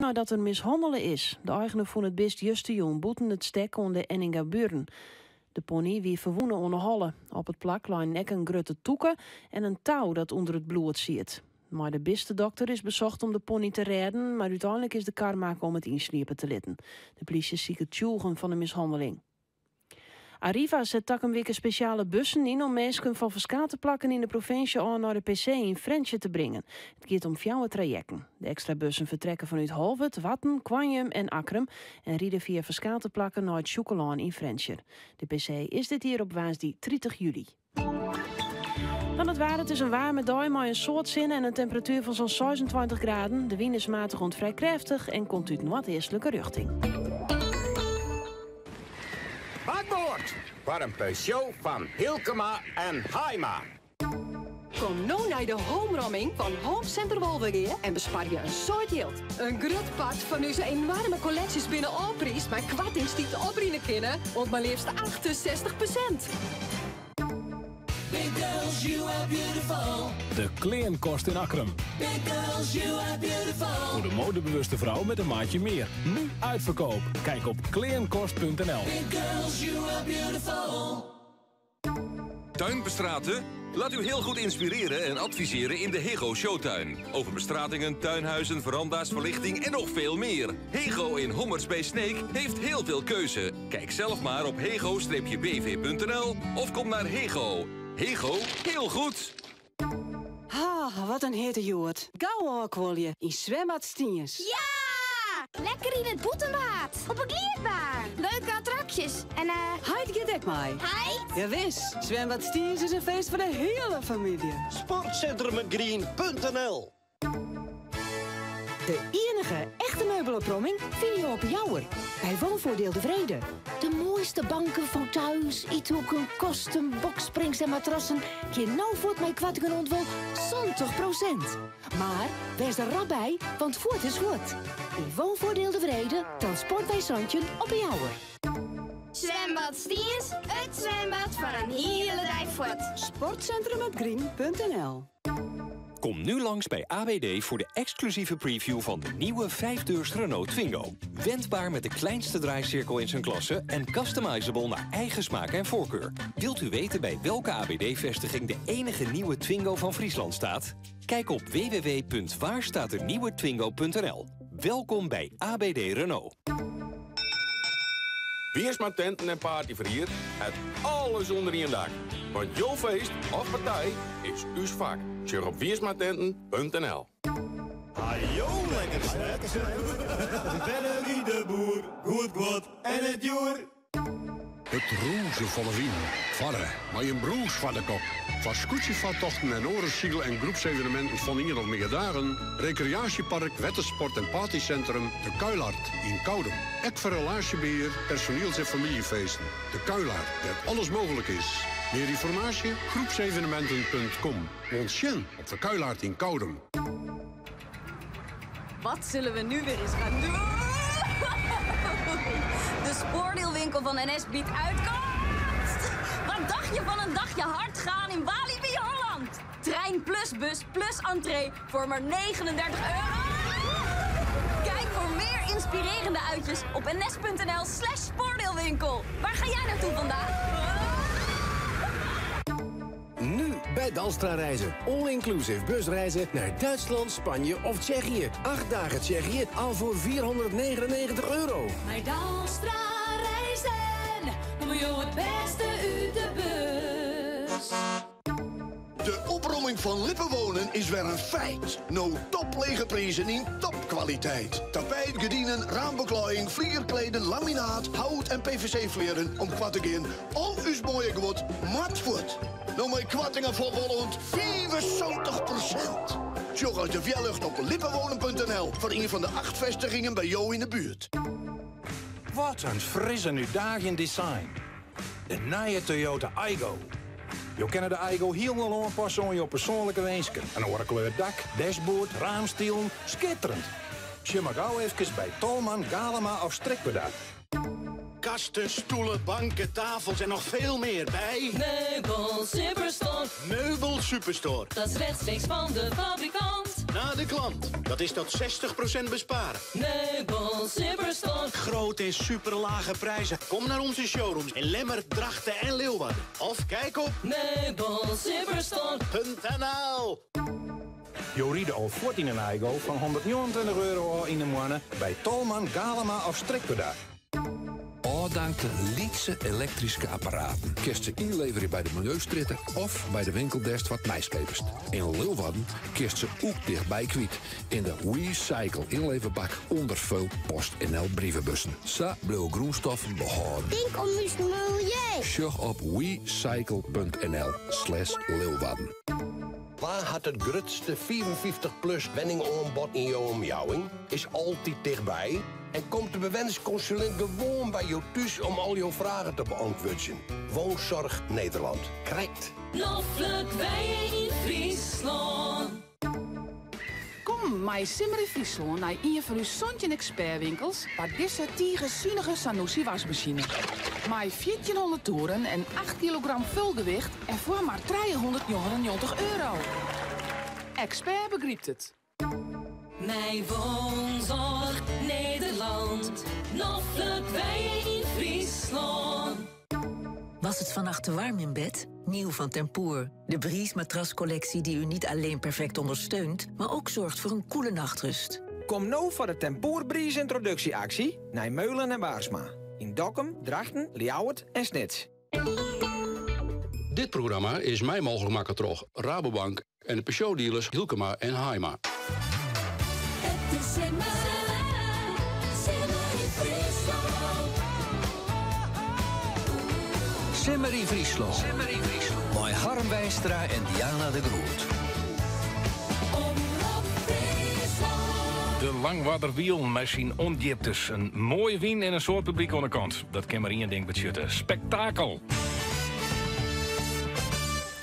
Neidat er mishannele is. De eigener fûn it bist justerjûn bûten it stek oan de Enningabuorren. De pony wie ferwûne oan 'e holle. Op it plak leinen ek in grutte tûke en in tou dat ûnder it bloed siet. Mei de bistedokter is besocht om de pony te rêden, mar úteinlik is de kar makke om it ynsliepe te litten. De plysje siket tsjûgen fan de mishanneling. Arriva set takom wike spesjale bussen yn om minsken fan ferskate plakken yn de provinsje ôf nei de PC yn Frjentsjer te bringen. It giet om fjouwer trajekten. De ekstra bussen fertrekke fanút Holwert, Warten, Koarnjum en Akkrum en ride fia ferskate plakken nei it Sjûkelân yn Frjentsjer. De PC is dit jier op woansdei 30 july. Dan it waar, it is in waarme dei mei in soad sinne en in temperatuer fan sa'n 26 graden. De wyn is matich oant frij krêftich en komt út noardeastlike rjochting. Bakboard foar in Peugeot fan Hylkema en Haima. Kom no nei de homeromming fan Home Center Wolvegea en besparje in soad jild. In grut part fan ús enoarme kolleksjes binne ôfpriisd mei koartings dy't oprinne kinne oant mar leafst 68%. Big girls, you are beautiful. De Kleankast in Akkrum. Big girls, you are beautiful. Voor de modebewuste vrouw met een maatje meer. Nu uitverkoop. Kijk op kleankost.nl. Big girls, you are beautiful. Tuinbestraten? Laat u heel goed inspireren en adviseren in de Hego Showtuin. Over bestratingen, tuinhuizen, veranda's, verlichting en nog veel meer. Hego in Hommerts bij Sneek heeft heel veel keuze. Kijk zelf maar op hego-bv.nl of kom naar Hego. Hego, heel goed! Ah, wat in hitte hjoed. Gau ôfkuolje yn Zwembad Stiens. Ja! Lekker yn it bûtenbad. Op 'e glydbaan. Leuke attraksjes. En eh. Heit giet ek mei. Heit? Jawis, Zwembad Stiens is in feest foar de hiele famylje. Sportcentrumgrien.nl De iennige echte meubelopromming fine jo op 'e Jouwer. By Woonvoordeel De Vrede. De moaiste banken, fauteuils, ythoeken, kasten, boxsprings en matrassen gean no fuort mei koartingen oant wol 70 prosint. Mar wês der rap by, want fuort is fuort. Yn Woonvoordeel De Vrede, Transportwei 17 op 'e Jouwer. Zwembad Stiens, it zwembad foar in hiele dei fuort. Sportcentrumhetgrien.nl Kom nu langs bij AWD voor de exclusieve preview van de nieuwe 5-deurs Renault Twingo. Wendbaar met de kleinste draaicirkel in zijn klasse en customizable naar eigen smaak en voorkeur. Wilt u weten bij welke AWD-vestiging de enige nieuwe Twingo van Friesland staat? Kijk op www.waarstaatdenieuwetwingo.nl. Welkom bij ABD Renault. Wiersma Tenten en Partyverhier het alles ûnder ien dak. Want jo feest of partij is ús fak. Sjoch op wiersmatenten.nl. Hajo, lekker snek. Bennelie de Boer, goed guod en it djoer. It rûzen fan 'e wyn, farre mei in brûs foar de kop. Foar skûtsjefartochten en oare syl- en groepseveneminten fan ien of mear dagen, rekreaasjepark, wettersport en partysintrum De Kuilart yn Koudum. Ek foar relaasjebehear, personiels- en famyljefeesten. De Kuilart, dêr't alles mooglik is. Mear ynformaasje? Groepsevenementen.com. Oant sjen op De Kuilart yn Koudum. Wat zullen we nu weer eens gaan doen? De spoordeelwinkel van NS biedt uitkomst! Wat dacht je van een dagje hard gaan in Walibi Holland? Trein plus bus plus entree voor maar 39 euro. Kijk voor meer inspirerende uitjes op ns.nl slash spoordeelwinkel. Waar ga jij naartoe vandaag? Nu bij Dalstra Reizen. All-inclusive busreizen naar Duitsland, Spanje of Tsjechië. 8 dagen Tsjechië al voor 499 euro. Bij Dalstra Reizen kom je het beste uit de bus. De opromming van Lippenwonen is weer een feit. No toplege prijzen in topkwaliteit. Tapijt, gerdinen, raambeklaaiing, vlierkleden, laminaat, hout en PVC-vleren om kwart te gaan. Al uw mooie goed, mat voet. No mei koartingen fan wol oant 75%. Sjoch as de wjerlucht op lippenwonen.nl foar ien fan de 8 festigingen by jo yn de buert. Wat in fris en útdaagjend design. De nije Toyota Aygo. Jo kinne de Aygo hielendal oanpasse oan jo persoanlike winsken. In oare kleur dak, dashboard, raamstilen. Skitterend! Sjoch mar gau efkes by Tolman, Galema of Strikwerda. Kasten, stoelen, banken, tafels en nog veel meer bij... Meubel Superstore. Meubel Superstore. Dat is rechtstreeks van de fabrikant. Naar de klant. Dat is tot 60% besparen. Meubel Superstore. Grote en superlage prijzen. Kom naar onze showrooms in Lemmer, Drachten en Leeuwarden. Of kijk op meubelsuperstore.nl Jo ride al fuort yn in Aygo fan 129 euro ôf yn 'e moanne by Tolman, Galema of Strikwerda. Ôfdankte lytse elektryske apparaten kinst se ynleverje by de Miljeustrjitte of by de winkel dêr'tst wat nijs keapest. Yn Leeuwarden kinst se ek tichtby kwyt yn de WeCycle ynleverbak ûnder folle PostNL brievebussen. Sa bliuwe grûnstoffen behâlden. Tink om ús miljeu. Sjoch op wecycle.nl slash Leeuwarden. Wa hat it grutste 55-plus wenningoanbod yn jo omjouwing? Is altyd tichtby en komt de bewennerskonsulint gewoan by jo thús om al jo fragen te beäntwurdzjen. Woonzorg Nederland. Krekt. Noflik wenje yn Fryslân. Kom mei Simmer yn Fryslân nei ien fan ús 17 ekspertwinkels foar dizze tige sunige Zanussi wasmasine. Mei 1400 toeren en 8 kilogram folgewicht en foar mar 399 euro. Expert begrypt it. Mei Woonzorg Nederland. Noflik wenje yn Fryslân. Was het vannacht te warm in bed? Nieuw van Tempur. De Breeze matrascollectie die u niet alleen perfect ondersteunt, maar ook zorgt voor een koele nachtrust. Kom no foar de Tempur Breeze yntroduksje-aksje nei Meulen en Baarsma. Yn Dokkum, Drachten, Ljouwert en Snits. Dit programma is mei mooglik makke troch Rabobank en de Peugeot-dealers Hylkema en Haima. It is simmer, simmer yn Fryslân. Simmer yn Fryslân. Mei Harm Weistra en Diana de Groot. Omrop Fryslân. De Langwarder Wielen mei syn ûndjiptes. In moaie wyn en in soad publyk oan de kant. Dat kin mar ien ding betsjutte: spektakel.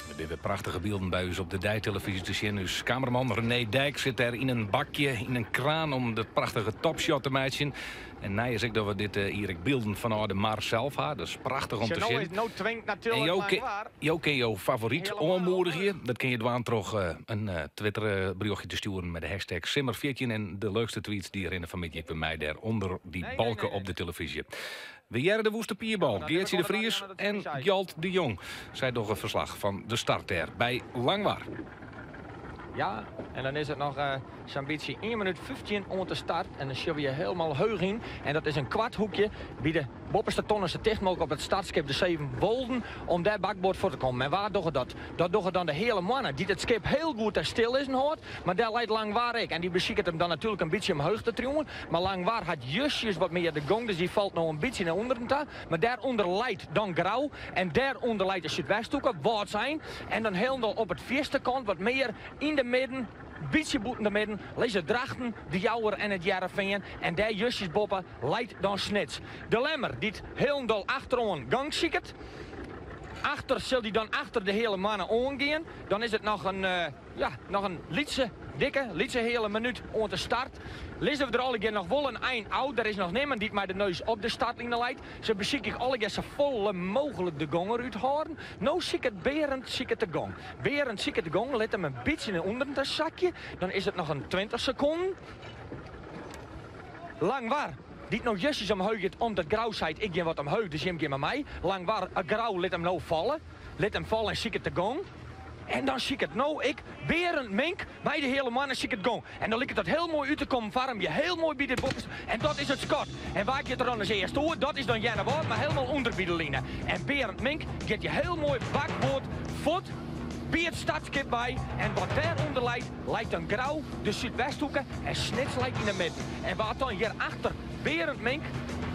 Der binne wer prachtige bylden by ús op de deitelevyzje te sjen. Us kameraman René Dijk sit dêr yn in bakje, yn in kraan om de prachtige topshot te meitsjen. En nij is ek dat we dit jier ek bylden fanôf de mar sels ha. Dat is prachtich om te No sjen. is no twingt En natuerlik jo, lang kin, waar. jo kin jo favoryt oanmoedigje. Dat kin je dwaan troch in Twitter-berjochtje te stjoeren mei de hashtag Simmer14. En de leukste tweets dy rinne fanmiddei ek by my dêr ûnder dy balke op de televyzje. We hearre de Woeste Pierbal, Geartsje de Vries en Gjalt de Jong. Sy dogge ferslach fan de start dêr by Langwar. Ja, en dan is it noch sa'n bytsje 1 minút 15 oant de start. En dan sjogge we je hielendal heech yn. En dat is in kwart hoekje by de boppeste tonne sa ticht mooglik op it startskip de Sevenwolden om dêr bakboard foar te kommen. En wa dogge dat? Dat dogge dan de Heale Moanne, dy't it skip hiel goed dêr stil lizzen hâldt. Mar dêr leit Langwar ek. En dy besiket him dan natuerlik in bytsje omheech te triuwen. Mar Langwar hat justjes wat mear de gong, dus dy falt no in bytsje nei ûnderen ta. Mar dêrûnder leit dan Grou en dêrûnder leit de Súdwesthoeke, Wâldsein. En dan hielendal op it fierste kant, wat mear yn de midden, bytsje bûten de midden, lizze Drachten, De Jouwer en it Hearrenfean. En dêr justjes boppe leit dan Snits. De Lemmer, dy't hielendal achteroan gang siket. Achter sil dy dan achter de Heale Moanne oangean. Dan is it noch in Ja, noch in lytse, dikke, lytse heale minút oant de start. Lizze we der allegear noch wol in ein ôf. Der is noch nimmen dy't mei de neus op de startline leit. Se besykje allegear sa folle mooglik de gong derút hâlden. No siket Berend siket de gong. Berend siket de gong, lit him in bytsje nei ûnderen ta sakje. Dan is it noch in 20 sekonden. Langwar, dy't no justjes omheech giet omdat Grou seit ik gean wat omheech, dus jim gean mei my. Langwar, Grou lit him no falle. Lit him falle en siket de gong. En dan siket no ek Berend Mink mei de Heale Moanne siket gong. En dan liket dat hiel moai út te kommen foar him. Je hiel moai by dit boppeste. En dat is it skot. En wa giet der dan as earste oer? Dat is dan Earnewâld, mar hielendal ûnder by de line. En Berend Mink giet je hiel moai bakboard fuort by it startskip wei. En wat dêrûnder leit, leit dan Grou, de Súdwesthoeke en Snits leit yn de midden. En wa't dan hjir achter Berend Mink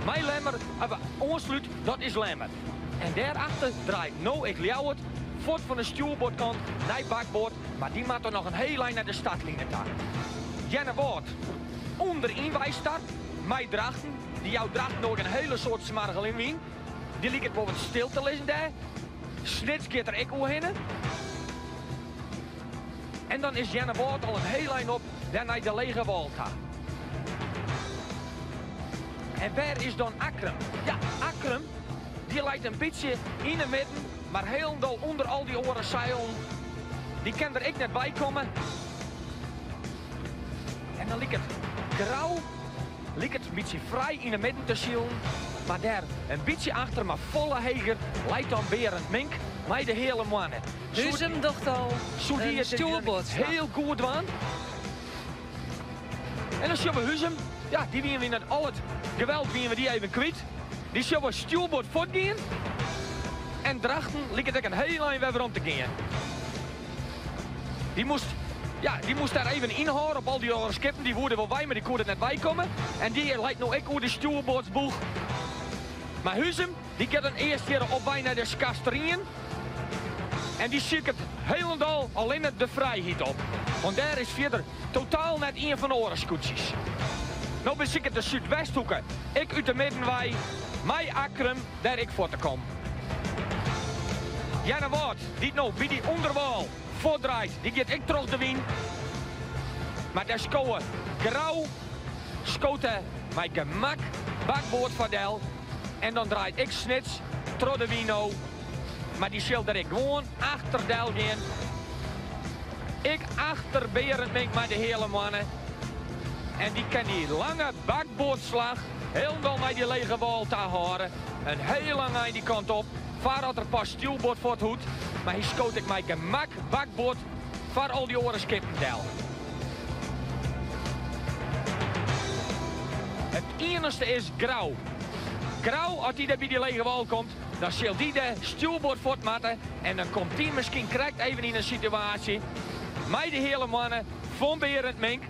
mei Lemmer oanslút, dat is Lemmer. En dêrachter draait no ek Ljouwert fuort fan de stjoerboardkant nei bakboard, mar dy moat dan noch in hiel ein nei de startline ta. Earnewâld ûnderyn wei start mei Drachten. Dy jout Drachten ek in hiele soad smoarge wyn. Dy liket wol wat stil te lizzen dêr. Snits giet der ek oerhinne. En dan is Earnewâld al in hiel ein op dêr nei de lege wâl ta. En wêr is dan Akkrum? Ja, Akkrum dy leit in bytsje yn 'e midden, mar hielendal ûnder al dy oare seilen. Dy kin der ek net by komme. dan liket Grou liket in bytsje frij yn 'e midden te silen. Mar dêr in bytsje achter, mar folle heger, leit dan Berend Mink mei de Heale Moanne. Huzum docht al Soe dy in it stjoerboardslach. heel goed dwaan? En dan sjogge we Huzum. Ja, dy wiene we yn al it geweld wiene we dy even kwyt. Dy sjogge we stjoerboard fuortgean. En Drachten liket ek in heel ein wer werom te gean. Dy moast, ja, dy moast dêr even ynhâlde op al dy oare skippen. Dy woe der wol wei, mar dy koe der net weikomme. En dy leit no ek oer de stjoerboardsboech. Mar Huzum, dy giet dan earst hjir op wei nei de Skarsterien. En dy siket hielendal allinne de frijheid op. Want dêr is fierder totaal net ien fan de oare skûtsjes. No besiket de Súdwesthoeke ek út de midden wei mei Akkrum dêr ek foar te kommen. Earnewâld, dy't no by dy ûnderwâl fuortdraait, dy giet ek troch de wyn. Mar dêr skowe Grou skoot mei gemak bakboard foardel. En dan draait ek Snits troch de wyn no. Mar dy sil der ek gewoan achter del gean. Ek achter Berend Mink mei de Heale Moanne. En dy kin dy lange bakboardslach hielendal nei dy lege wâl ta hâlde. In heel lang ein dy kant op, foardat er pas stjoerboard fuort hoecht. Mar hy skoot ek mei gemak bakboard foar al dy oare skippen del. It iennichste is Grou. Grou, as dy dêr by dy lege wâl komt, dan sil dy de stjoerboard fuort moatte en dan komt dy miskien krekt even yn in situaasje mei de Heale Moanne fan Berend Mink,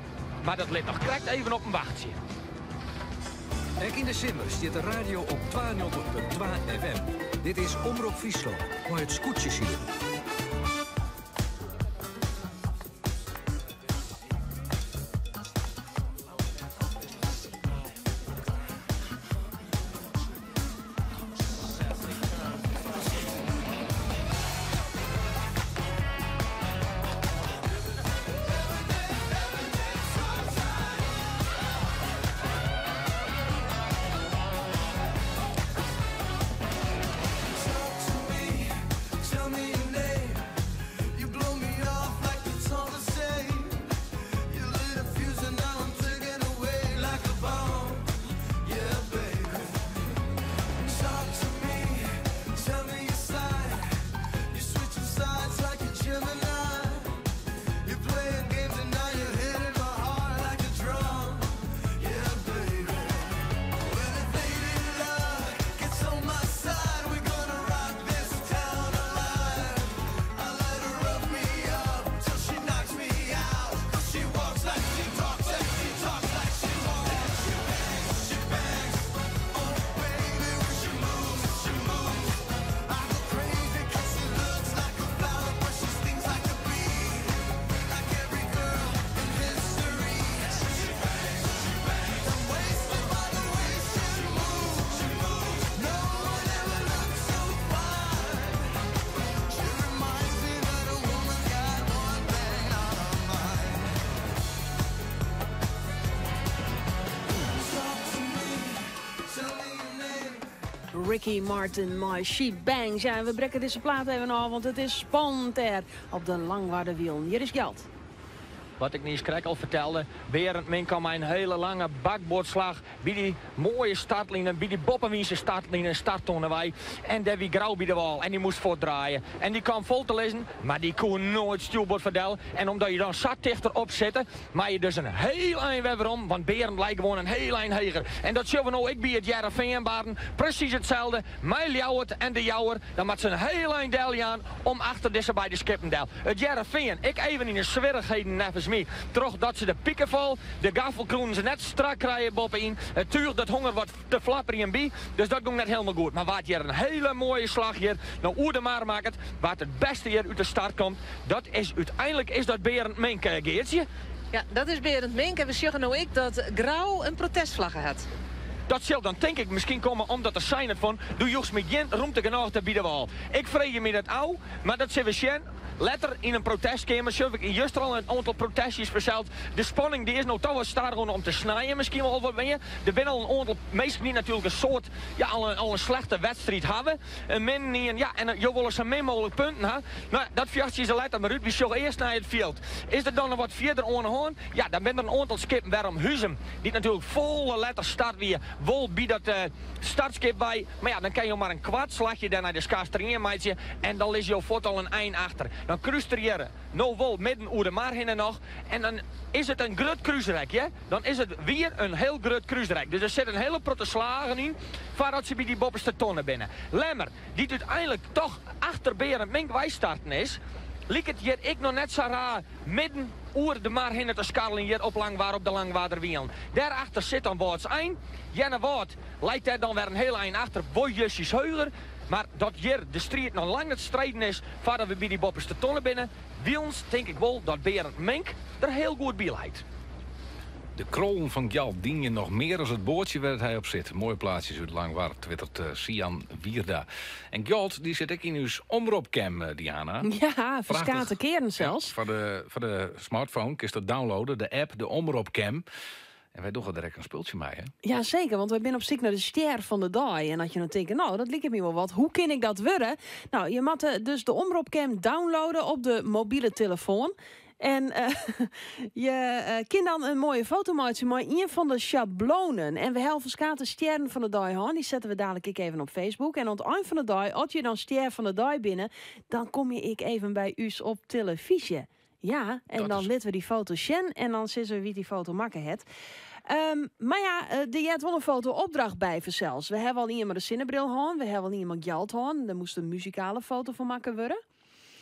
mar dat lit noch krekt even op him wachtsje. Ek yn de simmer stiet de radio op 92.2 FM. Dit is Omrop Fryslân mei it skûtsjesilen. Ricky Martin mei She Bangs. Ja, en we brekke dizze plaat even ôf, want it is spannend dêr op de Langwarderwielen. Hjir is Gjalt. Wat ik niis krekt al fertelde, Berend Mink kaam mei in hiele lange bakboardslach by dy moaie startline, by dy boppewynse startline, starttonne wei. En dêr wie Grou by de wâl en dy moast fuortdraaie. En dy kaam fol te lizzen, mar dy koe noait stjoerboard foardel. En omdat je dan sa ticht derop sitte, moat je dus in heel ein wer werom, want Berend lei gewoan in heel ein heger. En dat sjogge we no ek by it Hearrenfean barren. Presys itselde mei Ljouwert en De Jouwer. Dan moat se in heel ein deljaan om achter dizze beide skippen del. It Hearrenfean ek even yn 'e swierrichheden neffens my, trochdat se de pikefal, de gaffel koenen se net strak krije boppe-yn. It túch dat hong der wat te flapperjen by, dus dat gong net helemaal goed. Mar wa't hjir in hele moaie slach hjir no oer de mar makket, wa't it bêste hjir út de start komt, dat is úteinlik is dat Berend Mink, Geartsje. Ja, dat is Berend Mink en we sjogge no ek dat Grou in protestflagge hat. Dat sil dan tink ik miskien komme omdat er sein hat fan, do joechst my gjin rûmte genôch dêr by de wâl. Ik freegje my dat ôf, mar dat sille we sjen. Letter yn in protestkeamer sjoch ik juster al in oantal protestjes fansels. De spanning die is no toch wat stadichoan om te snijen miskien wol wat mear. Der binne al in oantal minsken dy't natuerlik in soad, ja, al in, al in slechte wedstriid hawwe. In min ien, ja, en jo wolle sa min mooglik punten ha. No ja, dat fjochtsje se letter mar út. Wy sjogge earst nei it fjild. Is der dan noch wat fierder oan 'e hân? Ja, dan binne der in oantal skippen wêrom Huzum, dy't natuerlik folle letter start wie, wol by dat startskip wei. Mar ja, dan kinne jo mar in koart slachje dêr nei de Skarster Rien meitsje en dan lizze jo fuort al in ein achter. Dan krúst er hjir no wol midden oer de mar hinne noch en dan is it in grut krúsrek, hear. Dan is it wier in hiel grut krúsrek. Dus der sitte in hiele protte slagen yn foardat se by dy boppeste tonne binne. Lemmer, dy't úteinlik toch achter Berend Mink wei starten is, liket hjir ek noch net sa raar midden oer de mar hinne te skarreljen hjir op Langwar op de Langwarder Wielen. Dêrachter sit dan Wâldsein. Earnewâld leit dêr dan wer in hiel ein achter, wol justjes heuger. Mar dat hjir de striid noch lang net striden is foardat we by dy boppeste tonne binne, wilens tink ik wol dat Berend Mink der hiel goed by leit. De krollen fan Gjalt diene noch mear as it boatsje wêr't hy op sit. Moaie plaatsjes út Langwar, twittert Sian Wierda. En Gjalt dy sit ek yn ús omropcam, Diana. Ja, ferskate kearen sels. Foar de, foar de smartphone kinst dat downloaden, de app, de omropcam. En wy dogge der ek in spultsje mei, hè? Ja, seker, want wy binne op syk nei de stjer fan de dei. En as je no tinke, no, dat liket my wol wat, hoe kin ik dat wurde? No, je moatte dus de omropcam downloaden op de mobile telefoan. En je kin dan in moaie foto meitsje mei ien fan de sjablonen. En we hawwe ferskate stjerren fan de dei hân. Dy sette we dadelijk ek even op Facebook. En oan it ein fan de dei, as je dan stjer fan de dei binne, dan komme je ek even by ús op telefyzje. Ja, en dan litte we dy foto sjen en dan sizze we wie't dy foto makke hat. Mar ja, der heart wol in foto-opdracht by fansels. We hawwe al ien mei de sinnebril hân, we hawwe al ien mei Gjalt hân. Dêr moast in muzikale foto fan makke wurde.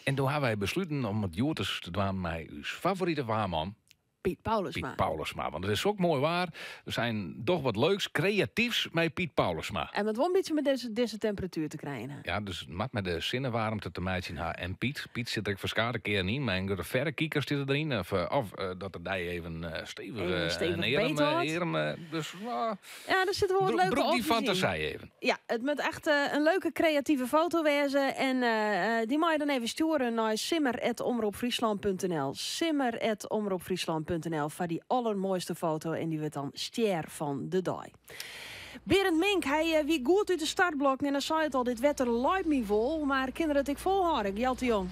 En doe hawwe wy besluten om it hjoed ris te dwaan mei ús favorite waarman. Piet Paulusma. Piet Paulusma, want it is sok moai waar. We seinen, doch wat leuks, kreatyfs mei Piet Paulusma. En moat wol in bytsje mei dizze, dizze temperatuer te krijen ha. Ja, dus it moat mei de sinnewaarmte te meitsjen ha. En Piet, Piet sit der ek ferskate kearen yn. Mei in grutte ferrekiker stiet er deryn. Of, of dat er dy even stevich, Even stevich in earm, beet hâldt. earm, dus, nou, Ja, der sitte wol wat brûk, leuke brûk dy opsjes yn. fantasy even. Ja, it moat echt in leuke kreative foto wêze. En dy meie je dan even stjoere nei simmer@omropfryslan.nl. Simmer@omropfryslan.nl foar dy allermoaiste foto. En dy wurdt dan stjer fan de dei. Berend Mink, hy wie goed út de startblokken. En dan sei it al, dit wetter leit my wol. Mar kin er it ek folhâlde, Gjalt de Jong?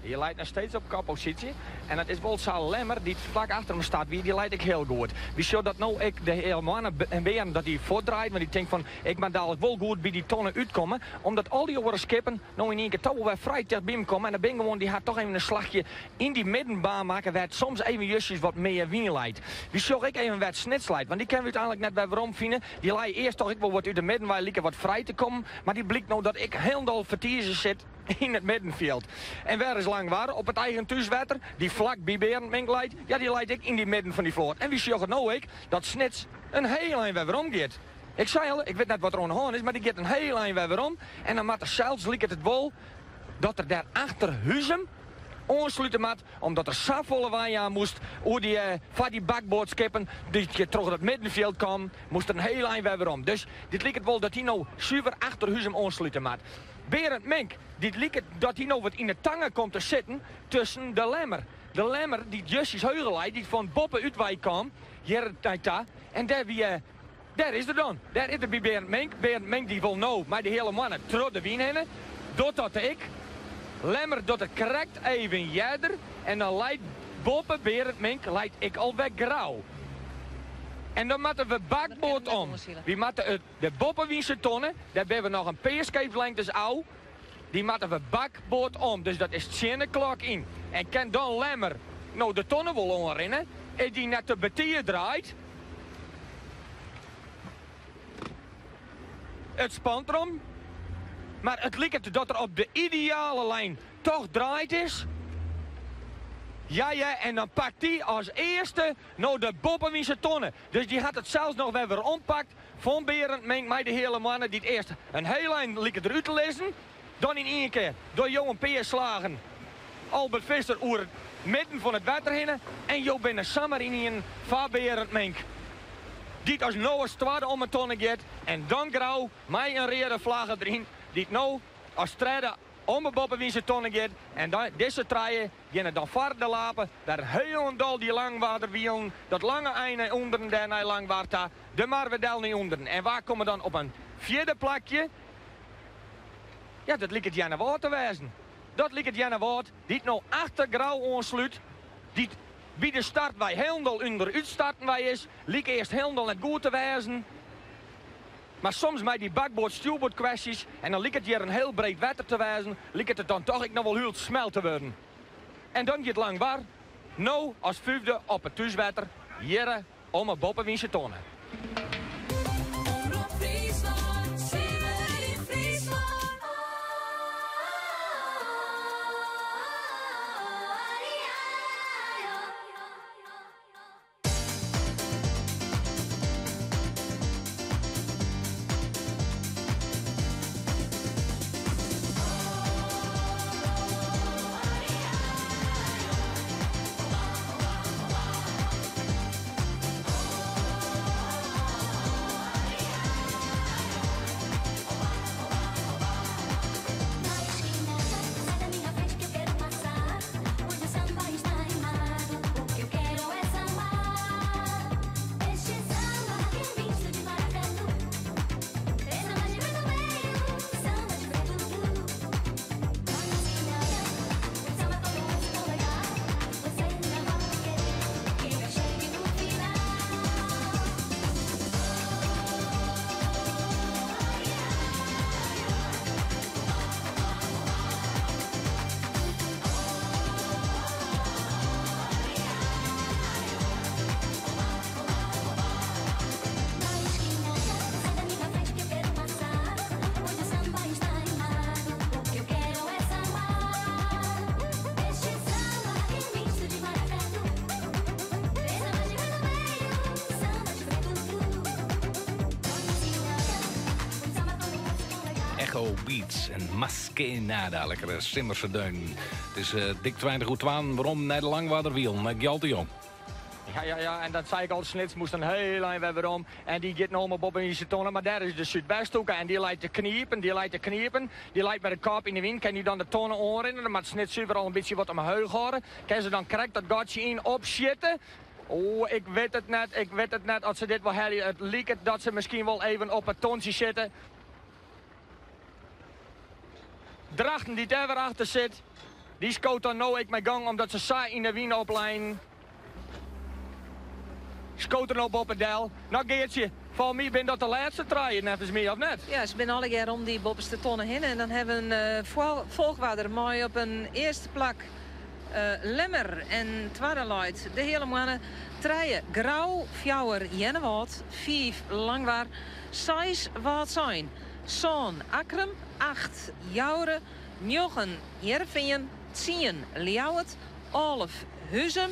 Hy leit noch steeds op kopposysje. En dat is wol sa Lemmer, dy't flak achter him start wie, dy leit ek hiel goed. Wy sjogge dat no ek de hiele moanne en Berend dat hy fuortdraait, want dy tinkt fan ik moat dadelijk wol goed by dy tonne útkomme, omdat al dy oare skippen no yn ien kear toch wol wer frij ticht by him komme. En dat bin gewoan, dy hat toch even in slachje yn dy middenbaan makke wêr't soms even justjes wat mear wyn leit. Wy sjogge ek even wêr't Snits leit, want dy kinne we úteinlik net wer werom fine. Dy lei earst toch ek wol wat út de middenwei like wat frij te kommen, mar dy blykt no dat ek hielendal fertize sit. Yn it middenfjild. En wêr is Langwar? Op it eigen thúswetter, dy flak by Berend Mink leit. Ja, dy leit ek yn dy midden fan dy float. En wy sjogge no ek dat Snits in hiel ein wer werom giet. Ik sei al, ik wit net wat der oan de hân is, mar dy giet in hiel ein wer werom. En dan moat er sels, liket it wol, dat er dêr achter Huzum oanslute moat, omdat er safolle wei jaan moast oer dy, foar dy bakboardskippen dy't troch dat middenfjild kamen, moast er in hiel ein wer werom. Dus dit liket wol dat hy no suver achter Huzum oanslute moat. Berend Mink, dy't liket dat hy no wat yn 'e tange komt te sitten tusken de Lemmer. De Lemmer dy't justjes heuger leit, dy't fan boppe út wei kaam hjir nei ta. En dêr wie, dêr is er dan. Dêr is er by Berend Mink. Berend Mink dy wol no mei de heale moanne troch de wyn hinne. Docht dat ek. Lemmer docht it krekt even earder en dan leit boppe Berend Mink leit ek alwer Grou. En dan moatte we bakboard om. Wy moatte it. De boppewynse tonne, dêr binne we noch in pear skeepslengtes ôf. Dy moatte we bakboard om, dus dat is tsjin de klok yn. En kin dan Lemmer no de tonne wol oanrinne, is dy net te betiid draaid? It spant derom, mar it liket dat er op de ideale lijn toch draaid is. Ja ja, en dan pakt dy as earste no de boppewynse tonne. Dus dy hat it sels noch wer werompakt. Fan Berend Mink mei de heale moanne dy't earst in hiel ein liket derút te lizzen, dan yn ien kear door jo in pear slagen Albert Visser oer it midden fan it wetter hinne en jo binne samar ynienen foar Berend Mink dy't as no as twadde om 'e tonne giet en dan Grou mei in reade flagge deryn dy't no as tredde. Om 'e boppewynse tonne giet en dizze trije geane dan foar de lapen wer hielendal dy Langwarderwielen, dat lange ein nei ûnderen dêr nei Langwar ta, de mar wer del nei ûnderen. En wa komme dan op in fjirde plakje? Ja, dat liket Earnewâld te wêzen. Dat liket Earnewâld, dy't no achter Grou oanslút, dy't by de start wei hielendal ûnderút starten wei is, like earst hielendal net goed te wêzen. Mar soms mei dy bakboard-stjoerboard kwestjes en dan liket hjir in hiel breed wetter te wêzen, liket it dan toch ek noch wol hiel smel te wurden. En dan giet Langwar no as fyfde op it thúswetter hjirre om 'e boppewynse tonne. Omrop Fryslân, Simmer yn Fryslân. Echo Beats en Mas Que Nada. Lekkere simmerse deun. It is dik 20 oer twaen. Werom nei de Langwarderwiel, nei Gjalt de Jong. Ja, ja, ja, en dat sei ik al, Snits moast in hiel ein wer werom. En dy giet no om 'e boppewynse tonne, mar dêr is de Súdwesthoeke en dy leit te kniepen, dy leit te kniepen. Dy leit mei de kop yn de wyn, kin dy dan de tonne oanrinne, dan moat Snits suver al in bytsje wat omheech hâlde. Kin se dan krekt dat gatsje yn opsjitte? Oeh, ik wit it net, ik wit it net oft se dit wol helje. It liket dat se miskien wol even op it tontsje sitte. Drachten dy't dêr wer achter sit, dy skoot dan no ek mei gong omdat se sa yn de wyn opleinen. Skoot er no boppe del. No Geartsje, foar my binne dat de lêste trije neffens my, of net? Ja, se binne allegear om dy boppeste tonne hinne en dan hawwe we in folchoarder mei op in earste plak Lemmer en twadde leit de Heale Moanne, trije Grou, fjouwer Earnewâld, fiif Langwar, seis Wâldsein, sân Akkrum, acht Joure, njoggen Hearrenfean, tsien Ljouwert, 11 Huzum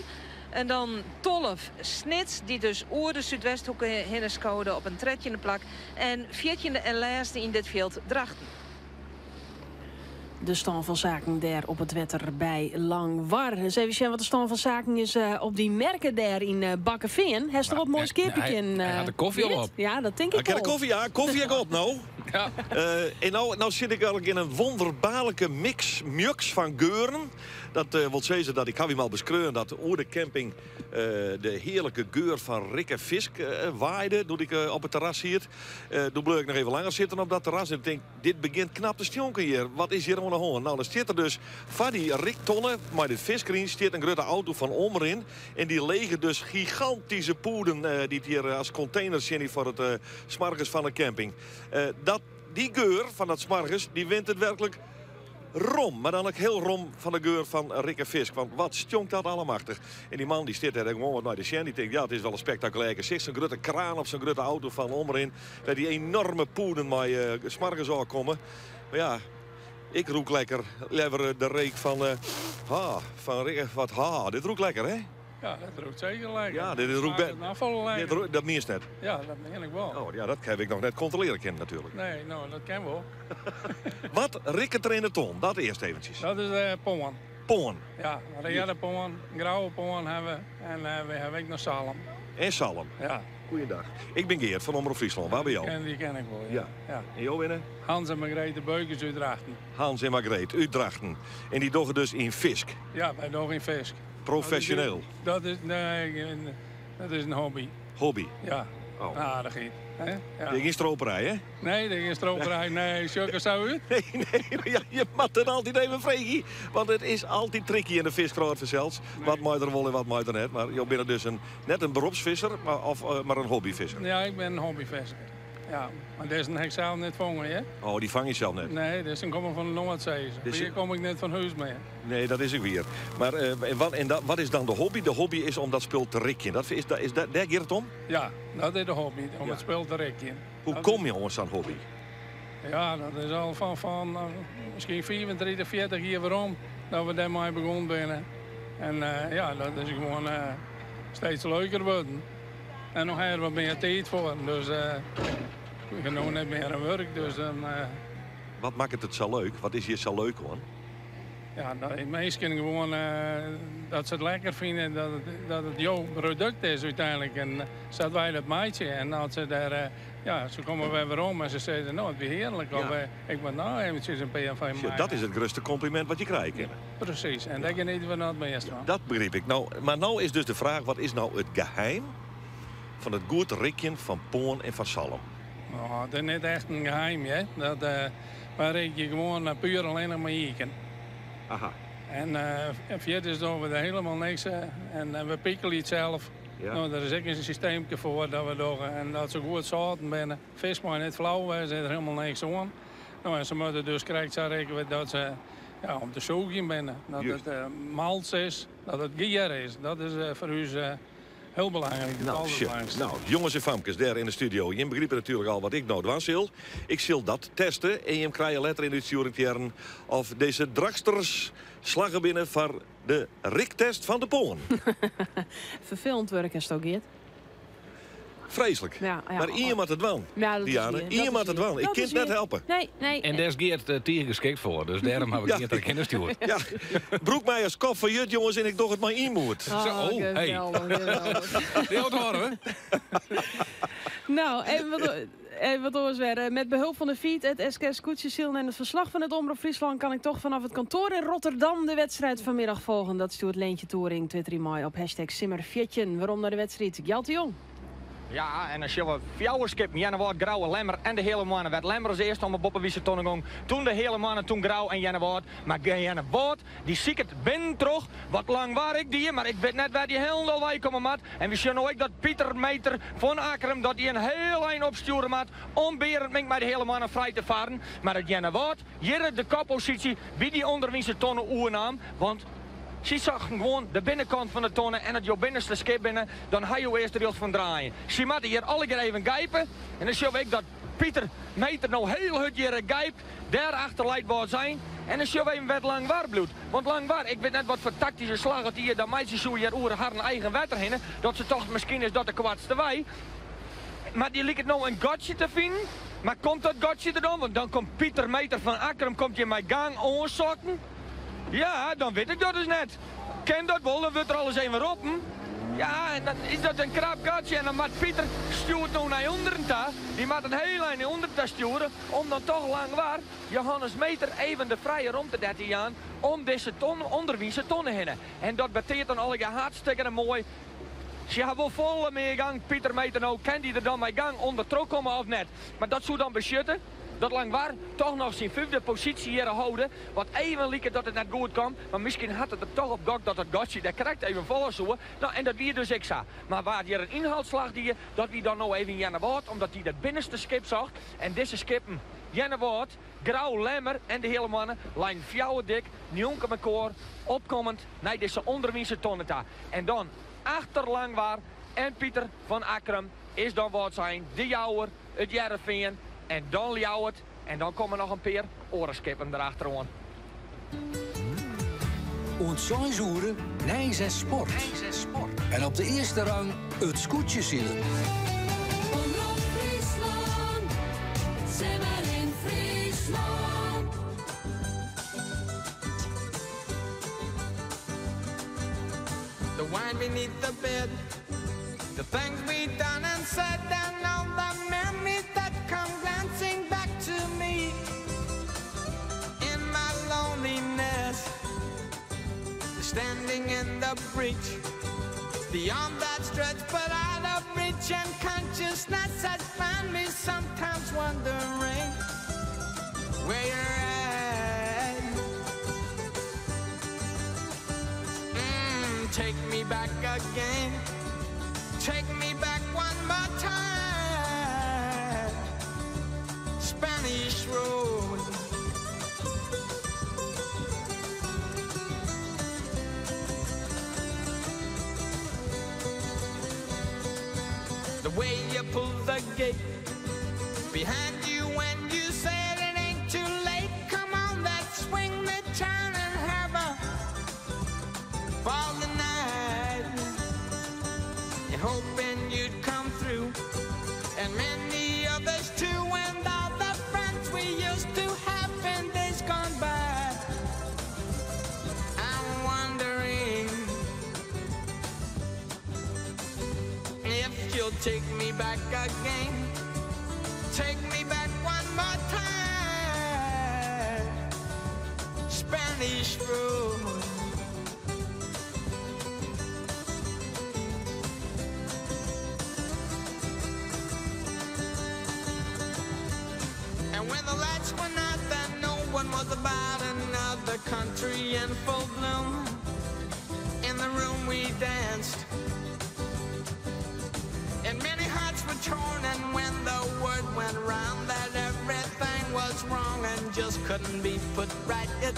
en dan 12 Snits, dy't dus oer de Súdwesthoeke hinne skode op in trettjinde plak en fjirtjinde en lêste yn dit fjild Drachten. De stân fan saken dêr op it wetter by Langwar. Ris even sjen wat de stân fan saken is op dy merke dêr yn Bakkefean. Hast der wat moais keapje kinnen? Hy hat de kofje al op. Ja, dat tink ik Ik ha de wol. kofje, ja, kofje ek op no. Ja. En no, no sit ik eigenlik yn in wonderbaarlike mix, mjuks fan geuren. Dat wol sizze dat ik haw jim al beskreaun dat oer de camping de hearlike geur fan rikke fisk waaide doe't ik op it terras siet. Doe bleau ik noch even langer sitten op dat terras en ik tink, dit begjint knap te stjonken hjir. Wat is hjir oan de hân? Nou, dan stiet der dus foar dy riktonne mei de fisk deryn stiet in grutte auto fan Omrin. En dy lege dus gigantyske pûden dy't hjir as konteners tsjinje foar it smoargens fan de camping. Dat, dy geur fan dat smoargens, dy wint it werklik rom. Mar dan ek hiel rom fan de geur fan rikke fisk. Want wat stjonkt dat allemachtich. En dy man dy stiet dêr gewoan wat nei te sjen. Dy tinkt, ja, it is wol in spektakulêr gesicht. Sa'n grutte kraan op sa'n grutte auto fan Omrin. Wêr't dy enoarme pûden mei smoargens ôfkomme. Mar ja, ik rûk lekker leaver de reek fan, ha, fan rikke, wat, ha, dit rûkt lekker, hè? Ja, dat rûkt seker lekker. Ja, dit rûkt Smakket noch folle Dit lekker. rûkt, dat mienst net? Ja, dat mien ik wol. Oh, ja, dat haw ik noch net kontrolearje kinnen natuerlik. Nee, no, dat kin wol. Wat rikket der yn de ton? Dat earst eventsjes. Dat is de pân. Pân? Ja, reade pân, grauwe pân hawwe we en we hawwe ek noch salm. En salm? Ja. Goeiedag. Ik bin Geart fan Omrop Fryslân. Wa binne jo? Dy ken ik wol, ja. Ja. En jo binne? Hans en Margreet de Beukers út Drachten. Hans en Margreet út Drachten. En dy dogge dus yn fisk? Ja, wy dogge yn fisk. Profesjoneel? Dat is, nee, dat is in hobby. Hobby? Ja, oh. Een aardichheid. Hè? Ja. Dit is gjin stroperij, hè? Nee, dit is gjin stroperij. Nee, sjoch ik der sa út? Nee, nee, ja, je moat it altyd even freegje. Want it is altyd tricky yn de fiskwrâld fansels. Wat mei der wol en wat mei der net. Mar jo binne dus in, net in beropsvisser, mar, of, eh, mar in hobbyvisser. Ja, ik bin in hobbyvisser. Ja, mar dizze ha ik sels net fongen, hè? Oh, dy fange je sels net? Nee, dizze komme fan de Noardsee. Dizze- Hjir kom ik net fan hûs mear. Nee, dat is ek wier. Mar eh, en wat, en dat, wat is dan de hobby? De hobby is om dat spul te rikjen. Dat is, dat is, dêr giet it om? Ja, dat is de hobby, om it spul te rikjen. Hoe komme je oan sa'n hobby? Ja, dat is al fan miskien 35, 40 jier werom dat we dêrmei begûn binne. En ja, dat is gewoan steeds leuker wurden. En no ha je der wat mear tiid foar, dus ik ha no net mear in wurk, dus dan... Wat makket it sa leuk? Wat is hjir sa leuk oan? Ja, dat de minsken gewoan dat se it lekker fine dat it jo produkt is úteinlik. En sa't wy dat meitsje. En as se dêr, ja, se komme wer werom en se sizze, no, it wie hearlik. Of ik moat no eventsjes in pear fan je Sjoch, dat is it grutste komplimint wat je krije kinne. Presys, en dêr geniete we noch it meast fan. Dat begryp ik. No, mar no is dus de fraach, wat is no it geheim fan it goed rikjen fan poan en fan salm? No, it is net echt in geheim, hear. Dat, wy rikje gewoan puer allinnich mei iken. Aha. En fierders dogge we der hielendal niks. En we pikelje it sels. Ja. No, der is ek in systeemke foar dat we dogge. En dat se goed sâlten binne. Fisk mei net flau wêze, is der hielendal niks oan. No, en se moatte dus krekt sa rikke dat se ja, om te sûgjen binne. Dat Juist. it mals is, dat it gier is. Dat is foar ús Hiel belangryk, it Nou, alderbelangste. nou, jonges en famkes dêr yn de studio, jim begripe natuerlik al wat ik no dwaan sil. Ik sil dat teste en jim krije letter yn de útstjoering te hearren of dizze Drachtsters slagge binne foar de riktest fan de poan. Ferfelend wurk is it, Geart. Freeslik. Ja, ja. Mar ien moat it dwaan, Ja, dat is Diana. wier. Ien Dat moat is it wier. dwaan. Ik Dat kin is it net wier. helpe. Nee, nee. En dêr is Geart eh, tige geskikt foar, dus dêrom ha we Ja. Geart der hinne stjoerd. Ja, brûk my as kop fan jut, jonges, en ik doch it mei ynmoed. Oh, Zo, oh, hey. geweldig, geweldig. Die auto horen we. Nou, even wat oars weer. Met behulp van de feed, het SK Skûtsjesilen en het verslag van het Omrop Fryslân kan ik toch vanaf het kantoor in Rotterdam de wedstrijd vanmiddag volgen. Dat stuurt Leentje Toering, Twitter mei op hashtag Simmer14. Werom nei de wedstriid. Gjalt de Jong. Ja, en dan sjogge we fjouwer skippen. Earnewâld, Grou, Lemmer en de Heale Moanne. Wêr't Lemmer as earste om 'e boppewynse tonne gong. Toen de Heale Moanne, toen Grou en Earnewâld. Mar Earnewâld, dy siket binnen troch. Wat Langwar ek die, mar ik wit net wêr't dy hielendal wei komme moat. En we sjogge no ek dat Pieter Meter fan Akkrum dat dy in hiel ein opstjoere moat om Berend Mink mei de Heale Moanne frij te farren. Mar it Earnewâld hjir de kopposysje by dy ûnderwynse tonne oernaam, want sy sochten gewoan de binnenkant fan de tonne en as jo binnenste skip binne, dan ha jo earst rjocht fan draaien. Sy moatte hjir allegear even gijpe en dan sjogge we ek dat Pieter Meter no hiel hurd hjir gijpt. Dêrachter leit Wâldsein en dan sjogge we even wêr't Langwar bliuwt. Want Langwar, ik wit net wat foar taktyske slach it hjir dan meitsje soe hjir oer harren eigen wetter hinne, dat se tochten miskien is dat de koartste wei. Mar dy liket no in gatsje te finen. Mar komt dat gatsje der dan? Want dan komt Pieter Meter fan Akkrum komt hjir mei gang oansokken. Ja, dan wit ik dat dus net. Kin dat wol, dan wurdt der alris even roppen. Ja, en dan is dat in krap gatsje en dan moat Pieter stjoert no nei ûnderen ta. Dy moat in hiel ein nei ûnderen ta stjoere om dan toch Langwar, Johannes Meter even de frije romte dêr te jaan om dizze ton, ûnderwynse tonne hinne. En dat beteart dan allegear hartstikkene moai. Sy ha wol folle mear gang, Pieter Meter no, kin dy der dan mei gang ûndertroch komme of net? Mar dat soe dan besjutte dat Langwar toch noch syn fyfde posysje hjirre hâlde, wat even liket dat it net goed komt, mar miskien hat it der toch op gokt dat dat gatsje dêr krekt even falle soe. No, en dat wie dus ek sa. Mar wa't hjir in ynhaalslach die, dat wie dan no even Earnewâld, omdat dy dat binnenste skip socht. En dizze skippen, Earnewâld, Grou, Lemmer en de Heale Moanne, leinen fjouwer dik njonken mekoar, opkommend nei dizze ûnderwynse tonne ta. En dan achter Langwar en Pieter fan Akkrum is dan Wâldsein, De Jouwer, It Hearrenfean en dan Ljouwert en dan komme noch in pear oare skippen derachteroan. Oant seis oere nijs en sport. En op de earste rang it skûtsjesilen. Omrop Fryslân, Simmer yn Fryslân. The wine beneath the bed, the things we done and said, and all the memories that come glancing back to me in my loneliness. Standing in the breach, the arm that stretched but out of reach, and consciousness has found me sometimes wondering where you're at. Take me back again. Take me back one more time. Spanish Road. The way you pull the gate behind you when you said it ain't too late. Come on, let's swing the town and have a ball tonight. And hoping you'd come through, and many others too, and all the friends we used to have in days gone by. I'm wondering if you'll take me back again. Take me back one more time. Spanish Road. And when the lights went out, then no one was about another country in full bloom. In the room we danced, and many hearts were torn. And when the word went round that everything was wrong and just couldn't be put right, it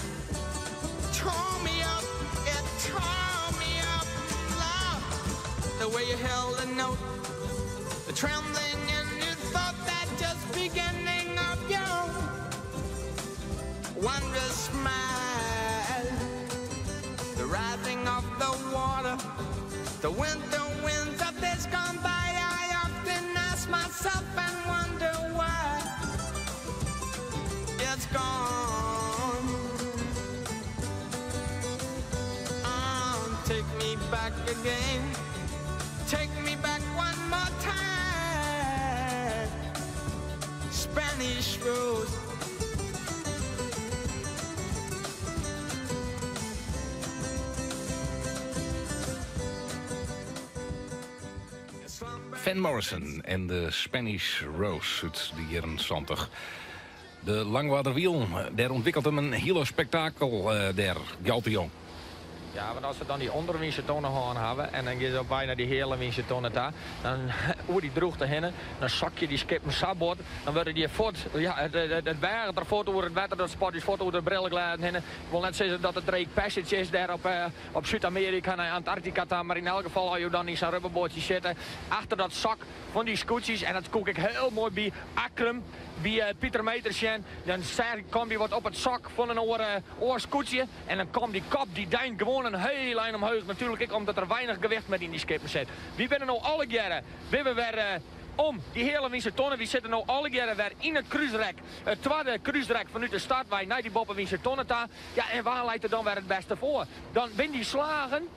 tore me up, it tore me up, love. The way you held a note, the trembling in you thought that just beginning of your wondrous smile, the rising of the water, the winter winds of this gone by. I often ask myself and wonder why it's gone. Oh, take me back again. Take me back one more time. Spanish Rose. Van Morrison en de Spanish Rose uit de jaren 70. De Langwarderwiel, daar ontwikkelt hem een hele spektakel daar, Gjalt de Jong. Ja, want als ze dan die onderwinse tonnen gaan hebben en dan gaan ze bijna die hele winse tonnen daar, dan hoe die droegte heen, dan zak je die skippen sabot, dan worden die voort, ja, het wagen er voort over het water, dat sport is voort over de brillen heen. Ik wil net zeggen dat het Drake Passage is daar op Zuid-Amerika en Antarctica, daar, maar in elk geval als je dan in zo'n rubberbootje zitten, achter dat zak van die scootjes, en dat koek ik heel mooi bij Akkrum, bij Pieter Metersjen, dan zeg ik, kwam die wat op het zak van een oorscootje en dan kwam die kop, die deint gewoon een heel lijn omhoog. Natuurlijk ik, omdat er weinig gewicht met in die skippen zit. Wie binnen nou alle jaren? We hebben weer om die hele Winse tonnen. Wie zitten nou alle jaren weer in het kruisrek. Het tweede kruisrek vanuit de startwij naar die boppen Winse tonnen ta. Ja, en waar lijkt het dan weer het beste voor? Dan win die slagen.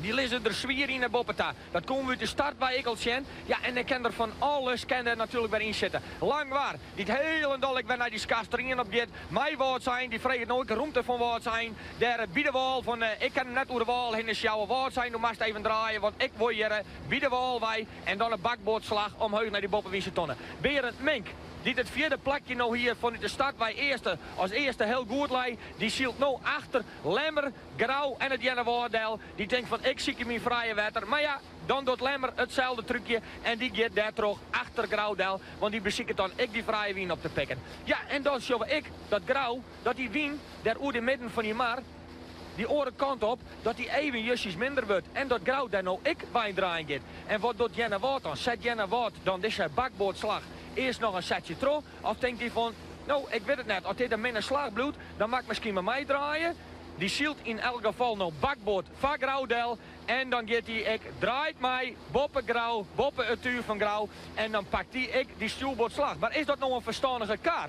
Die liggen er zwier in de boppeta. Dat komen we uit de start bij Ikkeltjen. Ja, en ik kan er van alles kan er natuurlijk weer in zitten. Lang waar. Die het hele dal ik ben naar die skasterien op dit. Mij woord zijn, die vregen nooit roemte van woord zijn. Daar het biedewal van, ik kan net over de wal heen sjouwen woord zijn. Du mag even draaien, want ik word hier biedewal wij. En dan een bakboordslag omhoog naar die boppenwiese tonnen. Berend Mink. Die het vierde plakje nou hier vanuit de start bij eerste, als eerste heel goed lei. Die zielt nou achter Lemmer, Grauw en het Jenne. Die denkt van ik zie mijn vrije wetter. Maar ja, dan doet Lemmer hetzelfde trucje. En die gaat daar terug achter Grauwdel. Want die beziekt dan ik die vrije wien op te pikken. Ja, en dan zie ik dat Grauw, dat die wien daar oer de midden van die mar, die oren kant op, dat die even justjes minder wordt. En dat Grauw daar nou ik wijn draaien gaat. En wat doet Jenne Woord dan? Zet Jenne Woord dan deze bakboordslag eerst nog een setje terug? Of denkt hij van, nou, ik weet het net, als dit een minder slag bloedt, dan mag ik misschien met mij draaien. Die zielt in elk geval nog bakboord van Grauwdel. En dan gaat hij, ik draait mij, boppen Grauw, boppen het uur van Grauw. En dan pakt hij ik die stuurboordslag. Maar is dat nou een verstandige kar?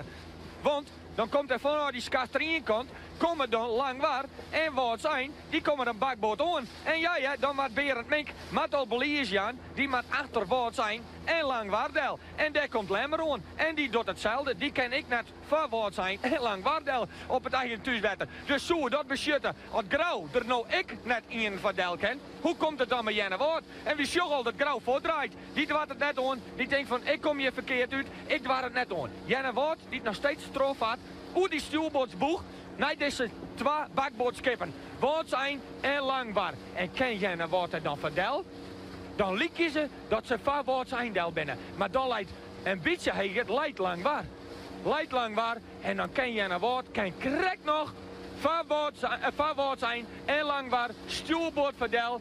Want Dan komt der fanôf dy Skarsterienkant, komme dan Langwar en Wâldsein, dy komme dan bakboard oan. En ja hear, dan moat Berend Mink moat al belies jaan, dy moat achter Wâldsein en Langwar del. En dêr komt Lemmer oan en dy docht itselde, dy kin ek net foar Wâldsein en Langwar del op it eigen thúswetter. Dus soe dat besjutte, at Grou der no ek net ien foar del kin, hoe komt it dan mei Earnewâld? En wy sjogge al dat Grou fuortdraait. Dy doart it net oan, dy tinkt fan ik kom hjir ferkeard út, ik doar it net oan. Earnewâld dy't noch steeds trochfart oer dy stjoerboardsboech nei dizze twa bakboardskippen, Wâldsein en Langwar. En kin Earnewâld der dan foar del? Dan lykje se dat se foar Wâldsein del binne, mar dan leit in bytsje heger leit Langwar. Leit Langwar en dan kin Earnewâld kin krekt noch foar Wâldsein en Langwar stjoerboard foar del.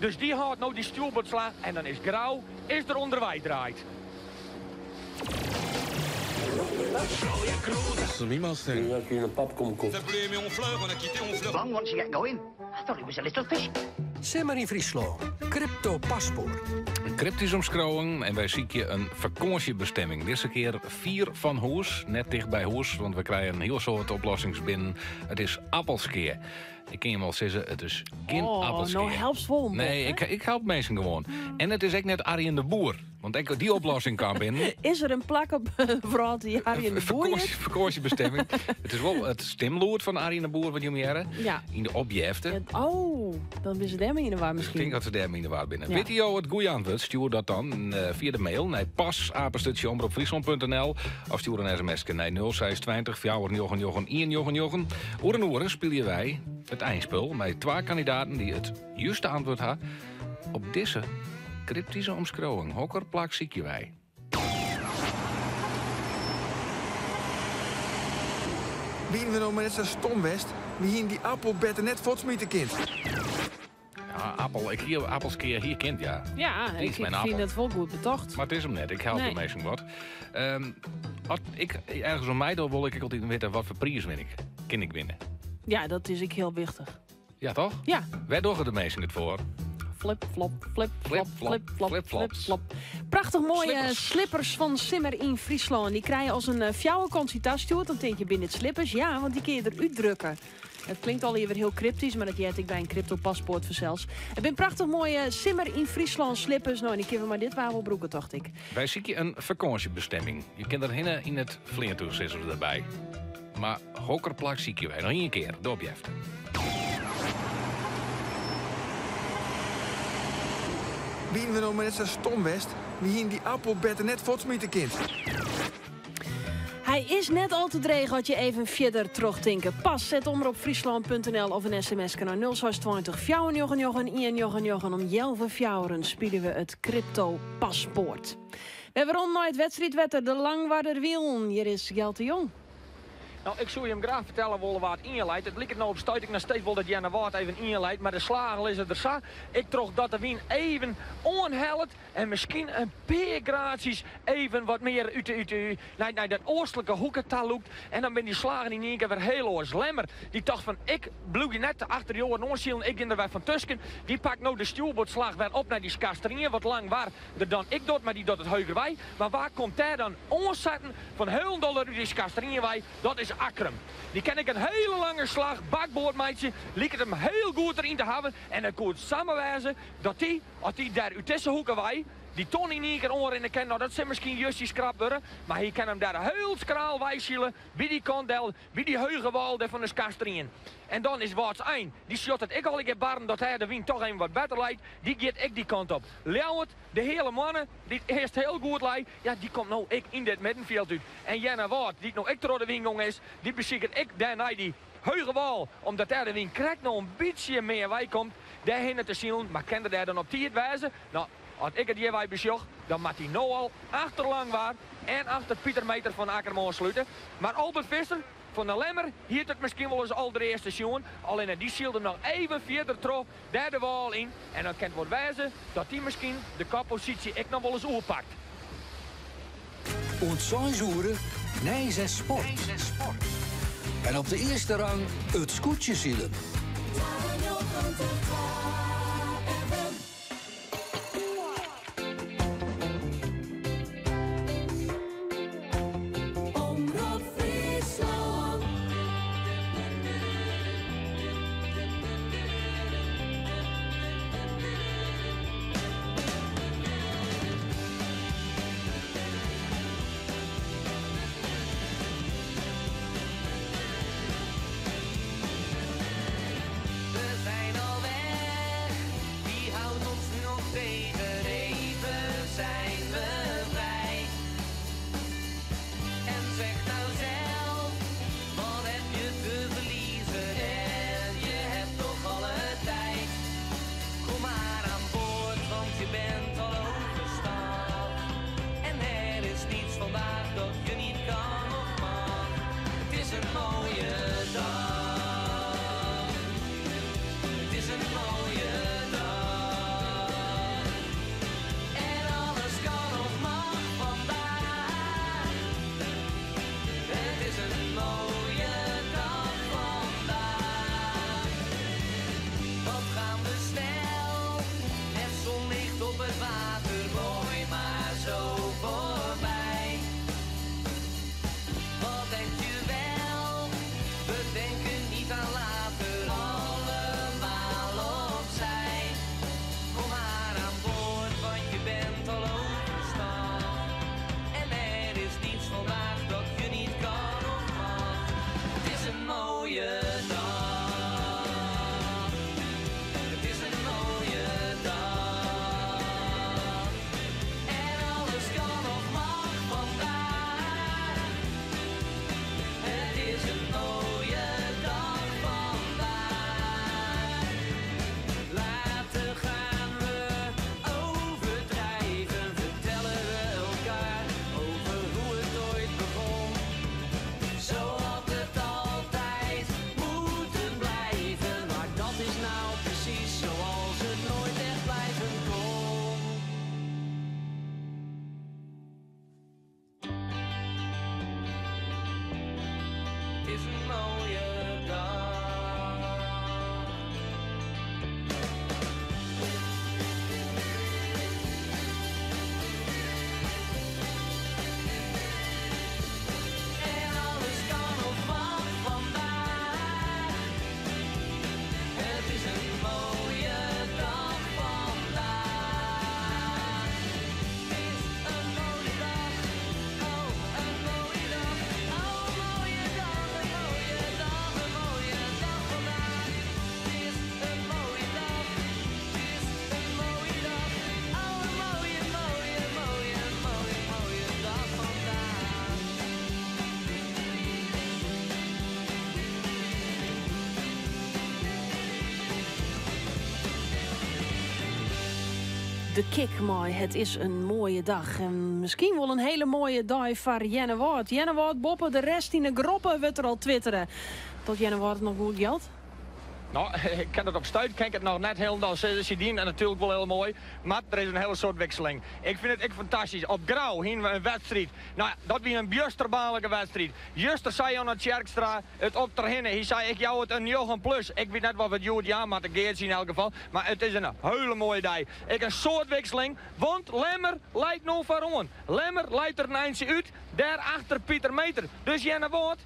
Dus dy hâldt no dy stjoerboardslach en dan is Grou is der ûnderwei draaid. Simmer yn Fryslân, Crypto Paspoart. In kryptyske omskriuwing en wy sykje in fakânsjebestimming. Dizze kear fier fan hûs, net ticht by hûs, want we krije in hiel soad oplossings binnen. It is Appelskea. Ik kin jim wol sizze, it is gjin Oh, Appelskea. no helpst wol in Nee, bot, hè? ik help minsken gewoan. En it is ek net Arjen de Boer. Want ek dy oplossing kaam binnen. Is der in plak op de wrâld dy't Arjen de Boer hjit? Fakânsjebestimming. It is wol it stimlûd fan Arjen de Boer wat jim hearre. Ja. Yn de opjefte. Oh, dan binne se dêrmei yn de war Ik miskien. tink dat se dêrmei yn de war binne. Ja. Witte jo it goede antwurd? Stjoer dat dan fia de mail nei pas@omropfryslan.nl of stjoer in sms nei 0620 499 199. Oer in oere spylje wy it einspul mei twa kandidaten dy't it juste antwurd ha op dizze kryptyske omskriuwing. Hokker plak sykje wy? Wiene we no mar net sa stom west, we hiene dy appel better net fuortsmite kind. Ja, appel. Ik hie Appelskea hie kind, ja. Ja, Die is ik mijn fyn appel. it wol goed betocht. Mar it is him net. Ik help Nee. de minsken wat. As ik ergens oan meidoch, wol ik ek altyd witte watfoar priis win ik. Kin ik winne? Ja, dat is ek hiel wichtich. Ja, toch? Ja. Wêr dogge de minsken it foar? Flip, flop, flip, flop, flop, flip, flop, flip, flip, flops. flop. Prachtich moaie slippers fan Simmer yn Fryslân. Dy krije as in fjouwerkantsje tastjoerd. Dan tink je, binne dit slippers? Ja, want dy kinne je derút drukke. It klinkt allegear wer hiel kryptysk, mar dat heart ek by in crypto-paspoart fansels. It binne prachtich moaie Simmer yn Fryslân slippers. No, en dy kinne we mei dit waar wol brûke, tocht ik. Wy sykje in fakânsjebestimming. Je kinne derhinne yn it fleantúch, sizze se derby. Mar hokker plak sykje wy? Noch ien kear, de opjefte. Wiene we no mar net sa stom west, we hiene dy appel better net fuortsmite kind. Hy is net al te dreech as je even fierder trochtinke. Pas@omropfryslan.nl of in sms nei 0620 499 199. Om healwei fjouweren spylje we it crypto paspoart. Wer werom nei it wedstriidwetter, de Langwarder Wielen. Hjir is Gjalt de Jong. No, ik soe jim graach fertelle wolle wa't ien leit. It liket no op stuit ek noch steeds wol dat Earnewâld even ien leit, mar de slagen lizze der sa. Ek trochdat de wyn even oanhellet en miskien in pear graadsjes even wat mear út de, út de, nei, nei dat oastlike hoeke ta lûkt. En dan binne dy slagen yn ien kear wer hiel oars. Lemmer, dy tocht fan ik bliuw hjir net achter dy oaren oansilen, ik gean der wer fan tusken. Dy pakt no de stjoerboardslach wer op nei dy Skarsterien, wat Langwar der dan ek docht, mar dy docht it heuger wei. Mar wa komt dêr dan oansetten fan hielendal út dy Skarsterien wei? Dat is Akkrum. Dy kin ek in hiele lange slach bakboard meitsje, liket him hiel goed deryn te hawwen en it koe samar wêze dat dy, as dy dêr út dizze hoeke wei, dy ton yn ien kear oanrinne kin. No, dat sil miskien justjes krap wurde, mar hy kin him dêr hiel skraal weisile by dy kant del, by dy heuge wâl dêr fan de Skarsterien. En dan is Wâldsein, dy sjocht it ek allegear barren dat dêr de wyn toch even wat better leit, dy giet ek dy kant op. Ljouwert, de Heale Moanne, dy't earst hiel goed lei, ja, dy komt no ek yn dit middenfjild út. En Earnewâld, dy't no ek troch de wyn gong is, dy besiket ek dêrnei dy heuge wâl, omdat dêr de wyn krekt no in bytsje mear wei komt, dêrhinne te silen. Mar kin er dêr dan op tiid wêze? No, as ik it hjirwei besjoch, dan moat hy no al achter Langwar en achter Pieter Meeter fan Akkrum oanslute. Mar Albert Visser fan de Lemmer hiet it miskien wol as alderearste sjoen, allinne dy sylde noch even fierder troch dêr de wâl yn en dan kin it wol wêze dat dy miskien de kopposysje ek noch wolris oerpakt. Oant seis oere, nijs en sport. En op de earste rang it skûtsjesilen. Omrop Fryslân. De Kik mei Het is een mooie dag. En miskien wol in hiele moaie dei foar Earnewâld. Earnewâld boppe de rest yn 'e groppe wurdt der al twittere. Docht Earnewâld noch goed Gjalt? No, ik kin it op stuit kin ik it noch net hielendal sizze. Sy dienen it natuerlik wol hiel moai, mar der is in hiele soad wikseling. Ik fyn it ek fantastysk. Op Grou hienen we in wedstriid. No, dat wie in bjusterbaarlike wedstriid. Juster sei Janno Tjerkstra it op terhinne. Hy sei, ik jou it in njoggen plus. Ik wit net wat we it hjoed jaan moatte, Geartsje yn elk gefal. Mar it is in hiele moaie dei. Ek in soad wikseling, want Lemmer leit no foaroan. Lemmer leit der in eintsje út, dêr achter Pieter Meeter. Dus Earnewâld.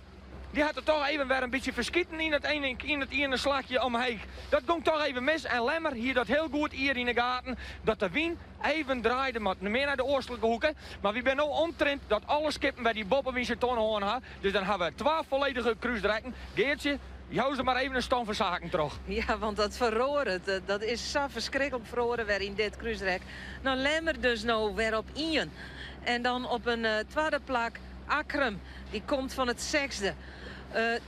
Dy hat it toch even wer in bytsje ferskiten yn it yn it iene slachje omheech. Dat gong toch even mis en Lemmer hie dat hiel goed ier yn 'e gaten dat de wyn even draaide moat mear nei de oastlike hoeke. Mar wy binne no omtrint dat alle skippen wer dy boppewynse tonne hân ha. Dus dan ha we twa folledige krúsrekken. Geartsje, jou se mar even in stân fan saken troch. Ja, want dat feroaret. Dat is sa ferskriklik feroare wer yn dit krúsrek. No Lemmer dus no wer op ien. En dan op in twadde plak Akkrum. Dy komt fan it sechsde.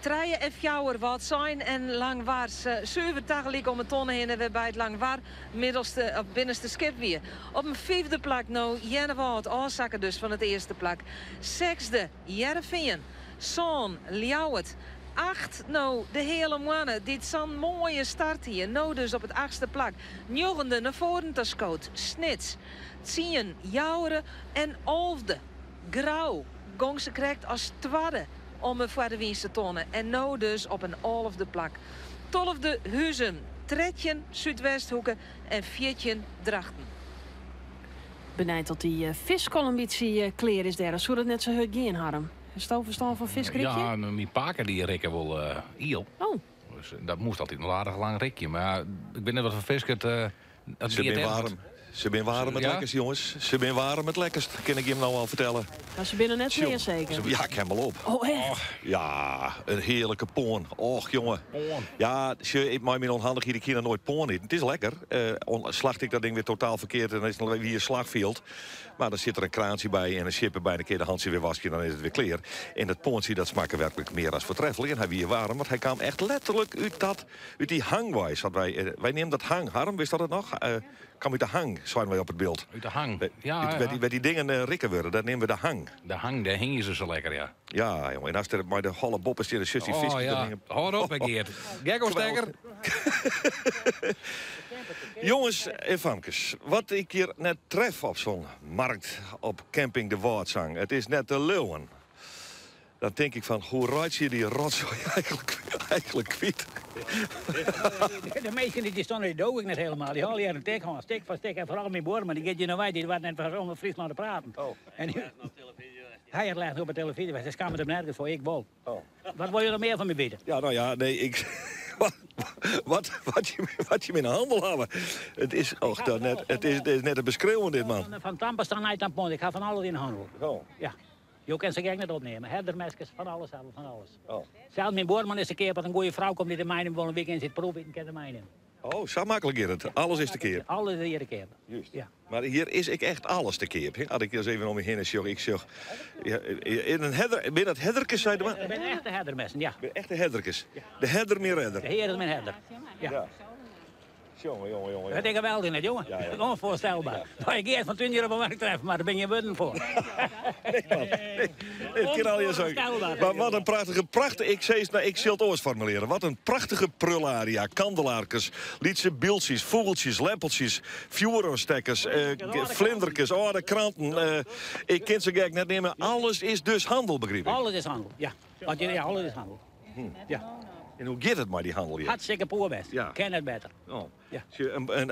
Trije en fjouwer Wâldsein en Langwar. Suver tagelyk om 'e tonne hinne wêrby't Langwar middelste of binnenste skip wie. Op in fyfde plak no Earnewâld, ôfsakke dus fan it earste plak. Sechsde Hearrenfean, sân Ljouwert, acht no de Heale Moanne dy't sa'n moaie start hie, no dus op it achtste plak. Njoggende nei foaren ta skood Snits, tsien Joure en alfde. Grou gong se krekt as twadde om 'e foar de wynse tonne en no dus op in alfde plak. Tolfde Huzum, 13 Súdwesthoeke en 14 Drachten. Benijd oft dy fisk al in bytsje klear is dêr. Soe dat net sa hurd gean, Harm? Hasto ferstân fan fiskrikjen? Ja, myn pake dy rikke wol iel. Oh. Dus dat moast altyd wol aardich lang rikje. Mar ja, ik wit net wat foar fisk it. Dat Se binne waarm. Se binne waarm it lekkerst, jonges. Se binne waarm it lekkerst, kin ik jim no al fertelle. Mar se binne net klear seker? Ja, ik ha 'm al op. Oh, echt? Ja, in hearlike poan. Och, jonge. Poan. Ja, sjoch, ik mei myn ûnhandichheid, ik hie noch noait poan iten. It is lekker. Slacht ik dat ding wer totaal ferkeard en dan is it in wier slachfjild. Mar dan sit der in kraantsje by en in sjippe by en dan kin je de hantsje wer waskje en dan is it wer klear. En dat poantsje dat smakke werklik mear as foartreflik. En hy wie waarm, want hy kaam echt letterlik út dat, út dy hang wei. Sa't wy, wy neame dat hang. Harm, wist dat it noch? Kaam út de hang, seinen wy op it Bilt. Út de hang, ja, ja. Wêr't dy dingen rikke wurde, dat neame we de hang. De hang, dêr hingje se sa lekker, ja. Ja, jonge, en ast der mei de holle boppe stiet, dan sjochst dy fisk. Oh, ja. Hâld op, hè, Geart. Gekko stekker. Jonges en famkes, wat ik hjir net tref op zo'n markt op camping De Wâldsang, it is net te leauwen. Dan tink ik fan, hoe reitsje je dy rotsoai eigenlijk kwyt? De minsken dy't hjir stean, dy doog ik net helemaal. Dy hâlde hjir in tik oan, stik foar stik. En foaral myn buorman, dy giet hjir no wei, dy doart net om yn Fryslân te praten. En hy hat lêsten op de telefyzje west, hy skammet him nergens foar, ik wol. Wat wolle jo noch mear fan my witte? Ja, no ja, nee, ik. Wat, wat, je, wat je yn 'e hannel hawwe. It is, och, dat net, it is net te beskriuwen, dit man. Fan tandpasta nei tampon, ik ha fan alles yn 'e hannel. Oh. Ja. Jo kinne se gek net opneame. Herdermeskes, fan alles hawwe, fan alles. Oh. Sels myn buorman is te keap, as in goede frou komt dy't it meinimme wol in weekend sit proefiten, kin se meinimme. Oh, sa maklik giet it. Alles is te keap. Alles is hjir te keap. Just. Ja. Mar hjir is ek echt alles te keap. Hè? As ik ris even om my hinne sjoch, ik sjoch ja, in in herder, binne dat herderkes, sei de man? Dat binne echte herdermessen, ja. Binne echte herderkes. De herder myn redder. De Hear is myn herder. Ja. Ja. Jonge, jonge, jonge. Dat is geweldich net, jonge. Ja, ja. Onvoorstelbaar. Nou, ik earst fan tún hjir op 'e markt treffen, mar dêr bin gjin wurden foar. Nee, man. Nee, het kin allegear sa. Mar wat in prachtige, prachtige, ik sis, no, ik sil it oars formulearje. Wat in prachtige prullaria, kandelaarkes, lytse byldsjes, fûgeltsjes, leppeltsjes, fjoeroanstekkers, flinderkes, âlde kranten. Ik kin se gek net neame. Alles is dus handel, begryp ik. Alles is handel, ja. Want ja, alles is handel. Ja. En hoe giet it mei dy hannel hjir? Hartstikke poerbêst. Ja. Kin net better. Oh. Ja. Sjoch, en,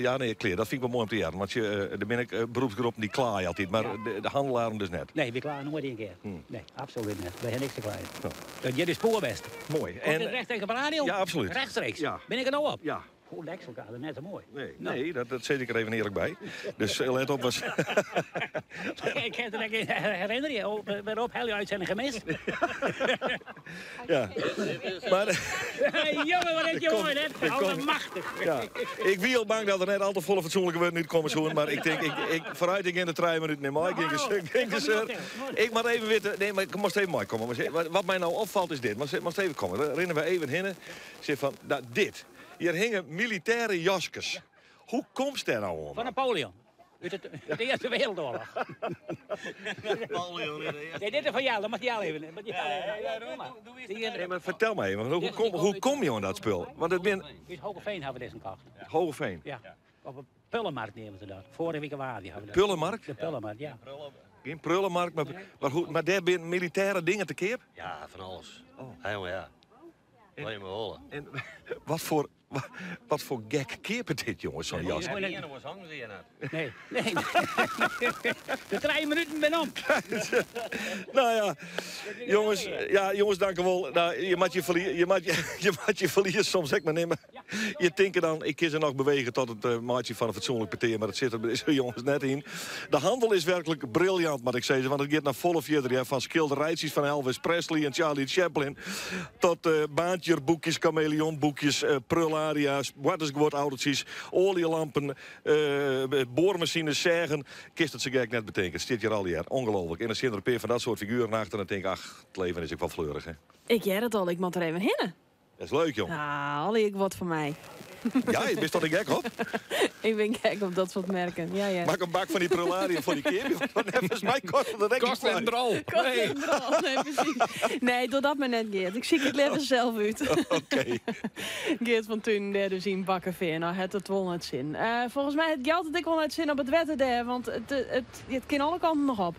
ja, nee, klear. Dat fyn ik wol moai om te hearren. Want sjoch, der binne ek beroepsgroepen dy kleie altyd, mar de hannelaren dus net. Nee, wy kleie noait ien kear. Nee, absolút net. Wy ha niks te kleien. Dat hjir is poerbêst. Moai. Komt dit rechtstreeks op de radio? Ja, absolút. Rechtstreeks? Ja. Bin ik der no op? Ja. Hoe deksel elkaar, net sa moai. Nee, nee, dat sis ik der even earlik by. Dus let op. Was... Ik kin it ek herinnerje. Oh, wêrop helje uitzending gemist? Ja. Maar, Jongen, wat is je mooi, hè? Allemachtig. Ja. Ik wie al bang dat der net al te folle fatsoenlike wurden útkomme soene, mar ik tink, ik, foarút ik gean de trije minuten net mei. Ging Ik moat even witte, nee, mar ik moast even meikomme. Wat my no opfalt is dit. Moast even komme. Dan rinne we even hinne. Sis fan, dat, dit. Hjir hingje militêre jaskes. Hoe komst dêr nou oan? Fan Napoleon. Ut de, de Earste Wereldoarloch. Napoleon in de Eerste Nee, dit is fan Jelle, dat moat Jelle even. Moet Jelle even. Doe maar. Nee, mar fertel my even, hoe, kom, hoe kom je oan dat spul? Want it bin Ut Hoogeveen hawwe we dizze kocht. Hoogeveen. Ja. Op de Pullenmarkt neame se dat. Foarige wike woansdei hawwe we dat. Pullenmarkt? De Pullenmarkt, ja. Gjin prullenmarkt, mar, mar, hoe, mar dêr binne militêre dingen te keap? Ja, fan alles. Helemaal ja. Alleen maar holle. En wat foar, wat foar gek keapet dit, jonges, zo'n jas? Nee, nee. De 3 minuten binne om. Nou ja, jonges, ja, jonges, dank u wol. Nou, je moat je ferlie, je moat je, je moat je ferlies soms ek mar nimme. Je tinke dan, ik kin se noch bewege tot it eh, meitsjen fan in fatsoenlik petear, mar dat sit der by dizze jonges net yn. De handel is werklik briljant, moat ik sizze, want it giet noch folle fierder. Ja, fan skilderijtsjes fan Elvis Presley en Charlie Chaplin tot eh baantjerboekjes, kameleonboekjes, eh, prullaria's, boartersguodautotsjes, oaljelampen, eh, boarmasines, seagen. Kinst it sa gek net betinke. It stiet hjir allegear. Ongelooflik. En dan stean der in pear fan dat soart figueren achter en dan tink ik, ach, it leven is ek wol fleurich, hè. Ik hear it al, ik moat der even hinne. Dat is leuk, jong. Ah, allegear wat foar my. Ja, bist der gek op? Ik bin gek op dat soart merken. Ja, ja. Mak in bak fan dy prullaria foar dy keapje, want neffens my kostet it ek Kost net drol. Kost net drol. Nee, presys. Nee, doch dat mar net, Geert. Ik siek it leaver sels út. Oké. Geert van Tuinen dêr dus yn Bakkefean. Nou hat it wol nei it sin. Eh, folgens my hat Gjalt it ek wol nei it sin op it wetter dêr, want it, it, it kin alle kanten noch op.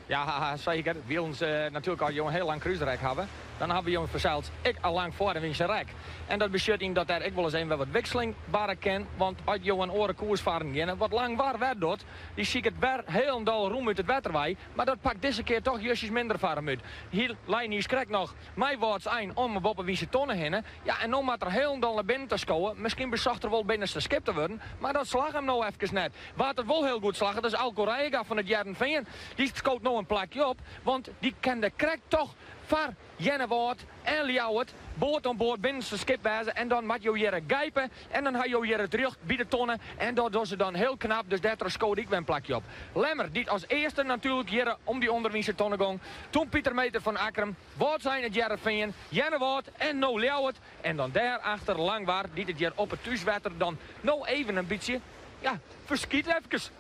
Ja, seker. Wilens natuerlik as jo in hiel lang krúsrek hawwe, dan hawwe jo fansels ek in lang foarewynse rek. En dat betsjut yn dat der ek wolris even wer wat wikseling barre kin, want as jo in oare koers farren geane, wat Langwar wer docht, dy siket wer hielendal rûm út it wetter wei, mar dat pakt dizze kear toch justjes minder foar him út. Hy lei niiskrekt noch mei Wâldsein om 'e boppewynse tonne hinne. Ja, en no moat er hielendal nei binnen ta skowe. Miskien besocht er wol binnenste skip te wurden, mar dat slagge him no efkes net. Wa't it wol hiel goed slagget is Alko Reijenga fan it Hearrenfean. Dy skoot no in plakje op, want dy kende krekt toch foar Earnewâld en Ljouwert board oan board binnenste skip wêze en dan moat jo hjirre gijpe en dan ha jo hjir it rjocht by de tonne en dat dogge se dan hiel knap, dus dêrtroch skoot ek wer in plakje op. Lemmer, dy't as earste natuerlik hjirre om dy ûnderwynse tonne gong, toen Pieter Meeter fan Akkrum, Wâldsein it Hearrenfean, Earnewâld en no Ljouwert en dan dêrachter Langwar dy't it hjir op it thúswetter dan no even in bytsje, ja, ferskyt efkes.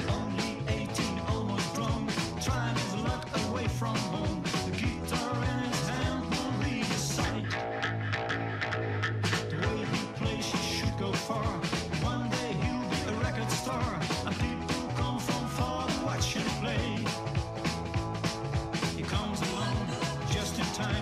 Only 18, almost grown, trying his luck away from home. The guitar in his hand won't leave his side. The way he plays, he should go far. One day he'll be a record star, and people come from far to watch him play. He comes along just in time.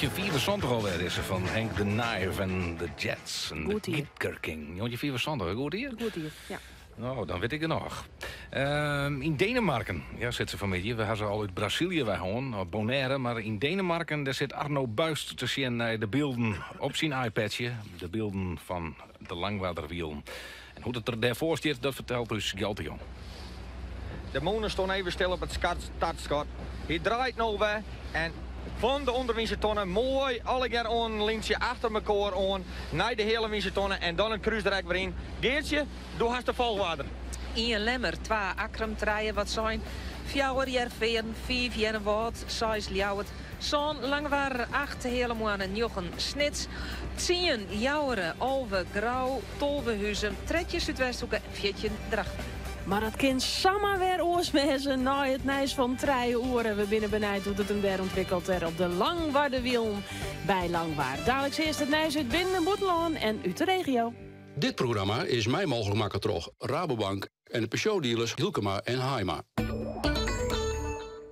1974 alwer is se fan Hank the Knife en de Jets. En de Goed jier. Guitar King. 1974, goed jier? Goed jier, ja. No, dan wit ik genôch. Yn Denemarken, ja, sit se fanmiddei. We ha se al út Brazilië wei hân, op Bonaire. Mar yn Denemarken dêr sit Arno Buist te sjen nei de bylden op syn iPadsje. De bylden fan de Langwarderwielen. En hoe't it der dêrfoar stiet, dat fertelt ús Gjalt de Jong. De mûne stond even stil op it startskot. Hy draait no wer en fan de ûnderwynse tonne moai allegear oan in lyntsje achter mekoar oan nei de healewynse tonne en dan it krús der ek wer yn. Geartsje, do hast de folchoarder. Ien Lemmer, twa Akkrum, trije Wâldsein, fjouwer Hearrenfean, fiif Earnewâld, seis Ljouwert, sân Langwar, acht Healemoanne, njoggen Snits, tsien Joure, 11 Grou, 12 Huzum, 13 Súdwesthoeke en 14 Drachten. Mar dat kin samar wer oars wêze nei it nijs fan trije oere. We binne benijd hoe't it him dêr ûntwikkelt dêr op de Langwarderwielen by Langwar. Daliks earst it nijs út binnen- en bûtenlân en út de regio. Dit programma is mei mooglik makke troch Rabobank en de Peugeot-dealers Hylkema en Haaima.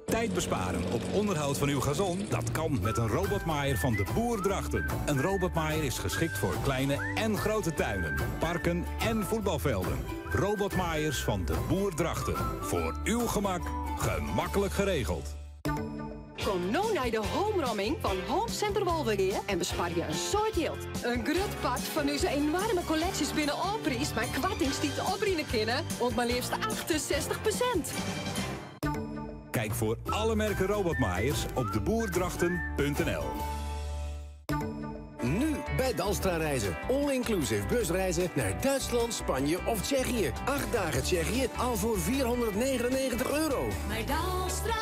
Tijd besparen op onderhoud van uw gazon? Dat kan met een robotmaaier van de Boer Drachten. Een robotmaaier is geschikt voor kleine en grote tuinen, parken en voetbalvelden. Robotmaaiers van de Boer Drachten. Voor uw gemak, gemakkelijk geregeld. Kom no nei de homromming fan Home Center Wolvegea en besparje in soad jild. In grut part fan ús enoarme kolleksjes binne ôfpriisd mei koartings dy't oprinne kinne oant mar leafst 68%. Kijk voor alle merken robotmaaiers op deboerdrachten.nl. Nu bij Dalstra Reizen. All-inclusive busreizen naar Duitsland, Spanje of Tsjechië. 8 dagen Tsjechië al voor 499 euro. Mei Dalstra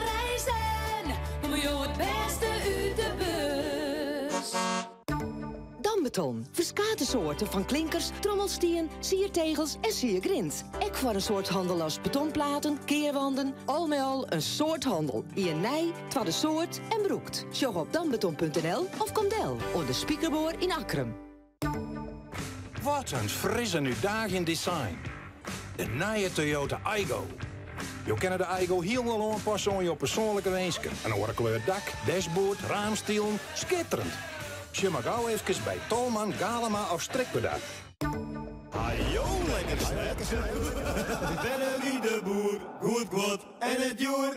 Reizen komme jo it bêste út de bus. Dambeton. Ferskate soarten fan klinkers, trommelstien, siertegels en siergrint. Ek foar in soad hannel as betonplaten, kearwanden. Al mei al in soad hannel. Ien nij, twadde soart en brûkt. Sjoch op dambeton.nl of kom del oan de Spikerboar yn Akkrum. Wat in fris en útdaagjend design. De nije Toyota Aygo. Jo kinne de Aygo hielendal oanpasse oan jo persoanlike winsken. In oare kleur dak, dashboard, raamstilen. Skitterend! Sjoch mar gau efkes by Tolman, Galema of Strikwerda. Hajo, lekker snert. Benno de Boer, goed guod en it djoer.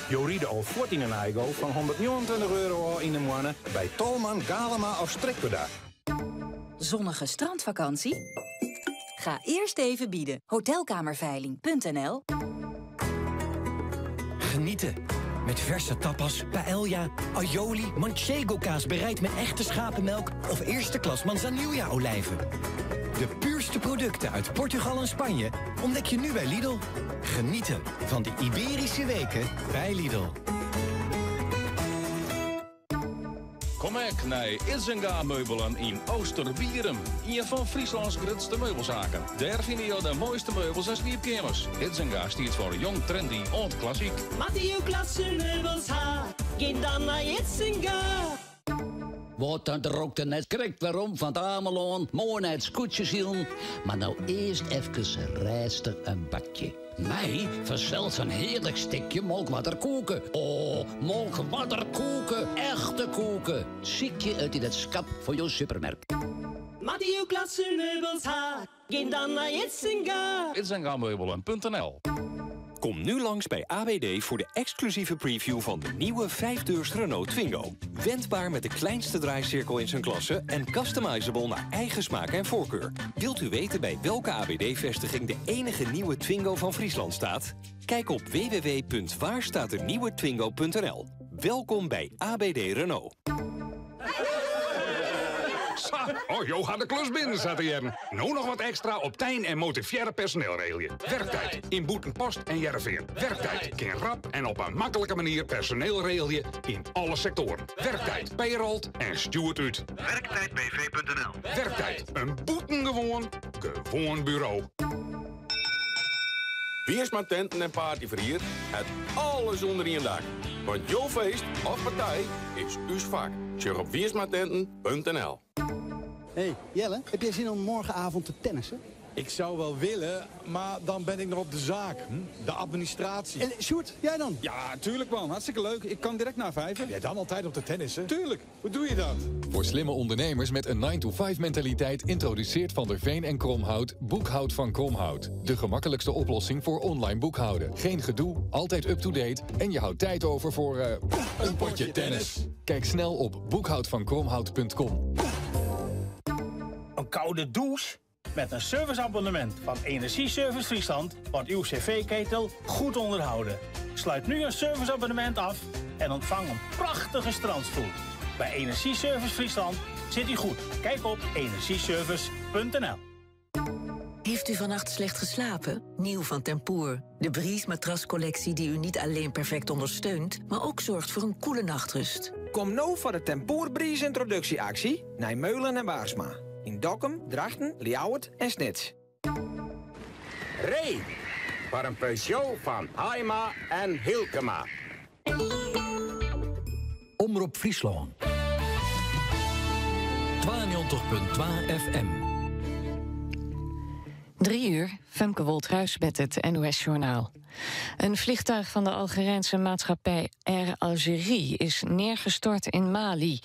Jo ride al fuort yn in Aygo fan 129 euro ôf yn 'e moanne by Tolman, Galema of Strikwerda. Zonnige strandvakantie? Ga eerst even bieden. Hotelkamerveiling.nl Genieten met verse tapas, paella, aioli, manchego kaas bereid met echte schapenmelk of eerste klas manzanilla olijven. De puurste producten uit Portugal en Spanje ontdek je nu bij Lidl. Genieten van de Iberische weken bij Lidl. Kom ek nei Idzenga Meubelen yn Oosterbierum. Ien fan Fryslâns grutste meubelsaken. Dêr fine jo de moaiste meubels en sliepkeamers. Idzenga stiet foar jong, trendy oant klassyk. Moatte jo klasse meubels ha, gean dan nei Idzenga. Wat dan rokte net krekt werom fan it Amelân, moai nei it skûtsjesilen, mar no earst efkes rêstich in bakje. Mei fansels in hearlik stikje Molkwarder koeke. O, Molkwarder koeke, echte koeke. Sykje it yn it skap fan jo supermerk. Moatte jo klasse meubels ha, gean dan nei Idzenga. Idzengameubelen.nl Kom nu langs bij AWD voor de exclusieve preview van de nieuwe 5-deurs Renault Twingo. Wendbaar met de kleinste draaicirkel in zijn klasse en customizable naar eigen smaak en voorkeur. Wilt u weten bij welke AWD-vestiging de enige nieuwe Twingo van Friesland staat? Kijk op www.waarstaatdenieuwetwingo.nl. Welkom bij ABD Renault. Sa, oh, jo ha de klus binnen, sa te hearren. No noch wat ekstra op tyn en motivearre personeel regelje. Werktijd yn Bûtenpost en Hearrenfean. Werktijd kin rap en op in maklike manier personeel regelje yn alle sektoaren. Werktijd payrolt en stjoert út. Werktijdbv.nl Werktijd, in bûtengewoan, gewoan buro. Wiersma Tenten en Partyferhier hat alles ûnder ien dak. Want jo feest of partij is ús fak. Sjoch op wiersmatenten.nl Hey Jelle, heb jij zin om morgenavond te tennissen? Ik zou wel willen, maar dan ben ik nog op de zaak. Hm? De administratie. En Sjoerd, jij dan? Ja, tuurlijk man. Hartstikke leuk. Ik kan direct na vijven. Jij dan altijd op de tennissen? Tuurlijk. Hoe doe je dat? Voor slimme ondernemers met een 9-to-5 mentaliteit introduceert Van der Veen en Kromhout Boekhoud van Kromhout. De gemakkelijkste oplossing voor online boekhouden. Geen gedoe, altijd up-to-date en je houdt tijd over voor een potje tennis. Kijk snel op boekhoudvankromhout.com. Een koude douche? Met een serviceabonnement van Energieservice Friesland wordt uw cv-ketel goed onderhouden. Sluit nu een serviceabonnement af en ontvang een prachtige strandstoel. Bij Energieservice Friesland zit u goed. Kijk op energieservice.nl. Heeft u vannacht slecht geslapen? Nieuw van Tempoor. De Breeze matrascollectie die u niet alleen perfect ondersteunt, maar ook zorgt voor een koele nachtrust. Kom nou voor de Tempoor Breeze introductieactie naar Meulen en Waarsma. In Dokkum, Drachten, Ljouwert en Snits. Ree voor een Peugeot van Haima en Hilkema. Omrop Fryslân. 92.2 FM. 3 uur, Femke Wolthuis met het NOS-journaal. Een vliegtuig van de Algerijnse maatschappij Air Algérie is neergestort in Mali.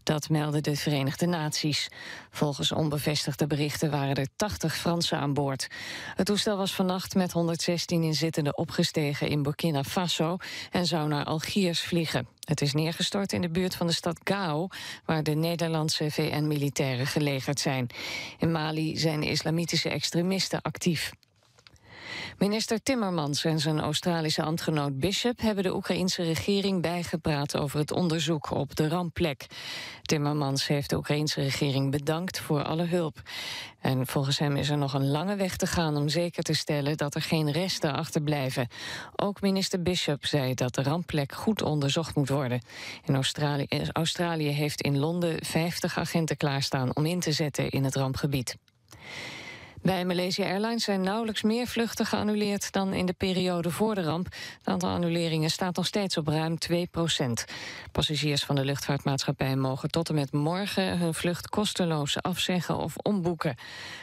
Dat melden de Verenigde Naties. Volgens onbevestigde berichten waren er 80 Fransen aan boord. Het toestel was vannacht met 116 inzittenden opgestegen in Burkina Faso en zou naar Algiers vliegen. Het is neergestort in de buurt van de stad Gao, waar de Nederlandse VN-militairen gelegerd zijn. In Mali zijn islamitische extremisten actief. Minister Timmermans en zijn Australische ambtgenoot Bishop hebben de Oekraïense regering bijgepraat over het onderzoek op de rampplek. Timmermans heeft de Oekraïense regering bedankt voor alle hulp. En volgens hem is er nog een lange weg te gaan om zeker te stellen dat er geen resten achterblijven. Ook minister Bishop zei dat de rampplek goed onderzocht moet worden. In Australië heeft in Londen 50 agenten klaarstaan om in te zetten in het rampgebied. Bij Malaysia Airlines zijn nauwelijks meer vluchten geannuleerd dan in de periode voor de ramp. Het aantal annuleringen staat nog steeds op ruim 2. Passagiers van de luchtvaartmaatschappij mogen tot en met morgen hun vlucht kosteloos afzeggen of omboeken.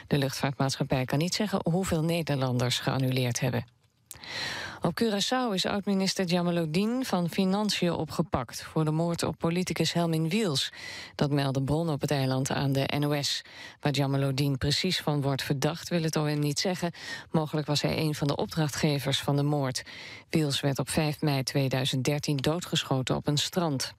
De luchtvaartmaatschappij kan niet zeggen hoeveel Nederlanders geannuleerd hebben. Op Curaçao is oud-minister Jamaloodin van Financiën opgepakt voor de moord op politicus Helmin Wiels. Dat meldde bronnen op het eiland aan de NOS. Waar Jamaloodin precies van wordt verdacht wil het OM niet zeggen. Mogelijk was hij een van de opdrachtgevers van de moord. Wiels werd op 5 mei 2013 doodgeschoten op een strand.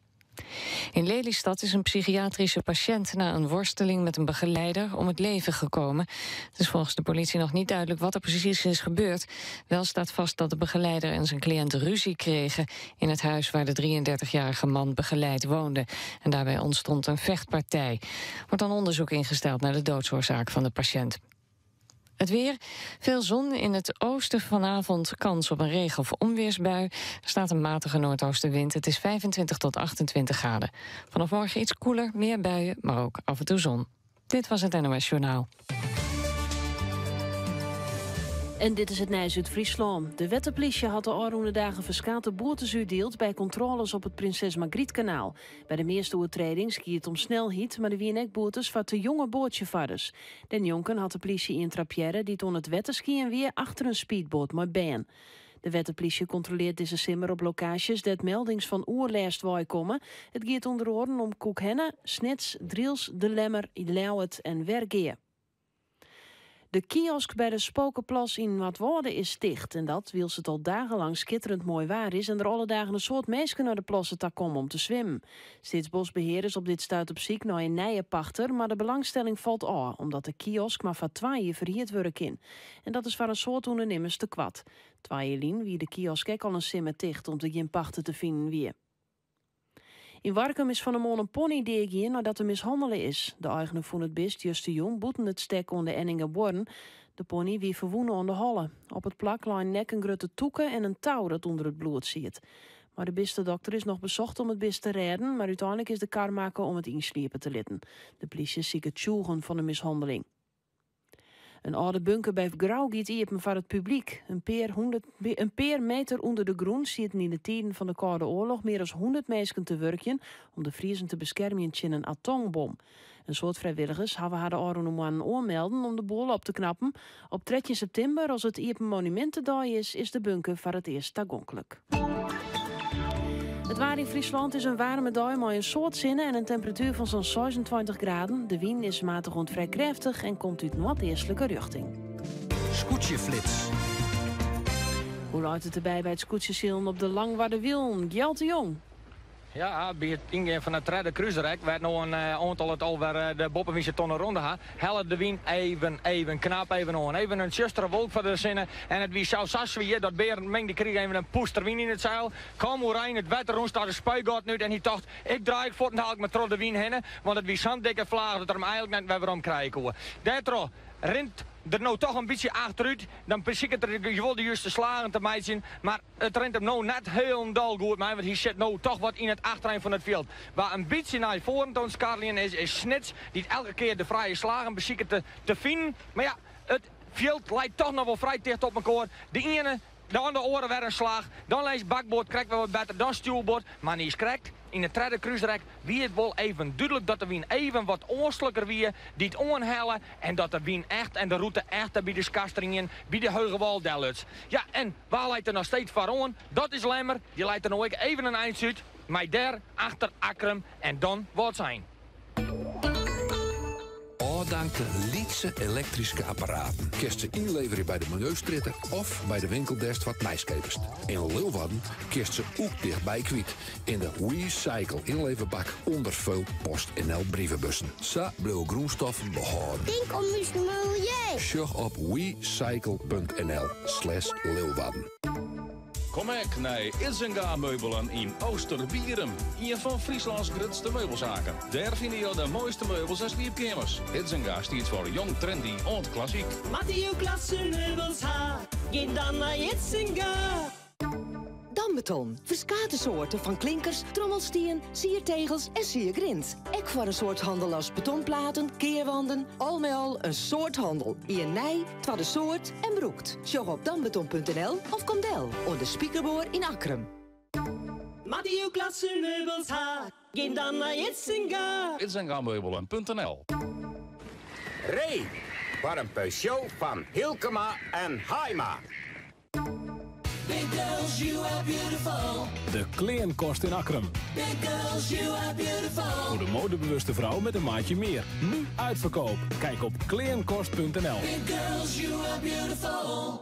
In Lelystad is een psychiatrische patiënt na een worsteling met een begeleider om het leven gekomen. Het is volgens de politie nog niet duidelijk wat er precies is gebeurd. Wel staat vast dat de begeleider en zijn cliënt ruzie kregen in het huis waar de 33-jarige man begeleid woonde. En daarbij ontstond een vechtpartij. Wordt dan onderzoek ingesteld naar de doodsoorzaak van de patiënt. Het weer, veel zon in het oosten vanavond, kans op een regen- of onweersbui. Er staat een matige noordoostenwind. Het is 25 tot 28 graden. Vanaf morgen iets koeler, meer buien, maar ook af en toe zon. Dit was het NOS Journaal. En dit is het Nijs uit Friesland. De wettenpolitie had de afgelopen dagen verskate boetes uitdeeld bij controles op het Prinses Margrietkanaal. Bij de meeste overtredings ging het om snelheid, maar de wienekboetes van te jonge bootjevarders. Den Jonken had de politie in trapière die toen het wettenskiën weer achter een speedboot maar ben. De wettenpolitie controleert deze simmer op locaties dat meldings van oerlijst komen. Het gaat onder oren om Koekhenne, Snits, Driels, De Lemmer, Ljouwert en Wergeer. De kiosk bij de Spokenplas in Noardwâlde is dicht. En dat wil het al dagenlang schitterend mooi waar is en er alle dagen een soort mensen naar de plassen te komen om te zwemmen. Staatsbosbeheer is op dit stuit op ziek naar een nije pachter, maar de belangstelling valt af, omdat de kiosk maar van tweeën verhierd worden in. En dat is voor een soort ondernemers te kwad. Tweeën wie de kiosk ook al een simmer dicht om de geen pachten te vinden weer. In Warkum is van een man een pony deegien nadat er mishandelen is. De eigenaar van het beest, Juste Jong, boeten het stek onder de Enninger Born. De pony wie verwoenen onder de hallen. Op het plak lag nek een grote toeken en een touw dat onder het bloed zit. Maar de bistendokter is nog bezocht om het beest te redden, maar uiteindelijk is de karmaker om het insliepen te litten. De politie ziet het tjoegen van de mishandeling. In âlde bunker by Grou giet iepen foar it publyk. In pear, hûndert, in pear meter ûnder de grûn sieten yn de tiden fan de Kâlde Oarloch mear as 100 minsken te wurkjen om de Friezen te beskermjen tsjin in atoombom. In soad frijwilligers hawwe har de ôfrûne moannen oanmelden om de boel op te knappen. Op 13 septimber, as it Iepen Monumintedei is, is de bunker foar it earst tagonklik. It waar yn Fryslân is in waarme dei mei in soad sinne en in temperatuer fan sa'n 26 graden. De wyn is matich oant frij krêftich en komt út noardeastlike rjochting. Skûtsjeflits. Hoe leit it derby by it skûtsjesilen op de Langwarder Wielen? Gjalt de Jong. Ja, by it yngean fan it tredde krúsrek, wêr't no in oantal it alwer de boppewynse tonne ronde ha, helle de wyn even, even knap even oan. Even in tsjustere wolk foar de sinne en it wie sels sa swier dat Berend Mink dy krige even in pûster wyn yn it seil, kaam oerein, it wetter rûn ta de spuigatten út en hy tocht, ik draai ik fuortendalik mar troch de wyn hinne, want it wie sa'n dikke flaach dat er him eigenlik net wer werom krije koe. Dêrtroch rint er no toch in bytsje achterút, dan besiket er wol de juste slagen te meitsjen, mar It rint him no net hielendal goed mei, want hy sit no toch wat yn it achterein fan it fjild. Wa in bytsje nei foaren oan it skarreljen is, is Snits, dy't elke kear de frije slagen besiket te te finen. Mar ja, it fjild leit toch noch wol frij ticht op mekoar. De iene, dan de oare wer in slach. Dan leit bakboard krekt wer wat better dan stjoerboard. Mar niiskrekt, yn it tredde krúsrek wie it wol even dúdlik dat de wyn even wat oastliker wie dy't oanhelle en dat de wyn echt en de rûte echt by de Skarster Rien by de Hegewâl delluts. Ja, en wa leit der noch steeds foaroan? Dat is Lemmer, dy leit der no ek even in eintsje út, mei dêr achter Akkrum en dan Wâldsein. Ôfdankte lytse elektryske apparaten kinst se ynleverje by de Miljeustrjitte of by de winkel dêr'tst wat nijs keapest. Yn Leeuwarden kinst se ek tichtby kwyt yn de WeCycle ynleverbak ûnder folle PostNL brievebussen. Sa bliuwe grûnstoffen behâlden. Tink om ús miljeu. Sjoch op wecycle.nl/leeuwarden. Kom ek nei Idzenga Meubelen yn Oosterbierum. Ien fan Fryslâns grutste meubelsaken. Dêr fine jo de moaiste meubels en sliepkeamers. Idzenga stiet foar jong, trendy oant klassyk. Moatte jo klasse meubels ha, gean dan nei Idzenga. Dambeton. Ferskate soarten fan klinkers, trommelstien, siertegels en siergrint. Ek foar in soad hannel as betonplaten, kearwanden. Al mei al in soad hannel. Ien nij, twadde soart en brûkt. Sjoch op dambeton.nl of kom del oan de Spikerboar yn Akkrum. Moatte jo klasse meubels ha, gean dan nei Idzenga. Idzengameubelen.nl Ree foar in Peugeot fan Hylkema en Haima. Big girls, you are beautiful. De Kleankast in Akkrum. Big girls, you are beautiful. Voor de modebewuste vrouw met een maatje meer. Nu uitverkoop. Kijk op kleankost.nl. Big girls, you are beautiful.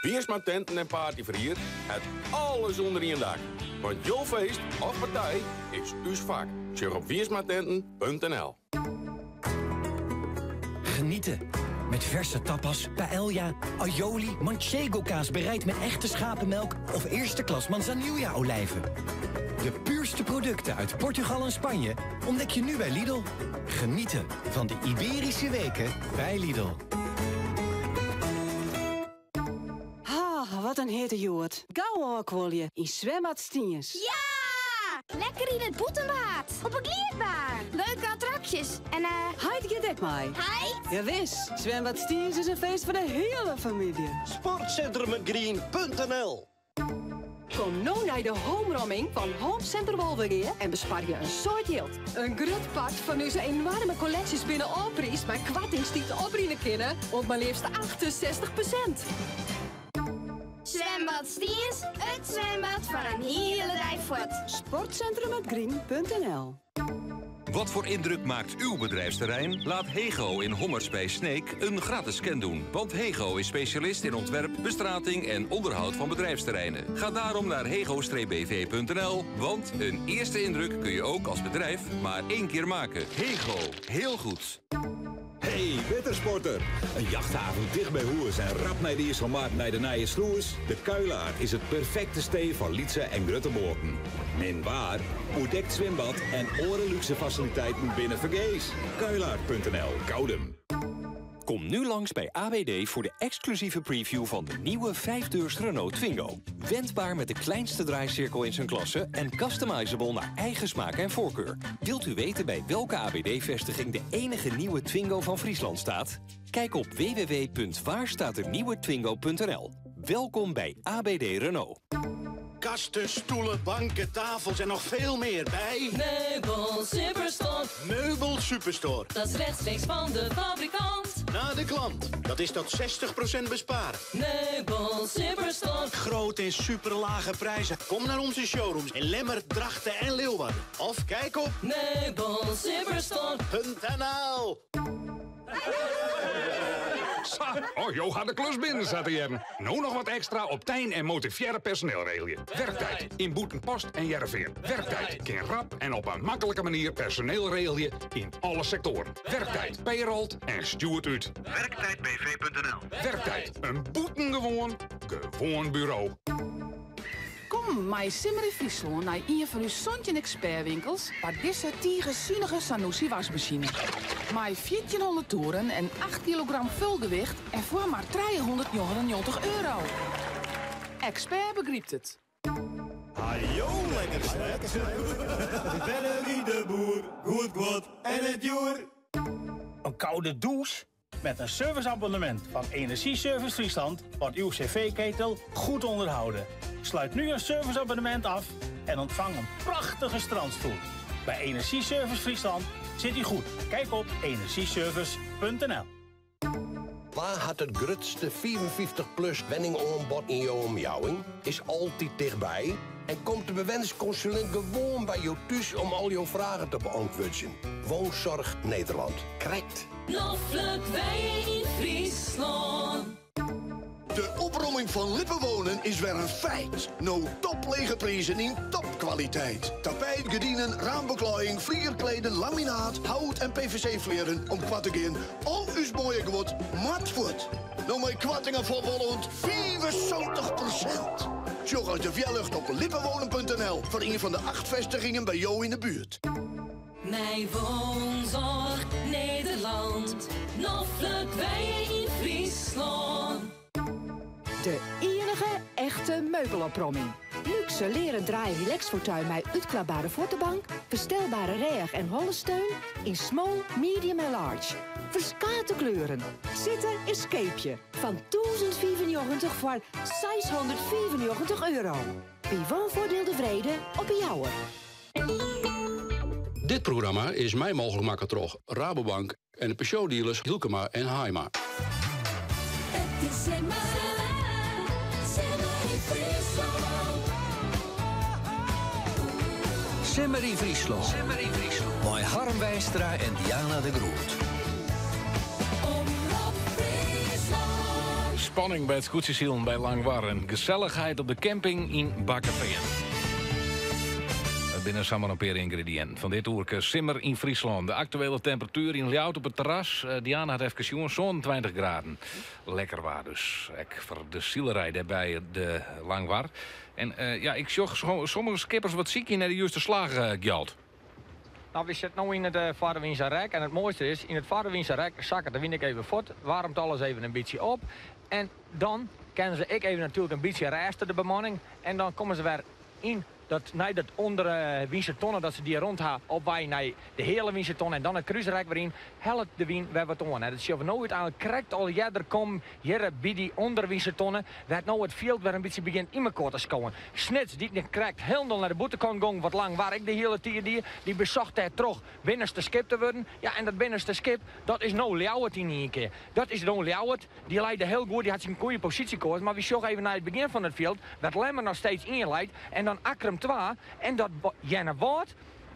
Wiersma Tenten en Partyferhier hat alles ûnder ien dak. Want jo feest of partij is ús fak. Sjoch op wiersmatenten.nl. Genieten met verse tapas, paella, aioli, manchego kaas bereid met echte schapenmelk of eerste klas manzanilla olijven. De puurste producten uit Portugal en Spanje ontdek je nu bij Lidl. Genieten van de Iberische weken bij Lidl. Ha, wat in hitte hjoed. Gau ôfkuolje yn swimbad Stiens. Ja! Lekker yn it bûtenbad. Op 'e glydbaan. Leuke attraksjes. En eh. Heit giet ek mei. Heit? Jawis, swimbad Stiens is in feest foar de hiele famylje. Sportcentrumgrien.nl Kom no nei de homeromming fan Home Center Wolvegea en besparje in soad jild. In grut part fan ús enoarme kolleksjes binne ôfpriisd mei koartings dy't oprinne kinne oant mar leafst 68%. Zwembad Stiens, it swimbad foar in hiele dei fuort. Sportcentrumhetgrien.nl Wat voor indruk maakt uw bedrijfsterrein? Laat Hego in Hommers bij Sneek een gratis scan doen. Want Hego is specialist in ontwerp, bestrating en onderhoud van bedrijfsterreinen. Ga daarom naar hego-bv.nl, want een eerste indruk kun je ook als bedrijf maar één keer maken. Hego, heel goed. Hey, wettersporter! In jachthaven ticht by hûs en rap nei de Iselmar nei de nije slûs. De Kuilart is it perfekte stee foar lytse en grutte boaten. Min waar, oerdekt swimbad en oare lúkse fasiliteiten binne fergees. Kuilart.nl Koudum. Kom nu langs bij ABD voor de exclusieve preview van de nieuwe 5-deurs Renault Twingo. Wendbaar met de kleinste draaicirkel in zijn klasse en customizable naar eigen smaak en voorkeur. Wilt u weten bij welke ABD-vestiging de enige nieuwe Twingo van Friesland staat? Kijk op www.waarstaatdenieuwetwingo.nl. Welkom bij ABD Renault. Kasten, stoelen, banken, tafels en nog veel meer bij... Meubel Superstore. Meubel Superstore. Dat is rechtstreeks van de fabrikant. Naar de klant. Dat is tot 60% besparen. Meubel Superstore. Groot en superlage prijzen. Kom naar onze showrooms in Lemmer, Drachten en Leeuwarden. Of kijk op... Meubelsuperstore.nl Sa, oh jo, gaat de klus binnen, zat hij. Nou nog wat extra op tijn en motiveerde personeel regelen. Werktijd in Boetenpost en Jereveen. Werktijd kan rap en op een makkelijke manier personeel regelen in alle sectoren. Werktijd payroll en stuurt uit. Werktijdbv.nl Werktijd, een boetengewoon, gewoon bureau. Kom mei Simmer yn Fryslân nei ien fan ús 17 expertwinkels foar dizze tige sunige Sanusi wasmasine. Mei 1400 toeren en 8 kilogram fulgewicht en foar mar 399 euro. Expert begrypt it. Hajo, lekker slet. Bennerie de Boer, goed goed en het joer. Een koude douche? Met een serviceabonnement van Energieservice Friesland wordt uw cv-ketel goed onderhouden. Sluit nu een serviceabonnement af en ontvang een prachtige strandstoel. Bij Energieservice Friesland zit u goed. Kijk op energieservice.nl. Wa hat it grutste 55-plus wenningoanbod yn jo omjouwing? Is altyd tichtby en komt de bewennerskonsulint gewoan by jo thús om al jo fragen te beäntwurdzjen. Woonzorg Nederland. Krekt. Noflik wenje yn Fryslân. De opromming fan Lippenwonen is wer in feit. No toplege prizen yn topkwaliteit. Tapijt, gerdinen, raambeklaaiïng, flierkleden, laminaat, hout en PVC-flierren. Om koart te gean, al ús moaie guod moat fuort. No mei koartingen fan wol oant 75%. Sjoch as de wjerlucht op lippenwonen.nl foar ien fan de acht festigingen by jo yn de buert. Mei Woonzorg Nederland. Noflik wenje yn Fryslân. De iennige echte meubelopromming. Lúkse learen draai relaxfauteuil mei útklapbere fuottebank, ferstelbere rêch- en hollesteun yn small, medium en large. Ferskate kleuren. Sitte is keapje. Fan 1095 foar 695 euro. By Woonvoordeel De Vrede op 'e Jouwer. Dit programma is mei mooglik makke troch Rabobank en de Peugeot-dealers Hylkema en Haaima. It is simmer, simmer yn Fryslân. Simmer yn Fryslân. Mei Harm Weistra en Diana de Groot. Omrop Fryslân. Spanning by it skûtsjesilen by Langwar en gesellichheid op de camping yn Bakkefean. Dat binne samar in pear yngrediïnten fan dit oerke Simmer yn Fryslân. De aktuele temperatuer yn Ljouwert op it terras, eh, Diana hat efkes sjoen, 27 graden. Lekker waar dus. Ek foar de silerij dêr by de Langwar. En eh, ja, ik sjoch sommige skippers wat sykje nei de juste slach, eh, Gjalt. No, wy sitte no yn it uh, Foarwynse Rek en it moaiste is, yn it Foarwynse Rek sakket de wyn ek even fuort, waarmt alles even in bytsje op. En dan kinne se ek even natuerlik in bytsje rêste, de bemanning. En dan komme se wer yn dat, nei dat ûnderwynse tonne dat se dy rond ha op wei nei de heale wynse tonne en dan it krúsrek wer yn, hellet de wyn wer wat oan. En dat sjogge we no úteinlik krekt al earder kommen hjir by dy ûnderwynse tonne, wêr't no it fjild wer in bytsje begjint yn mekoar te skowen. Snits, dy't net krekt hielendal nei de bûtenkant gong, wat Langwar ek de hiele tiid die, dy besocht dêr troch binnenste skip te wurden. Ja, en dat binnenste skip, dat is no Ljouwert yn ien kear. Dat is no Ljouwert. Dy leide hiel goed, dy hat syn goede posysje kozen. Mar wy sjogge even nei it begjin fan it fjild, wêr't Lemmer noch steeds ien leit en dan Akkrum twa en dat Earnewâld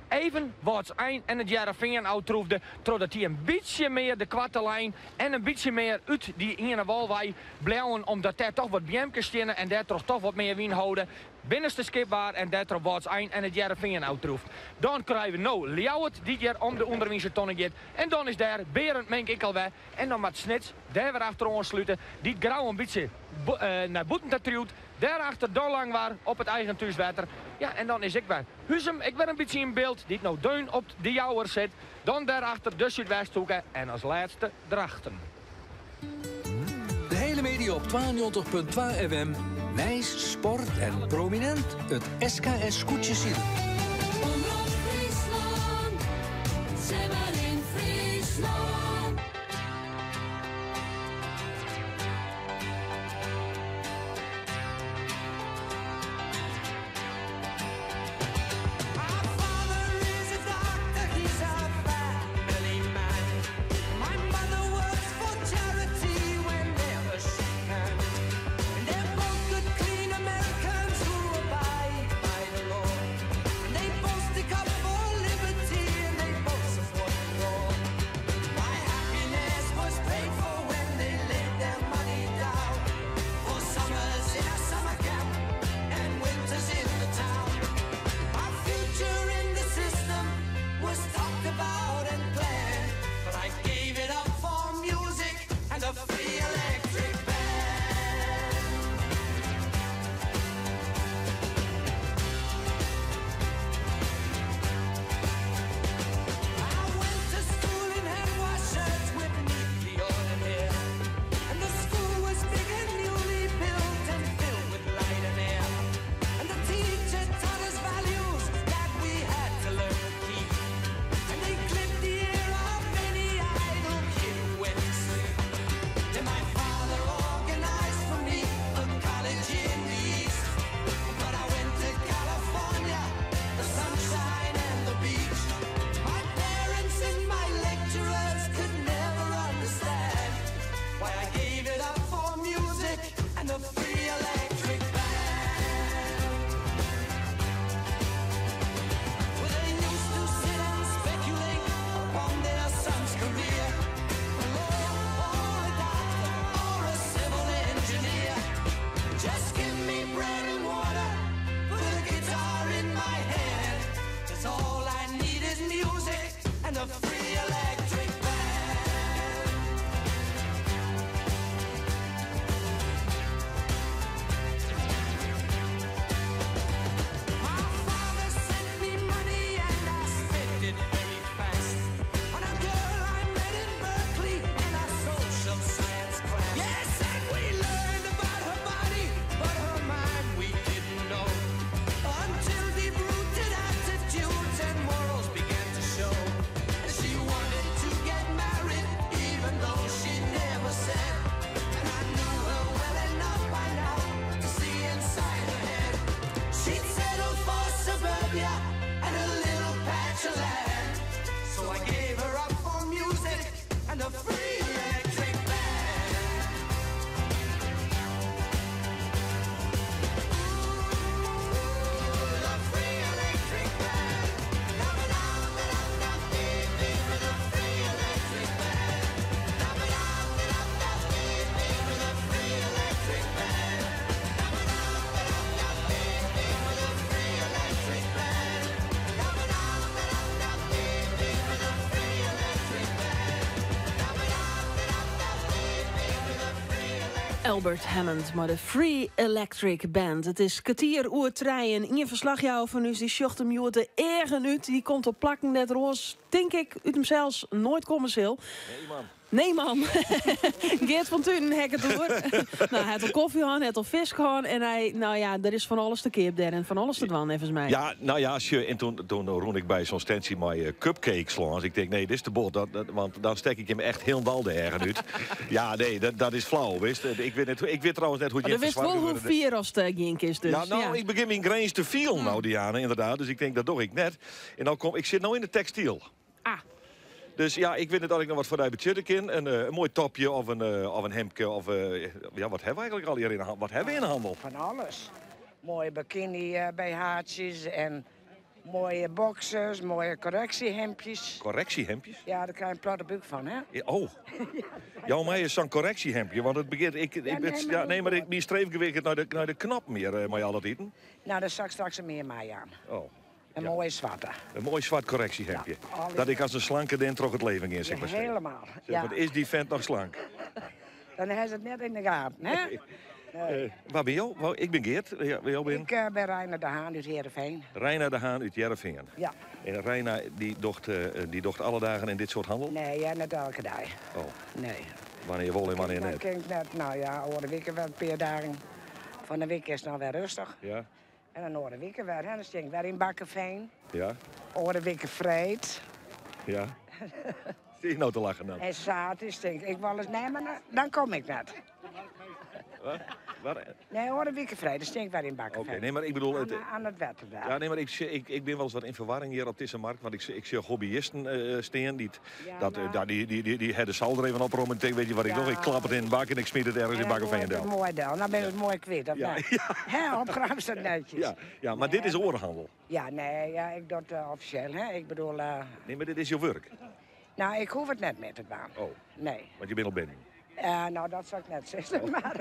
even Wâldsein en it Hearrenfean ôftroefde trochdat dy in bytsje mear de koarte lijn en in bytsje mear út dy iene wâl wei bleauwen omdat dêr toch wat beamkes steane en dêrtroch toch wat mear wyn holde. Binnenste skip waar en dêrtroch Wâldsein en it Hearrenfean ôftroefd. Dan krije we no Ljouwert dy't hjir om de ûnderwynse tonne giet en dan is dêr Berend Mink ek al wer en dan moat Snits dêr wer achteroan slute dy't Grou in bytsje nei bûten ta triuwt. Dêrachter dan Langwar op it eigen thúswetter. Ja, en dan is ek wer Huzum ek wer in bytsje yn byld, dy't no deun op De Jouwer sit. Dan dêrachter de Súdwesthoeke en as lêste Drachten. de middei op 92.2 FM nijs, sport en prominint it SKS Skûtsjesilen. Omrop Fryslân, Simmer yn Fryslân. Albert Hammond mei de Free Electric Band. It is kertier oer trijen. Ien ferslachjouwer fan ús dy sjocht him hjoed de eagen út. Dy komt op plakken dêr't er oars, tink ik, út himsels noait komme sil. Nee, man. Nee, man. Geert van Tuinen ha ik it oer. No, hy hat al kofje hân, hy hat al fisk hân. En hy, no ja, der is fan alles te keap dêr en fan alles te dwaan, neffens my. Ja, no ja, sjoch, en toen, toen rûn ik by sa'n stentsje mei eh, cupcakes lâns. Ik tink, nee, dit is te bot, dat, dat, want dan stek ik him echt hielendal de eagen út. Ja, nee, dat, dat is flau, wist. Ik wit, net, ik wit trouwens net hoe't Maar jim do witst wol fersoarge hoe wurde. fier ast eh, gean kinst dus. Ja, no, ik begjin myn grins te fielen no, Diana, ynderdaad. Dus ik tink, dat doch ik net. En dan kom, ik sit no yn de tekstyl. Ah. Dus ja, ik wit net oft ik noch wat foar dy betsjutte kin. In, eh, in moai topje of in, eh, of in hemke of... eh, ja, wat hawwe we eigentlik allegear yn de hannel? Wat hawwe we yn de hannel? Fan alles. Moaie bikini eh, BH'tsjes en moaie boxers, moaie korreksjehemdjes. Korreksjehemdjes? Ja, dêr krije je in platte búk fan, hè? Ja, oh. Jou my ris sa'n korreksjehemdje, want it begjint... Ik, ik, Ja, nee, it, maar ja, nee, mar ik, myn streefgewicht giet nei de, nei de knop mear eh, mei al dat iten. Nou, dan sil ik straks in mear meijaan. Oh. In moaie swarte. In moai swart korreksjehemdje. Ja, al Dat ik as in slanke den troch it leven gean, sil ik mar sizze. Helemaal, Zeg, ja. Want is dy fint noch slank? Dan ha se it net yn de gaten, hè? Eh, wa binne jo? Ik bin Geert. Ja, jo binne? Ik eh, bin Reina de Haan út Heerenveen. Reina de Haan út Hearrenfean. Ja. En Reina die docht, eh, die docht alle dagen yn dit soart hannel? Nee, ja, net elke dei. Oh. Nee. Wannear wol en wannear Dat net. kin ik net. Nou ja, oare wike wer in pear dagen. Fan de wike is it noch wer rêstich. Ja. En dan oare wike wer, hè. Dan stean ik wer yn Bakkefean. Ja. Oare wike freed. Ja. Stean je no te lachen dan? En saterdei tink ik wolris, nee, mar dan kom ik net. Wat? Waar? Nee, oare wike freed, dan stean ik wer yn Bakkefean. Oké, nee, mar ik bedoel... Aan, aan it wetter dêr. Ja, nee, mar ik, ik bin wolris wat yn ferwarring hjir op dizze markt, want ik sjoch hobbyisten stean dy't Ja, dat, mar- die, die, die, die ha de salder even opromme en tink, weet je wat ik Ja. doch? Ik klap it yn in bak en ik smyt it ergens yn En dan Bakkefean goai ik del. it moai del. Dan bin ik it moai kwyt, of Ja, net? Hè, opgraafst it netjes. Ja, ja, mar dit is oare hannel. Ja, nee, ja, ik doch it offisjeel, hè. Ik bedoel, Nee, mar dit is jo wurk. nou, ik hoech it net mear te dwaan. Oh. Nee. Want je bent al binnen. Nou, dat sil ik net sizze, Oh. mar...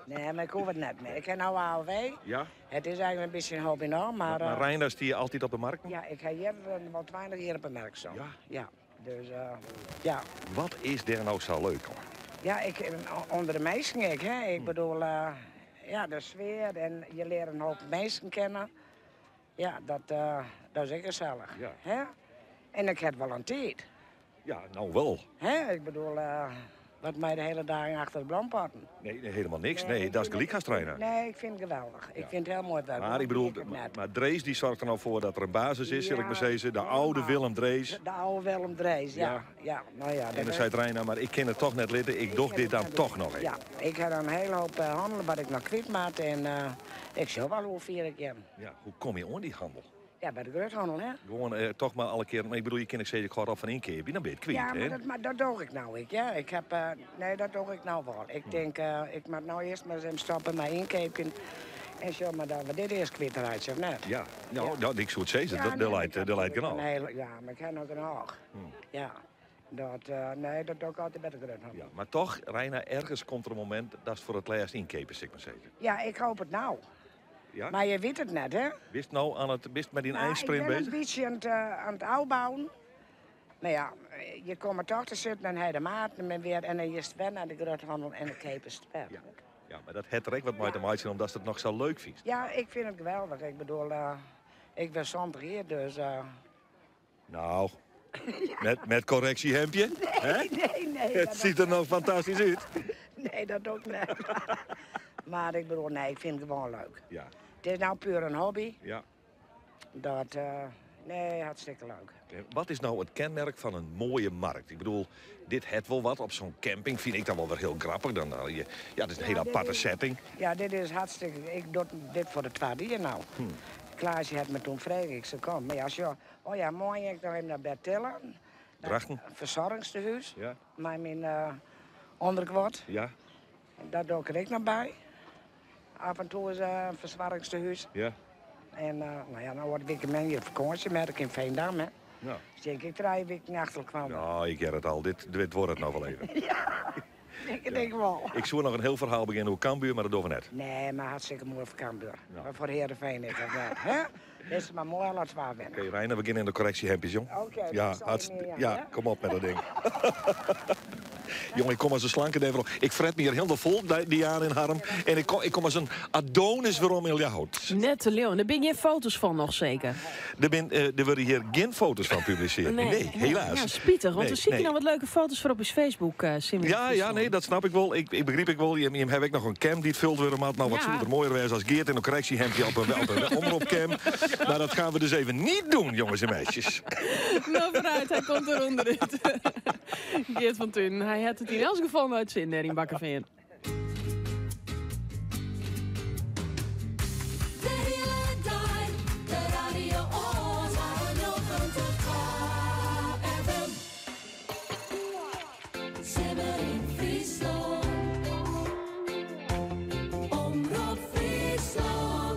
nee, mar ik hoech it net mear. Ik ha no AOW. Ja? It is eigenlik in bytsje in hobby no, mar... Maar Reina stie je altyd op de markt? Ja, ik ha hjir wol 20 jier op de merk stien. Ja? Ja, dus ja. Wat is dêr no sa leuk oan? Ja, ik, ûnder de minsken ek, hè. Ik bedoel, ja, de sfear en je leare in hoop minsken kennen. Ja, dat is ek gesellich. Ja. Hè? En ik ha wol in tiid. Ja, no wol. Hè? Ik bedoel, wat mei de hiele dagen achter de blompotten. Nee, nee, helemaal niks. Nee, dat is gelyk hast, Reina. Nee, ik fyn it geweldich. Ik fyn it hiel moai wurk. Mar ik bedoel, Ik het net. mar Drees dy soarget der no foar dat der in basis is, sil ik Ja, mar sizze. De âlde Willem Drees. De âlde Willem Drees, ja. Ja. Ja, nou ja. En dat dan sei Reina, mar ik kin it toch net litte, ik doch dit dan toch noch even. Ja, ik ha in hiele hoop hannel wat ik noch kwyt moat en ik sjoch wol hoe fier ik kin. Ja, hoe komme je oan dy hannel? Ja, by de gruthannel, hè? Gewoan toch mar alle kearen, mar ik bedoel, je kinne ek sizze, ik hâld op fan ynkeapjen, dan binne je it kwyt, Ja, hè? mar dat doch ik no ek, ja. Ik ha, nee, dat doch ik no wol. Ik tink, ik moat no earst mar ris even stoppe mei ynkeapjen. En sjoch mar dat we dit earst kwytreitsje, of net? Ja, no, no, ik soe it sizze, Ja, dat nee, dat leit genôch. Nee, ja, mar ik ha noch genôch. Ja, dat, nee, dat doch ik altyd by de gruthannel. Ja, mar toch, Reina, ergens komt der in momint datst foar it lêst ynkeapest, sil ik mar sizze. Ja, ik hoopje it no. Ja? Mar je wit it net, hè? Bist no oan it, bist mei dyn Nou, einsprint ik bin in beuzich? bytsje oan it ôfbouwen. Mar ja, je komme toch te sitten en ha de maat net mear en dan giest wer nei de gruthannel en dan keapest wer. Ja. Ja, mar dat hat der ek wat mei te meitsjen omdatst it noch sa leuk fynst. Ja, ik fyn it geweldich. Ik bedoel, ik bin 70 jier, dus... No, met correctiehemdje? Nee, hè? nee, nee. It dat sit der noch fantastysk út. Nee, dat doch ik net. Mar ik bedoel, nee, ik fyn it gewoan leuk. Ja. It is no puer in hobby. Ja. Dat, nee, hartstikke leuk. Wat is no it kenmerk fan in moaie markt? Ik bedoel, dit hat wol wat op so'n camping, fyn ik dan wol wer hiel grappich. Dan, dan, je, ja, it is in hiele Ja, dit aparte is setting. Ja, dit is hartstikke... Ik doch dit foar de twadde jier no. Klaasje hat my doe frege, ik sei kom. Mar ja, sjoch, oh ja, moarn gean ik noch even nei Bertille. Drachten. Fersoargingstehûs. Ja. Mei myn ûnderguod. Ja. Dat doch ik der ek noch by. Af en toe is in fersoargingstehûs. Ja. En no ja, no wurdt ik men hjir fakânsje merk yn Veendam, hè. Ja. Dus tink ik 3 wiken achter elkoar. Nou, ik hear it al. Dit wurdt it noch wol even. Ja, ik tink wol. Ik soe noch in hiel ferhaal begjinne oer Cambuur, mar dat dogge we net. Nee, mar hartstikke moai foar Cambuur. Ja. Mar foar Heerenveen ek, of net, hè? Is mar moai alle twa winne. Oké, Reina, we gean yn de correctiehemdjes, jong. Oké, Ja, dat zal ik niet, ja, ja, hè? kom op mei dat ding. Jong, ik kom as in slanke ding werom. Ik fret my hjir hielendal fol, Diana en Harm. En ik kom as in Adonis werom yn Ljouwert. Net te leauwen. Dêr binne gjin foto's fan noch seker? Der wurde hjir gjin foto's fan publisearre. Nee, helaas. Ja, spitich, want Nee, der sitte nee. noch wat leuke foto's foar op ús Facebook, Simmer Ja, ja, Friesland. nee, dat snap ik wol. Ik begryp ek wol. Jim ha ek noch in cam dy't fuld wurde moat. No, wat soe der moaier wêze as Geert yn in correctiehemdje op in omropcam. Maar dat gaan we dus even niet doen, jongens en meisjes. Nou, vooruit, hy komt derûnder út. Geert van Tuinen, hy hat it yn elts gefal nei it sin dêr yn Bakkefean. De hiele dei, de radio oan, 92.2 FM. Simmer yn Fryslân. Omrop Fryslân.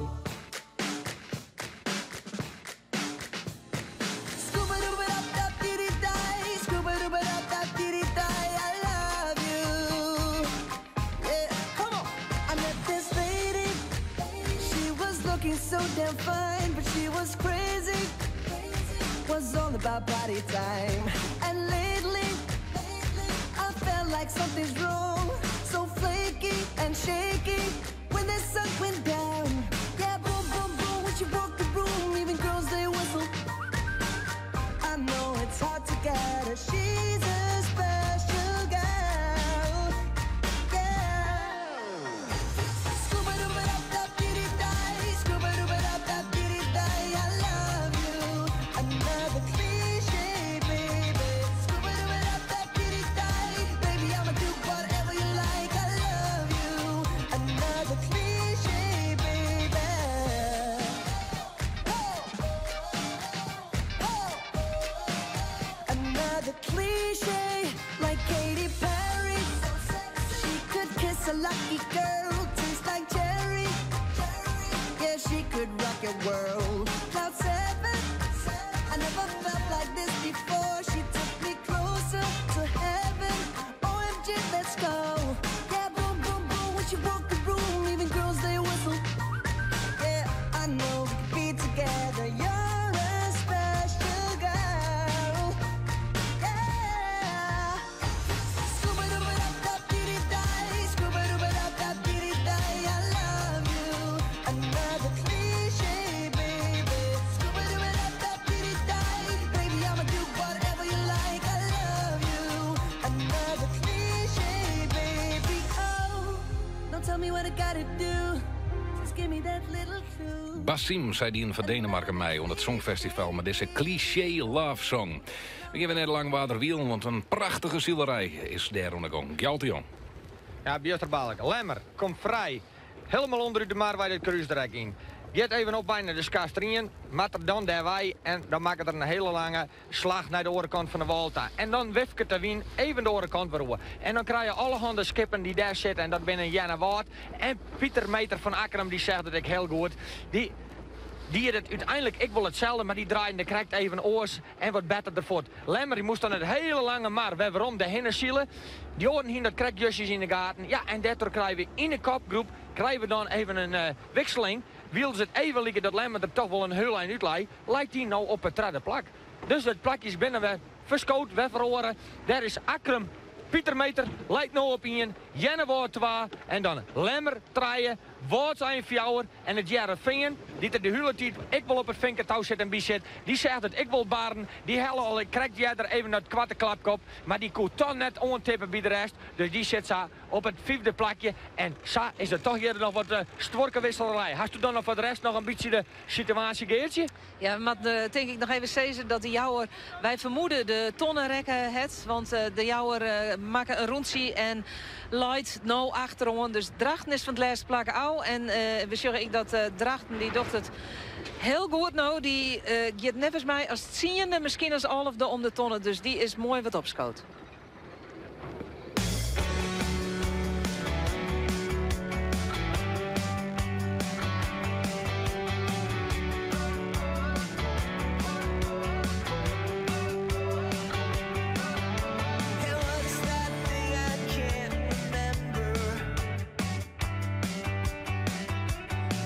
I love you. Yeah, come on. I met this lady. She was looking so damn fine, but she was crazy. Was all about party time. And lately, I felt like something's wrong. So flaky and shaky when the sun went down. Yeah, boom, boom, boom. When she walked the room, even girls they whistle. I know it's hard to get her. She's a special a lucky girl, tastes like cherry. Yeah, she could rock your world. Cloud seven, I never felt like this before. She took me closer to heaven. OMG, let's go. Yeah, boom, boom, boom. When she walked the room, even girls they whistle. Yeah, I know we could be together. You're a special girl. Yeah. Scooba-dooba-dop-dop-dee-dee-die. Scooba-dooba-dop-dop-dee-dee-die. I love you. Another cliche, baby. Scooba-dooba-dop-dop-dee-dee-die. Baby, I'ma do whatever you like. I love you. Another cliche, baby. Oh, don't tell me what I gotta do. Just give me that little clue. Basim, sei dy fan Denemarken mei oan it Songfestival mei dizze cliché love song. We geane net lang Waterwielen, want in prachtige silerij is dêr oan de gong. Gjalt de Jong. Ja, Bjusterbaarlik. Lemmer komt frij. Hielendal ûnder út de mar by it krúsrek yn. Giet even op by de Skastrien, moat er dan dêrwei en dan makket er in hiele lange slach nei de oare kant fan de wâl ta. En dan wifket de wyn even de oare kant wer oer. En dan krije allerhande skippen dy't dêr sitte en dat binne Jenne en Pieter Meter fan Akkrum, dy seit it ek hiel goed. Dy die it úteinlik ek wol itselde, mar dy draaide der krekt even oars en wat better derfoar. Lemmer dy moast dan it hiele lange mar wer werom derhinne sile. Dy oaren hiene dat krekt justjes yn de gaten. Ja, en dêrtroch krije we yn de kopgroep krije we dan even in wikseling. Wylst it even like dat Lemmer der dochs wol in hiel ein út lei, leit dy no op it tredde plak. Dus it plakjes binne wer ferskood, wer feroare. Dêr is Akkrum, Pieter Meter leit no op 1, Jennewâld 2 en dan Lemmer 3, Wâldsein 4 en it Hearrenfean, dy't der de hiele tiid ek wol op it finketou sit en by sit, dy seit it ek wol barren. Dy helle al krekt earder even dat koarte klapke op, mar dy koe dochs net oantippe by de rest. Dus dy sit sa op it fyfde plakje. En sa is der dochs hjir noch wat stuorkewisselerij. Hasto dan noch foar de rest noch in bytsje de situaasje, Geartsje? Ja, we moatte tink ik noch even sizze dat de Jouwer, wy fermoede de tonne rekke hat. Want de Jouwer makke in rûntsje en leit no achteroan. Dus Drachten is fan it lêste plak ôf. En we sjogge ek dat Drachten, dy docht it hiel goed no. Dy giet neffens my as tsiende, miskien as alfde om de tonne. Dus dy is moai wat opskood. Hey, what's that thing I can't remember?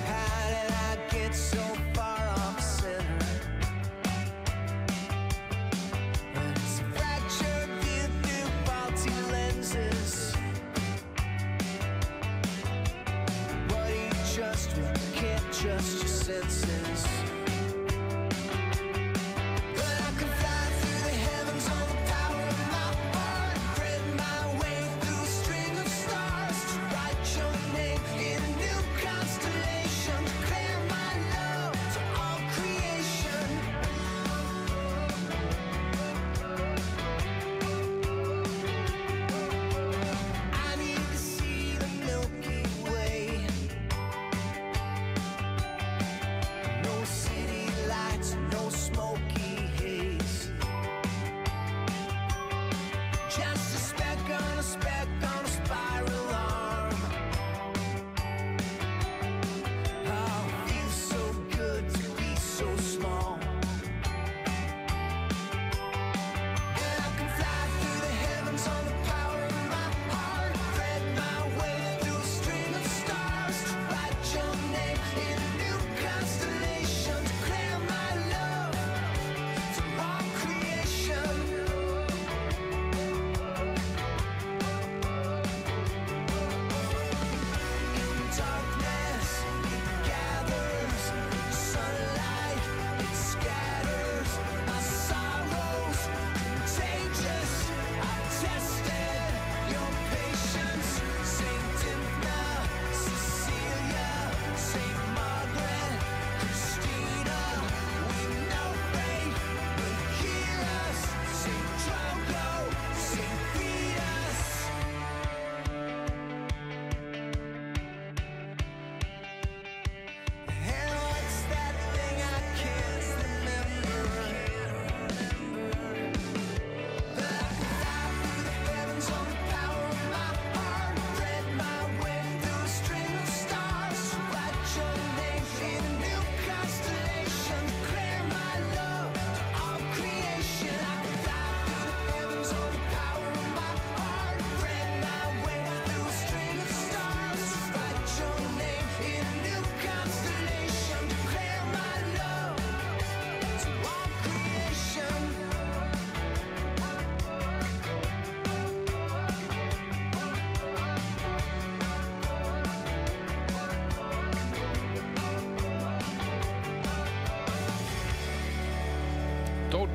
How did I get so far off center? It's a fractured view.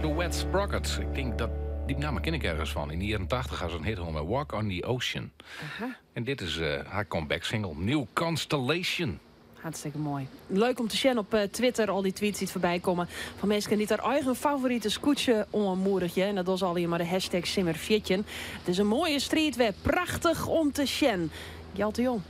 The Wet Sprocket. Ik tink dat dy namme ken ik ergens fan. Yn de jierren 80 ha se in hit hân mei Walk on the Ocean. Aha. En dit is eh, har comeback single New Constellation. Hartstikke moai. Leuk om te sjen op eh, Twitter, al dy tweets dy't foarby komme. Fan minsken dy't har eigen favorite skûtsje oanmoedigje. En dat dogge se allegear mei de hashtag Simmer14. It is in moaie striid wer. Prachtich om te sjen. Gjalt de Jong.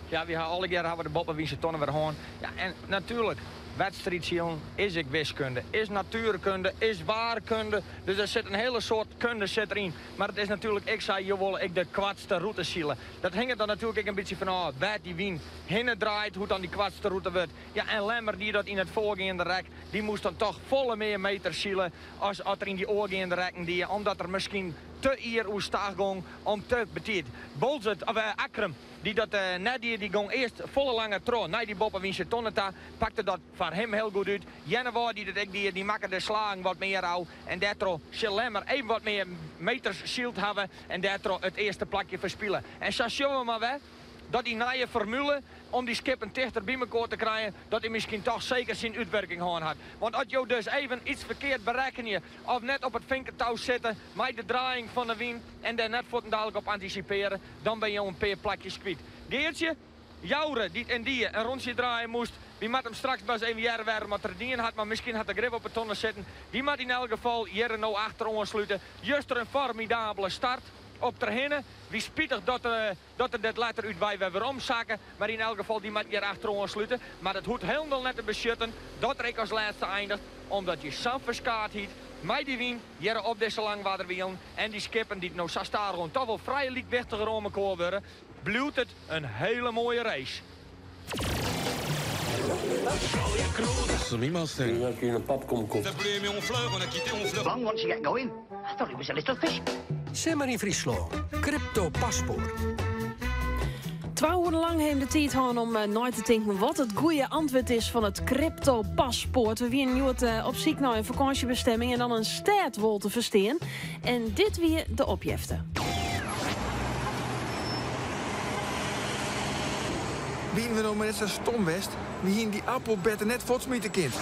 Ja, wy ha allegear hawwe de boppewynse tonne wer hân. Ja, en natuerlik, wedstriidsilen is ek wiskunde, is natuerkunde, is waarkunde. Dus der sit in hiele soad kunde sit deryn. Mar it is natuerlik ek sa, jo wolle ek de koartste rûte sile. Dat hinget dan natuerlik ek in bytsje fan ôf wêr't dy wyn hinne draait, hoe't dan dy koartste rûte wurdt. Ja, en Lemmer die dat yn it foargeande rek, dy moast dan toch folle mear meters sile as at er yn dy oargeande rekken die, omdat er miskien te ier oerstach gong om te betiid. Boalsert, of Akkrum, dy't dat net die, dy gong earst folle langer troch nei dy boppewynse tonne ta, pakte dat foar him hiel goed út. Earnewâld dy't it ek die, dy makke de slagen wat mear ôf en dêrtroch sil Lemmer even wat mear meters syld hawwe en dêrtroch it earste plakje ferspile. En sa sjogge we mar wer dat dy nije formule om dy skippen tichter by mekoar te krijen, dat dy miskien toch seker syn útwurking hân hat. Want as jo dus even iets ferkeard berekkenje of net op it finketou sitte mei de draaiing fan de wyn en dêr net fuortendalik op antisipeare, dan binne jo in pear plakjes kwyt. Geartsje Joure, dy't yndie in rûntsje draaie moast, wy moatte him straks mar ris even hearre wêrom at er it dien hat, mar miskien hat er grif op 'e tonne sitten. Dy moat yn elk gefal hjirre no achter oanslute. Juster in formidabele start op Terhinne. Wie spitich dat dat er det letter út wei wer werom sakke, mar yn elk gefal dy moat hjir achter oanslute. Mar dat hoecht hielendal net te besjutten dat er ek as lêste eindigt, omdat je sa'n ferskaatheid mei dy wyn hjirre op dizze Langwarderwielen en dy skippen dy't no sa stadichoan toch wol frij lykwichtiger oan mekoar wurde, bliuwt it in hele moaie race. Simmer yn Fryslân, Crypto Paspoart. Twa oeren lang hawwe we de tiid hân om eh, nei te tinken wat it goede antwurd is fan it crypto paspoart. We wiene hjoed eh, op syk nei in fakânsjebestimming en dan in stêd wol te ferstean. En dit wie de opjefte. Wiene we no mar net sa stom west, we hiene dy appel better net fuortsmite kind.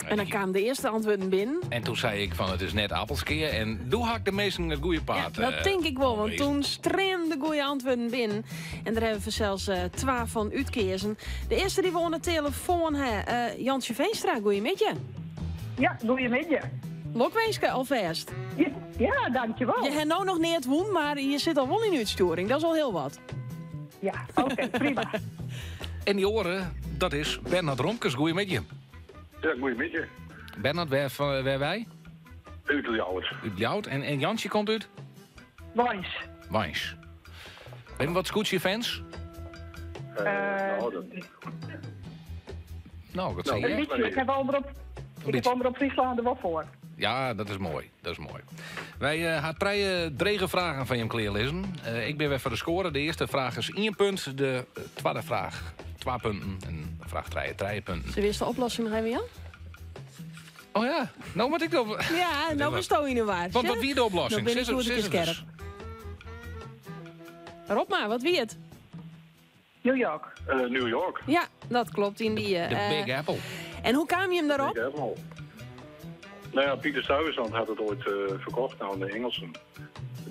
En dan kamen de earste antwurden binnen. En toen sei ik fan it is net Appelskea en doe ha ik de minsken it goede paad. Ja, dat eh, tink ik wol, want toen streamden de goede antwurden binnen. En dêr hawwe we fansels eh, twa fan útkeazen. De earste dy't we oan de telefoan ha, eh, Jantsje Veenstra, goeiemiddei. Ja, goeiemiddei. Lokwinske alfêst. Ja, ja, dankjewol. Je ha no noch neat wûn, mar je sit al wol yn útstjoering. Dat is al hiel wat. Ja, oké, prima. En dy oare, dat is Bernard Romkes. Goeiemiddei. Ja, goeiemiddei. Bernard, wêr, wêr wei? Út Ljouwert. Út Ljouwert. En, en Jantsje komt út? Warns. Warns. Even wat skûtsjefans? Uh, nou, dat... Nou, dat zie Een je. beetje, ik heb Omrop, ik heb Omrop Fryslân der wol foar. Ja, dat is moai. Dat is moai. Wy uh, ha trije drege fragen foar jim klearlizzen. Uh, ik bin wer foar de skoare. De earste fraach is ien punt. De twadde fraach twa punten. En fraach trije, trije punten. Sille we earst de oplossing noch even jaan? Oh ja, no moat ik dat. Ja, no bisto yn 'e war. Want wat wie de oplossing? No bin ik goed skerp. Rop mar, wat wie it? New York. Uh, New York. Ja, dat klopt. Yn dy, de Big Apple. En hoe kaam je him dêrop? Big Apple. Nou ja, Pieter Stuyvesant hat it oait uh, ferkocht oan de Ingelsen.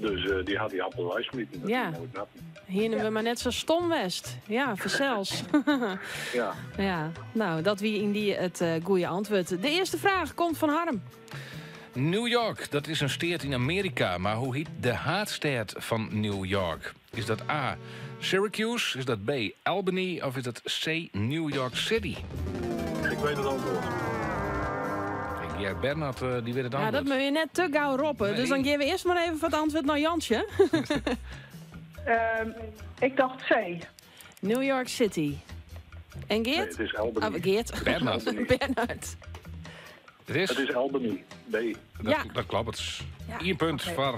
Dus uh, dy hat dy appel weismiten. Ja. Hiene we mar net sa stom west. Ja, fansels. ja. ja. No, dat wie yndie it uh, goede antwurd. De earste fraach komt fan Harm. New York, dat is in steat yn Amearika. Mar hoe hjit de haadstêd fan New York? Is dat A, Syracuse? Is dat B, Albany? Of is dat C, New York City? Ik wit it antwurd. Ik hear Bernard, uh, dy wit it antwurd. Ja, dat moatte je net te gau roppe. Nee. Dus dan gean we earst mar even foar it antwurd nei Jantsje. Ik tocht C. New York City. En Geert? Nee, it is Albany. Oh, Geert. Bernard. Bernard. It is? It is Albany, B. Dat, Ja. dat kloppet. Ien punt foar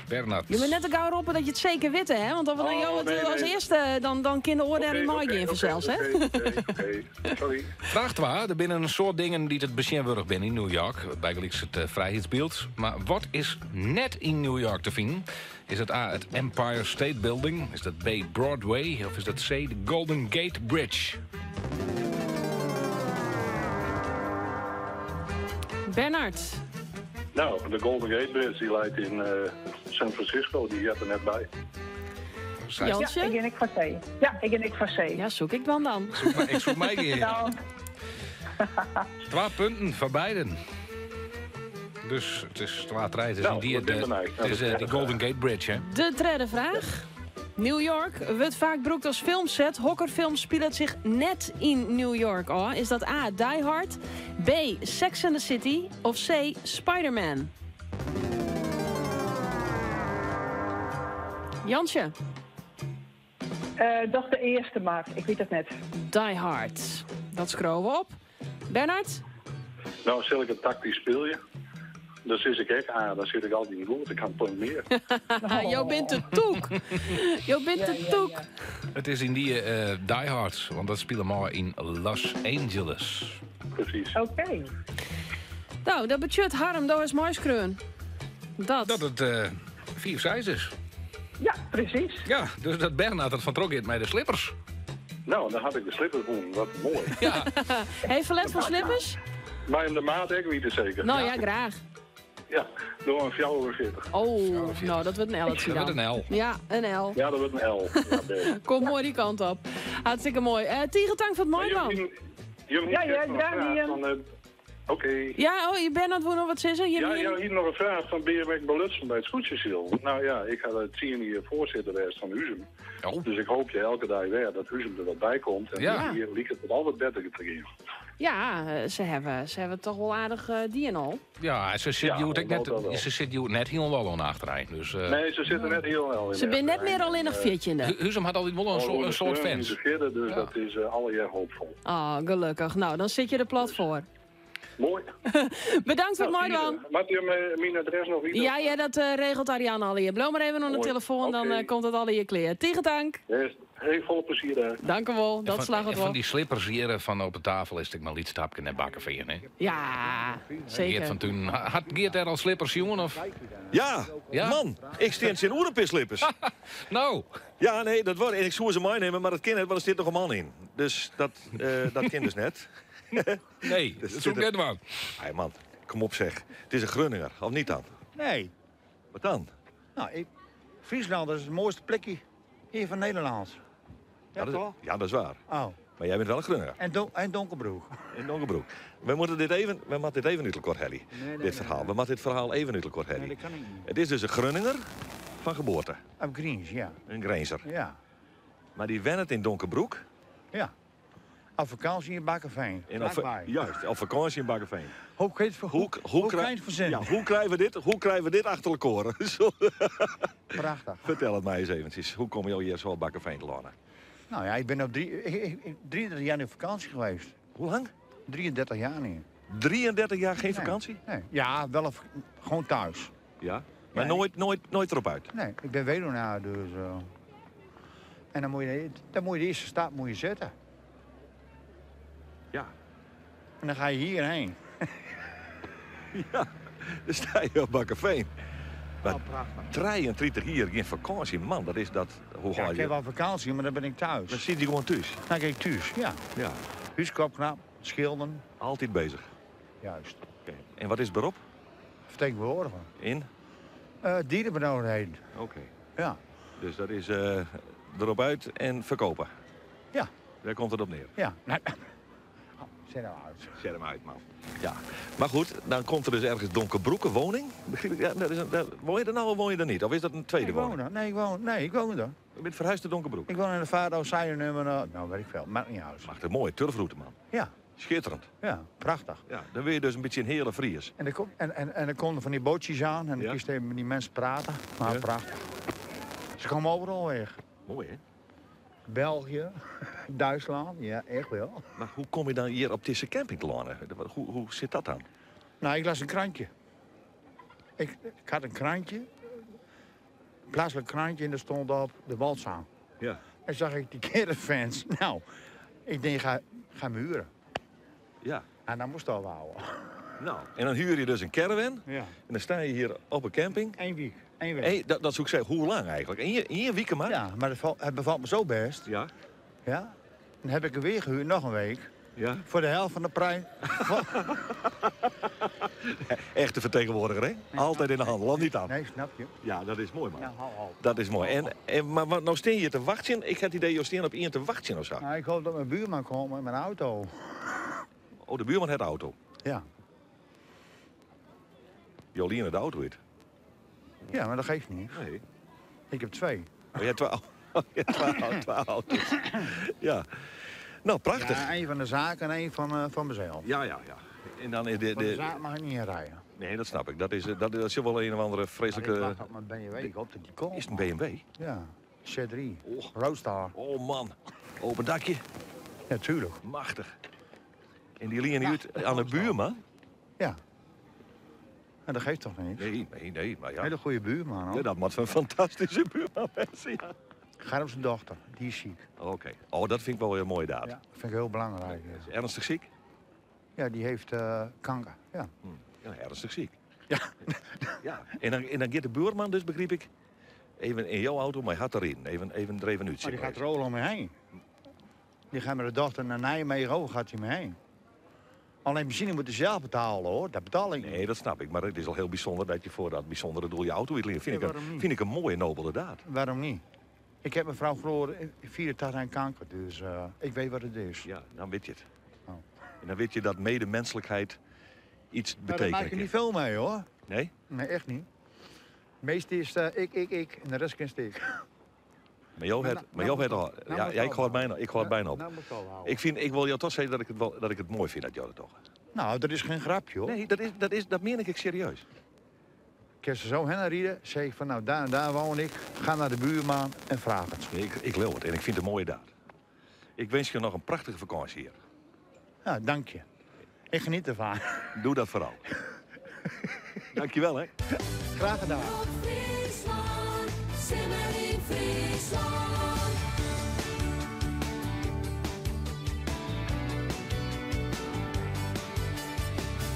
Bernard. Je moat net te gau roppe dat je it seker witte, hè? Want as we dan Oh, jo it nee, as nee. earste, dan, dan kin de oar dêryn meigean fansels, hè? Oké, sorry. Fraach 2. Der binne in soad dingen dy't it besjen wurdich binne yn New York. Bygelyks it eh, Frijheidsbyld. Mar wat is net yn New York te finen? Is dat A, it Empire State Building? Is dat B, Broadway? Of is dat C, de Golden Gate Bridge? Bernard. Nou, de Golden Gate Bridge die leit yn San Francisco, dy heart der net by. Jantsje? Ja, ik gean ek foar C. Ja, ik gean ek foar C. Ja, soe ik dwaan dan. Ik soe meigean. Nou. Twa punten foar beiden. Dus it is 2-3. It is Nou, yn dy, wat binne we nou? it is de Golden Gate Bridge, hè? De tredde fraach. New York wurdt faak brûkt as filmset. Hokker film spilet sich net yn New York ôf? Is dat A. Die Hard, B. Sex and the City of C. Spider-Man? Jantsje. Eh, doch de earste mar, ik wit it net. Die Hard. Dat skriuwe we op. Bernard? Nou, sil ik it taktysk spylje. Dan sis ik ek A, dan sit ik altyd goed. Ik ha in punt mear. Jo binne te tûk. Jo binne te tûk. It is yndie Die Hard, want dat spile him ôf yn Los Angeles. Presys. Oké. Nou, dat betsjut Harm, do hast meiskreaun. Dat. Dat it 5-6 is. Ja, presys. Ja, dus dat Bernard der fan troch giet mei de slippers. Nou, dan ha ik de slippers wûn. Wat moai. Ja. Hey, ferlet fan slippers? Mei him de maat ek witte seker. Nou ja, graach. Ja, doe in 44. Oh, nou, dat wurdt in L'tsje Dat dan. wurdt in L. Ja, een L. Ja, dat wurdt in L. Ja, bêst. Komt moai dy kant op. Hartstikke moai. Eh tige tank foar it meidwaan. Jim Ja, ja, graach dien. eh, Oké. Ja, oh, Bernard woe noch wat sizze? Jim Ja, hier? ja, hier noch in fraach fan binne jim ek belutsen by it skûtsjesilen. Nou ja, ik ha 10 jier foarsitter west fan Huzum. Dus ik hoopje elke dei wer dat Huzum der wat by komt. En Ja. hjir liket it al wat better te gean. Ja, se hawwe toch wol aardich dien al. Ja, se sit Ja, hjoed ek dat net, wel. se sit hjoed net hielendal oan de achterein. Dus, Nee, se sitte net hielendal yn Se binne net mear allinnich 14e. Huzum hat altyd wol in soad fans. De fjirde, dus dat is allegear hoopfol. Oh, gelokkich. Nou, dan sit je der plat foar. Moai. Bedankt foar it meidwaan. Moatte jim myn adres noch witte? Ja, ja, dat regelt Ariane allegear. Bliuw mar even oan de Moai. telefoan, dan Oké. komt it allegear klear. Tige tank. Yes. Heel veel plezier daar. Dank u wel, dat En slagget en wel. Fan dy slippers hjir fan op de tafel is it mar in lyts stapke nei Bakkefean, hè? Ja, Geert seker. van Tunen. Hat Geert dêr al slippers sjoen? Of? Ja, man, ik stean tsjinoer in pear slippers. Nou. Ja, nee, dat wordt. En ik soe se meinimme, mar dat kin net, want der sit noch in man yn. Dus dat kin dus net. Nee, dat soe ik net dwaan. Hey man, kom op zeg. It is in Grunninger, of net dan? Nee. Wat dan? Nou, Fryslân is it moaiste plakje hjir fan Nederlân. Ja, dat is, toch? Ja, dat is waar. Oh. Mar jy bist wol in Grunninger. En Donkerbroek. En Donkerbroek. We moatte dit even, we moatte dit even út elkoar helje. Nee, nee, dit ferhaal. We moatte dit ferhaal even út elkoar helje. Nee, dat kin ik net. It is dus in Grunninger fan geboarte. Op Grins, ja. In Grinzer. Ja. Mar dy wennet yn Donkerbroek. Ja. Op fakânsje yn Bakkefean. En op, Flakby. juist, op fakânsje yn Bakkefean. Hoe kun je het, Hoe, hoe kun je het verzinnen? Ja, hoe krije we dit, hoe krije we dit achter elkoar? Zo. Prachtich. Fertel it my ris eventsjes. Hoe komme jo hjir sa op Bakkefean telâne? Nou ja, ik bin op 33 jaar op fakânsje west. Hoe lang? 33 jaar nu. 33 jaar geen vakantie? Nee. Ja, wel of, gewoon thuis. Ja? Mar noait, noait, noait derop út? Nee, ik ben weduwnaar, dus... En dan moet je de eerste stap moet je zetten. Ja. En dan ga je hierheen. Ja, dan sta je op Bakkefean. Maar 33 jier gjin fakânsje, man, dat is dat. Hoe Ja, haal ik je heb wel vakantie, maar dan ben ik thuis. Dan sit je gewoan thús? Dan ben ik thuis, ja. Ja. Húske opknappe, skilderjen. Altyd beuzich? Juist. Oké. En wat is it berop? Fertsjintwurdiger. Yn? Dierenbenodigdheden. Oké. Ja. Dus dat is derop út en ferkeapje? Ja. Dêr komt it op near? Ja. Nou, zet him út. Zet him út, man. Ja. Mar goed, dan komt der dus ergens Donkerbroeke woning. Begryp ik? Ja, dat is een, daar, woon je der nou of woon je der net? Of is dat in tweede Ik woon woning? daar. Nee, ik woon daar. Je bent ferhúze nei Donkerbroek? Ik woon in de Vado, nummer, nou weet ik veel, maakt niet uit. Macht een mooie turfroute, man. Ja. Schitterend. Ja, prachtig. Ja, dan word je dus een beetje een hele Fries. En er, kom, en er komen van die bootjes aan en dan kiest even met die mensen praten. Maar Ja. prachtig. Ze komen overal weg. Mooi, hè? België, Duitsland, ja, echt wel. Maar hoe kom je dan hier op deze camping te landen? Hoe zit dat dan? Nou, ik las een krantje. Ik had een krantje, een plaatselijk krantje, en daar stond op de Wâldsang. Ja. En zag ik die caravans. Nou, ik denk, ga me huren. Ja. En dan moest dat wel houden. Nou, en dan huur je dus een caravan. Ja. En dan sta je hier op een camping. Eén week. Eén week. Hey, dat zou ik zeggen, hoe lang eigenlijk? Ien wike mar? Ja, maar het bevalt me zo best. Ja. Ja. Dan heb ik er weer gehuurd, nog een week. Ja. Voor de helft van de prijs. Echte vertegenwoordiger, hè? Altijd in de handel, of niet dan? Nee, snap je. Ja, dat is mooi, man. Ja, hou op. Dat is mooi. En, maar wat, nou steen je te wachten. Ik heb het idee, je steen op één te wachten of zo. Nou, ik hoop dat mijn buurman komt met mijn auto. Oh, de buurman heeft de auto. Ja. Jolien de auto uit. Ja, maar dat geeft niet. Nee. Ik heb twee. Oh, jij hebt twee, oh, twee auto's. Ja. Nou, prachtig. Ja, één van de zaak en één van mezelf. Ja. En dan is Van de de zaak mag ik niet in rijden. Nee, dat snap ik. Dat is wel een of andere vreselijke... Maar ik wacht op mijn BMW. Ik hoop dat die komt. Is het een BMW? Ja, Z3. Roadstar. Oh man, open dakje. Ja, tuurlijk. Machtig. En die lien uit aan de buurman? Ja. En dat geeft toch niks? Nee, maar ja. Hele goede buurman, hoor. Ja, dat moet een fantastische buurman zijn, ja. Gaat om zijn dochter, die is ziek. Oké. Oh, dat vind ik wel weer een mooie daad. Ja, dat vind ik heel belangrijk. Ja. Is ernstig ziek? Ja, die heeft kanker. Ja. Ja, ernstig ziek. Ja. Ja. En dan gaat de buurman dus, begreep ik, even in jouw auto, maar hij gaat erin. Even er even uit. Maar die gaat er al om me heen. Die gaat met de dochter naar Nijmegen over, gaat hij me heen. Alleen benzine moet hij zelf betalen, hoor. Dat betaal ik niet. Nee, dat snap ik. Maar het is al heel bijzonder dat je voor dat bijzondere doel je auto uitleent. Vind, Ja, ik een, waarom niet? vind ik een mooie, nobele daad. Waarom niet? Ik heb mijn vrouw verloren in 84 aan kanker, dus ik weet wat het is. Ja, dan weet je het. Oh. En dan weet je dat medemenselijkheid iets Maar daar betekent. maak je niet veel mee, hoor. Nee? Nee, echt niet. Meest is ik, ik, ik en de rest kent ik. Maar jou Maar het, nou- maar jou nou het moet al. ik- nou Ja, moet ja, ik ik hoor bijna, ik hoor bijna op. Nou moet ik al houden. Ik wil jou toch zeggen dat ik het, wel, dat ik het mooi vind dat jou dat toch. Nou, dat is geen grapje, hoor. Nee, dat meen ik serieus. Ik heb ze zo heen rijden, zeg ik van nou, daar en daar woon ik. Ga naar de buurman en vraag het. Nee, ik leeuw het en ik vind het een mooie daad. Ik wens je nog een prachtige vakantie hier. Ja, dank je. Ik geniet ervan. Doe dat vooral. Dankjewel, hè. Graag gedaan. Friesland, Simmer in Friesland.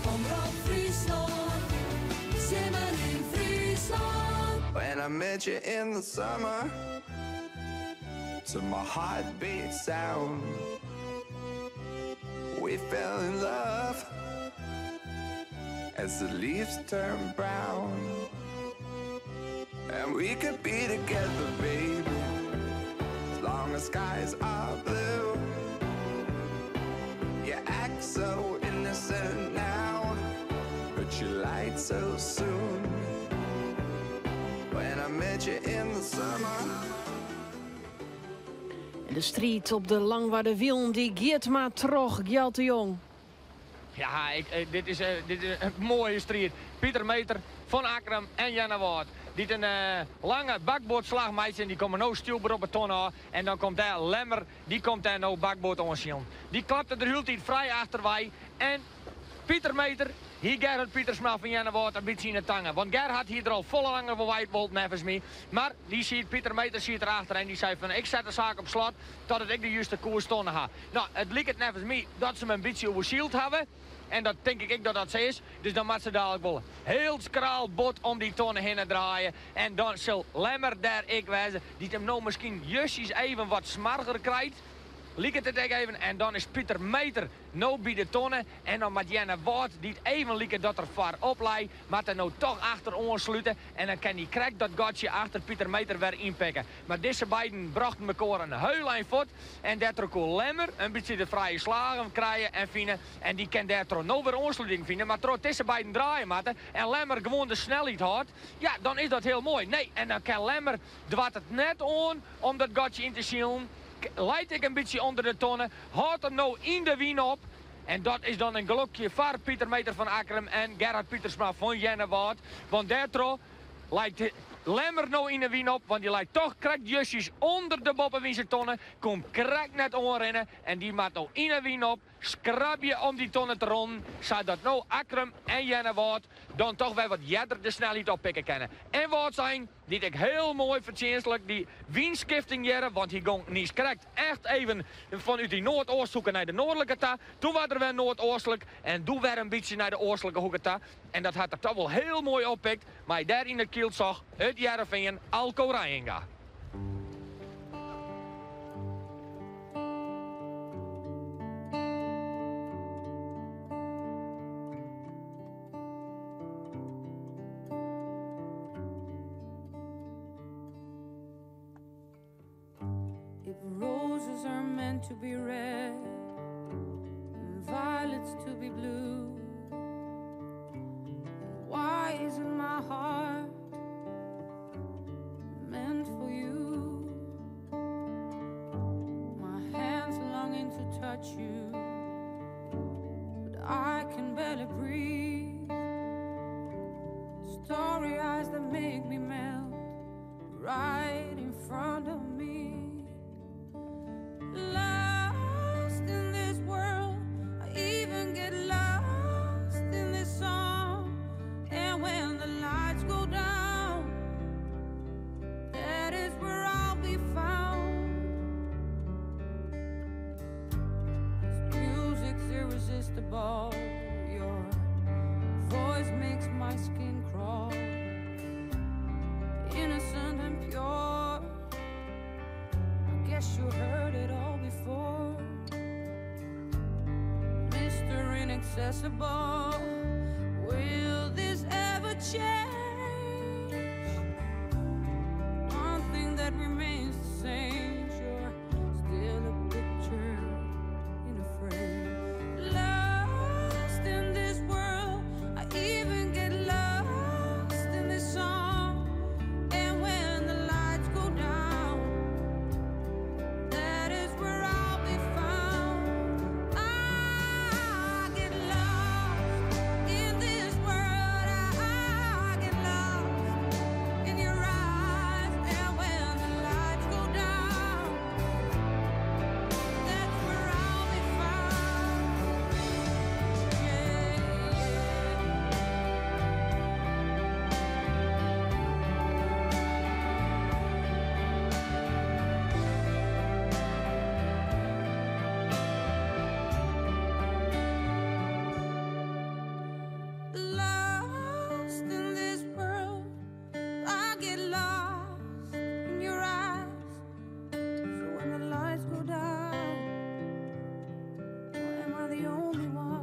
Omroep Friesland, Simmer in Friesland. When I met you in the summer, to my heartbeat sound, we fell in love as the leaves turn brown. And we could be together, baby, as long as skies are blue. You act so innocent now, but you lied so soon. When I met you in the summer. En de street op de Langwarde Wiel, die giert maar trog, Gjalt de Jong. Ja, dit is een mooie strijd. Pieter Meter van Akram en Janne Waard. Die een lange bakboordslag maakt en die komen nou stuurbaar op het ton aan. En dan komt daar Lemmer, die komt daar nou bakboord onzien. Die klapte er heel tijd vrij achterwij. En Pieter Meter, hier Gerhard Pietersma van Janne Waard een beetje in de tangen. Want Gerhard hier er al volle langer voor White nevens me. Maar die ziet, Pieter Meter ziet erachter en die zei van ik zet de zaak op slot totdat ik de juiste koers tonnen ha. Nou, het liep het nevens me dat ze me een beetje overzield hebben. En dat denk ik dat dat ze is. Dus dan moet ze dadelijk wel heel skraal bot om die tonnen heen draaien. En dan zal Lemmer daar ik wijzen, die het hem nou misschien justjes even wat smarger krijgt. Liek het het ook even en dan is Pieter Meter nou bij de tonnen. En dan moet Jenne Waard, die het even lieke dat er vaar oplei, maar er nou toch achter aansluiten. En dan kan die krek dat gatje achter Pieter Meter weer inpikken. Maar deze beiden brachten elkaar een heel eind voort. En daar kon Lemmer een beetje de vrije slagen krijgen en vinden. En die kan daar nou weer aansluiting vinden. Maar trouw deze beiden draaien matten en Lemmer gewoon de snelheid houdt. Ja, dan is dat heel mooi. Nee, en dan kan Lemmer dwart het net aan om dat gatje in te zien. Leid ik een beetje onder de tonnen. Houd hem nou in de wien op. En dat is dan een gelukje voor Pieter Meter van Akrum en Gerhard Pietersma van Jennewaard. Want daardoor lijkt Lemmer nou in de wien op. Want die lijkt toch krakjusjes onder de boppenwiense tonnen. Komt krak net onrennen. En die maakt nou in de wien op. Scrap je om die tonnen te ronden. Zodat nou Akrum en Jennewaard dan toch weer wat jadder de snelheid oppikken kunnen. En wat zijn, die ik heel mooi verdienstelijk, die wienskifting jaren, want die ging niet correct echt even vanuit die noordoosthoeken naar de noordelijke ta. Toen was er weer noordoostelijk en toen weer een beetje naar de oostelijke hoeken ta. En dat had er toch wel heel mooi oppikt, maar daar in het kiel zag het Jereveen Alco Reijenga. to be red and violets to be blue. And why isn't my heart meant for you? My hands longing to touch you, but I can barely breathe. Starry eyes that make me melt right in front of me. Lost in this world, I even get lost in this song. And when the lights go down, that is where I'll be found. This music's irresistible. Your voice makes my skin crawl. Innocent and pure. I guess you heard it all before. Mr. Inaccessible, will this ever change? One thing that remains the same, you're still a picture in a frame. Lost in this world, I even get lost in this song. And when the lights go down, that is where I'll be found. I get lost in this world. I get lost in your eyes. And when the lights go down, that's where I'll be found. Yeah, yeah. Lost in this world, I get lost in your eyes. So when the lights go down, or am I the only one?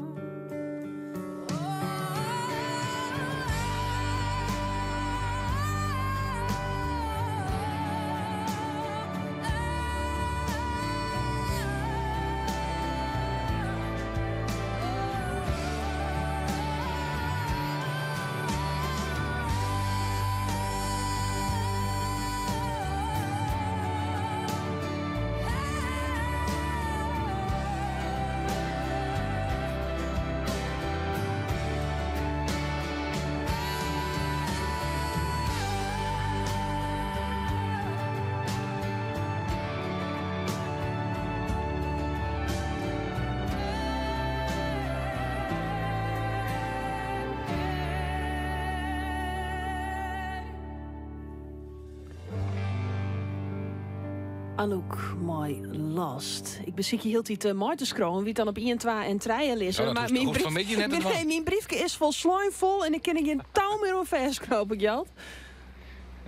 Anouk, mei Lost. Ik besykje hieltyd mei te skriuwen, wie dan op 1, 2 en 3 lizze. Ja, dat hoecht goed fan middei net te dwaan. Nee, myn briefke is folslein fol en ik kin gjin tou mear oan fêstknope, Gjalt.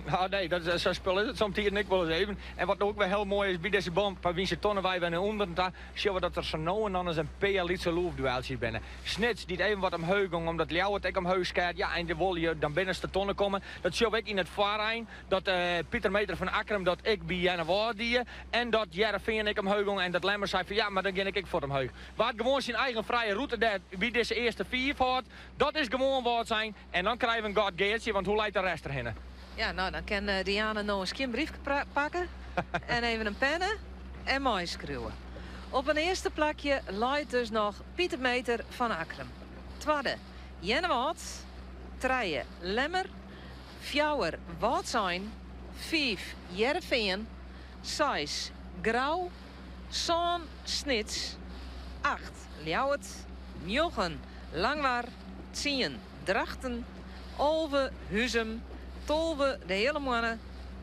Nou nee, dat is, sa'n spul is it somtiden ek wolris even. En wat no ek wer hiel moai is, by dizze band, by Wynse Tonnewei wer nei ûnderen ta, sjogge we dat der sa no en dan ris in pear lytse loefdueltsjes binne. Snits dy't even wat omheech gong, omdat Ljouwert ek omheech skeat. Ja, en dan wolle je dan binnenste tonne komme. Dat sjogge we ek yn it foarein, dat Pieter Meter fan Akkrum dat ek by Earnewâld die en dat Hearrenfean ek omheech gong en dat Lemmer sei fan ja, mar dan gean ik ek fuort omheech. Wa't gewoan syn eigen frije rûte dêr by dizze earste fiif hâldt, dat is gewoan Wâldsein. En dan krije we in gat Geartsje, want hoe leit de rest derhinne? Ja, no dan kin Diana no in skjin briefke pakke en even in penne en meiskriuwe. Op in earste plakje leit dus noch Pieter Meter fan Akkrum. Twadde, Earnewâld. Trije, Lemmer. Fjouwer, Wâldsein. Fiif, Hearrenfean. Seis, Grou. Sân, Snits. Acht, Ljouwert. Njoggen, Langwar. Tsien, Drachten. 11, Huzum. 12, de Heale Moanne.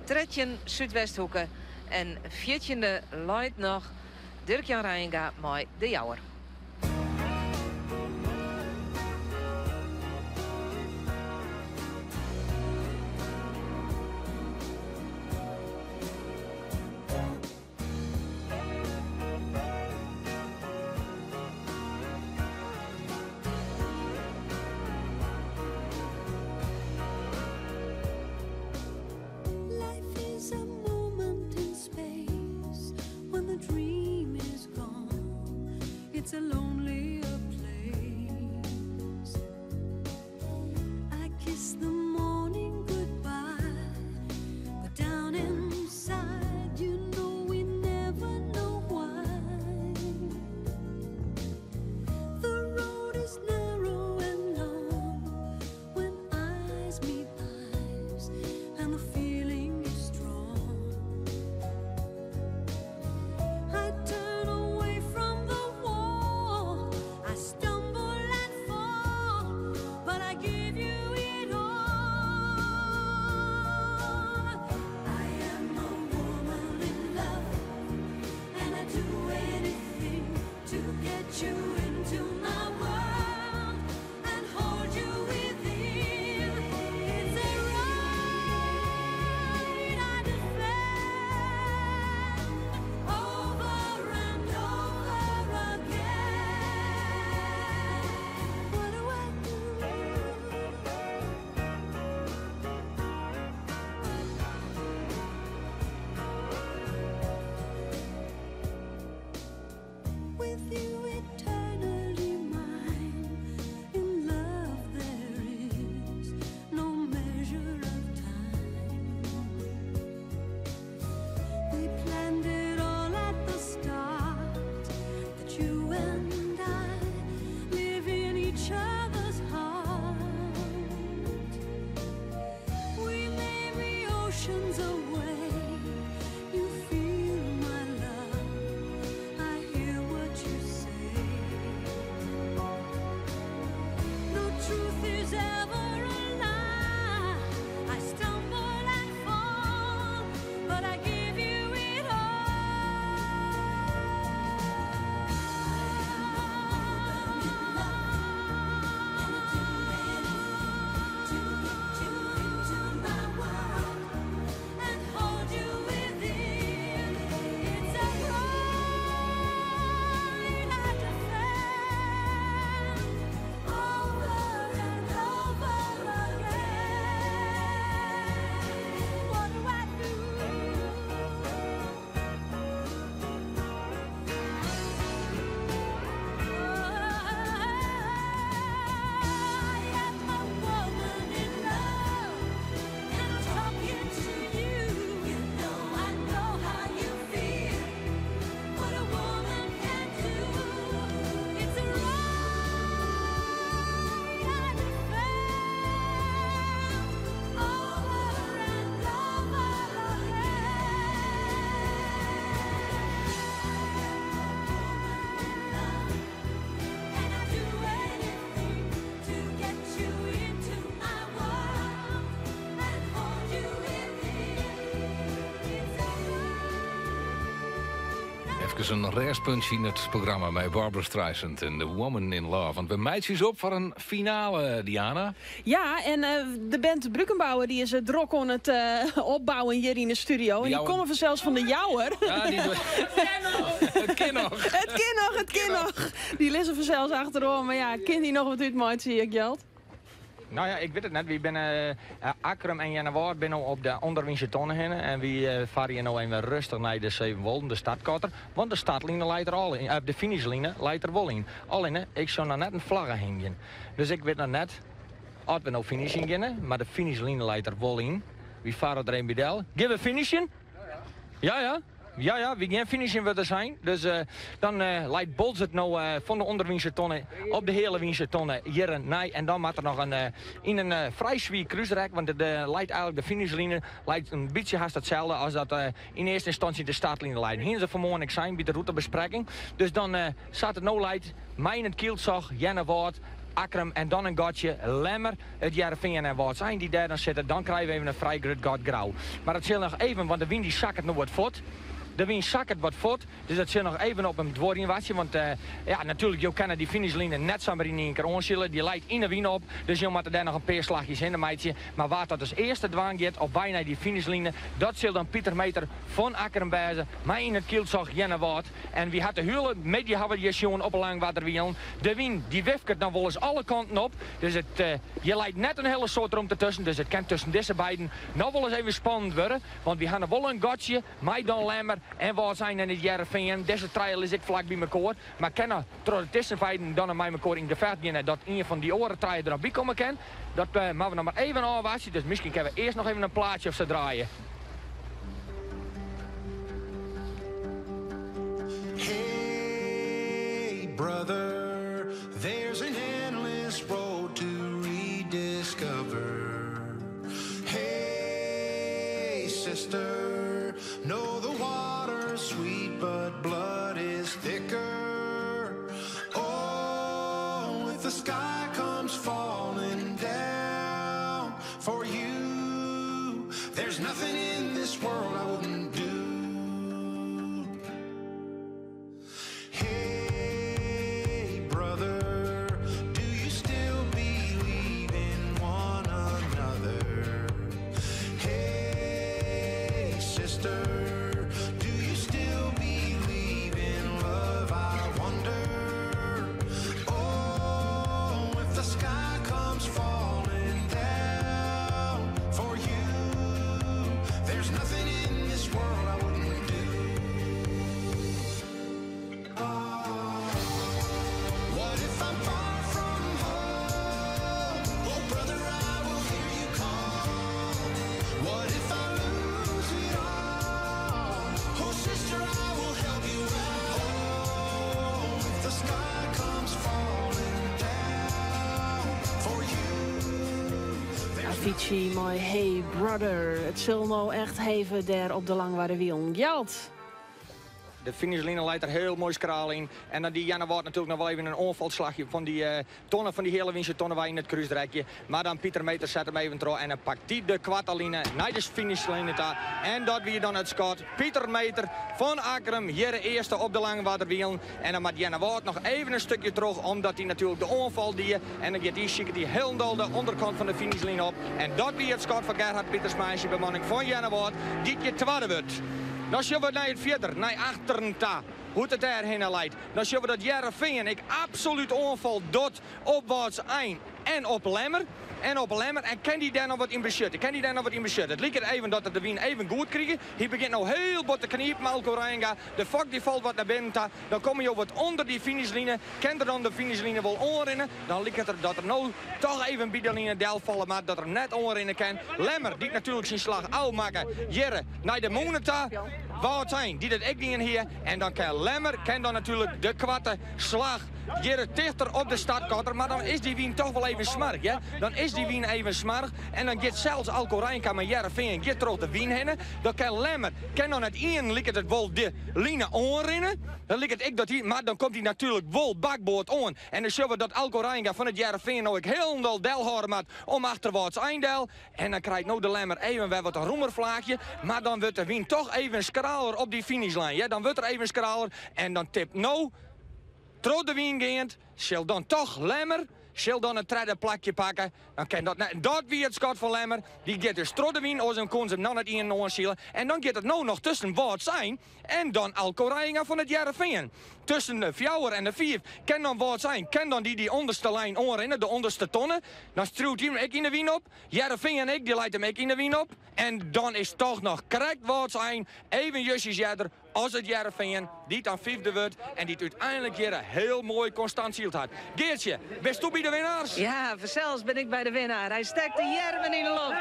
13, Súdwesthoeke. En fjirtjinde leit noch Dirk-Jan Reijenga mei De Jouwer. Life is a moment in space when the dream is Efkes in rêstpuntsje yn it programma mei Barbra Streisand en The Woman in Love. Want we meitsje ús op foar in finale, Diana. Ja, en de band Brückenbauer dy is drok oan it opbouwen hjir yn de studio. En dy komme fansels fan de Jouwer. Ja, dy It kin noch. It kin noch, it kin noch. Dy lizze fansels achteroan, mar ja, kin dy noch wat útmeitsje, Gjalt? No ja, ik wit it net. Wy binne Akkrum en Earnewâld binne no op de ûnderwynse tonne hinne en wy farre hjir no even rêstich nei de Sevenwolden, de startkotter, want de startline leit der al yn, de finishline leit der wol yn. Allinne, ik sjoch noch net in flagge hingjen. Dus ik wit noch net oft we no finishen geane, mar de finishline leit der wol yn. Wy farre der even by del. Gean we finishen? Ja, ja. Ja, ja, wy gean finishen wurdt der sein. Dus dan leit Boalsert no fan de ûnderwynse tonne op de heale wynse tonne hjir nei. En dan moat der noch in yn in frij swier krúsrek, want it leit eigenlik de finishline leit in bytsje hast itselde as dat yn earste ynstânsje de startline leit. Hiene se fanmoarn ek sein by de rûtebesprekking. Dus dan sa't it no leit, mei yn it kyldsog, Earnewâld, Akkrum en dan in gatsje Lemmer, It Hearrenfean en Wâldsein dy't dêr dan sitte, dan krije we even in frij grut gat Grou. Mar dat sil noch even, want de wyn dy sakket no wat fuort. De wyn sakket wat fuort, dus dat sil noch even op him duorjen wachtsje. Want ja, natuerlik, jo kinne dy finishline net samar yn ien kear oansile. Dy leit yn 'e wyn op, dus jo moatte dêr noch in pear slachjes hinne meitsje. Mar wa't dat as earste dwaan giet op wei nei dy finishline, dat sil dan Pieter Meeter fan Akkrum wêze, mei yn it kyldsog Earnewâld. En wy ha de hiele middei hawwe hjir sjoen op 'e Langwarderwielen. De wyn dy wifket dan wolris alle kanten op. Dus it, hjir leit net in hiele soad romte tusken. Dus it kin tusken dizze beiden noch wolris even spannend wurde. Want wy ha noch wol in gatsje mei dan Lemmer en Wâldsein en it Hearrenfean. Dizze trije lizze ek flak by mekoar. Mar kinne troch de tuskenbeiden dan mei mekoar yn gefecht gean dat ien fan dy oare trije der noch by komme kin. Dat moatte we noch mar even ôfwachtsje. Dus miskien kinne we earst noch even in plaatsje of sa draaie. Hey brother, there's an endless road to rediscover. Hey sister, know the water's sweet, but blood is thicker. Oh, if the sky comes falling down for you, there's nothing in this world I wouldn't do. Hey brother, do you still believe in one another? Hey sister, do you still believe in love? I wonder. Oh, if the sky comes falling down for you, there's nothing in this world I wouldn't do. What if I'm far from home? Oh, brother, I will hear you call. What if I lose it all? Oh, sister, I will help you out. Oh, if the sky comes falling down for you. Avicii mei Hey Brother. It sil no echt heve dêr op de Langwarderwielen. Gjalt. De finishline leit der hiel moai skraal yn. En dan die Earnewâld natuerlik noch wol even in oanfalslachje fan dy tonne fan dy heale wynse tonne wei yn it krúsrekje. Mar dan Pieter Meeter set him even troch en dan pakt dy de koarte line nei de finishline ta. En dat wie dan it skot. Pieter Meeter fan Akkrum hjir de earste op de Langwarderwielen. En dan moat Earnewâld noch even in stikje troch omdat hy natuerlik de oanfal die. En dan giet dy siket dy hielendal de ûnderkant fan de finishline op. En dat wie it skot fan Gerhard Pietersma en syn bemanning fan Earnewâld dy't hjir twadde wurdt. Dan sjogge we nei it fierder, nei achteren ta, hoe't it dêr hinne leit. Dan sjogge we dat Hearrenfean ek absolút oanfal docht op Wâldsein en op Lemmer. En op Lemmer. En kin dy dêr noch wat yn besjutte? Kin dy dêr noch wat yn besjutte? It liket even dat er de wyn even goed krige. Hy begjint no hiel bot te knipen, Alco Reijenga. De fok dy falt wat nei binnen ta. Dan komme jo wat ûnder dy finishline. Kin er dan de finishline wol oanrinne? Dan liket er dat er no toch even by de line delfalle moat, dat er net oanrinne kin. Lemmer, dy't natuerlik syn slach ôfmakke hjirre nei de mûne ta. Wâldsein, dy't it ek dien hie. En dan kin Lemmer kin dan natuerlik de koarte slach. Hjir tichter op de startkotter, mar dan is dy wyn toch wol even smoarch, hear. Dan is dy wyn even smoarch en dan giet sels Alco Reijenga mei Hearrenfean giet troch de wyn hinne. Dan kin Lemmer, kin dan net ien liket it wol de line oanrinne. Dan liket ek dat hy, mar dan komt hy natuerlik wol bakboard oan. En dan sjogge we dat Alco Reijenga fan it Hearrenfean no ek hielendal delhâlde moat om achter Wâldsein del. En dan krijt no de Lemmer even wer wat in rûmer flaachje, mar dan wurdt de wyn toch even skraler op dy finishlijn, hear. Dan wurdt er even skraler en dan tipt no troch de wyn geand, sil dan toch Lemmer sil dan it tredde plakje pakke. Dan kin dat net. Dat wie it skot fan Lemmer. Dy giet dus troch de wyn, oars dan koenen se him noch net ien oansile. En dan giet it no noch tusken Wâldsein en dan Alco Reijenga fan it Hearrenfean. Tusken de fjouwer en de fiif kin dan Wâldsein kin dan dy dy ûnderste lijn oanrinne, de ûnderste tonne. Dan striuwt hy him ek yn de wyn op. Hearrenfean ek, dy leit him ek yn de wyn op. En dan is toch noch krekt Wâldsein even justjes earder as it Hearrenfean, dy't dan fyfde wurdt en dy't úteinlik hjir hiel moai konstant syld hat. Geartsje, bisto by de winnaars? Ja, fansels bin ik by de winnaar. Hy stekt de earmen yn de loft.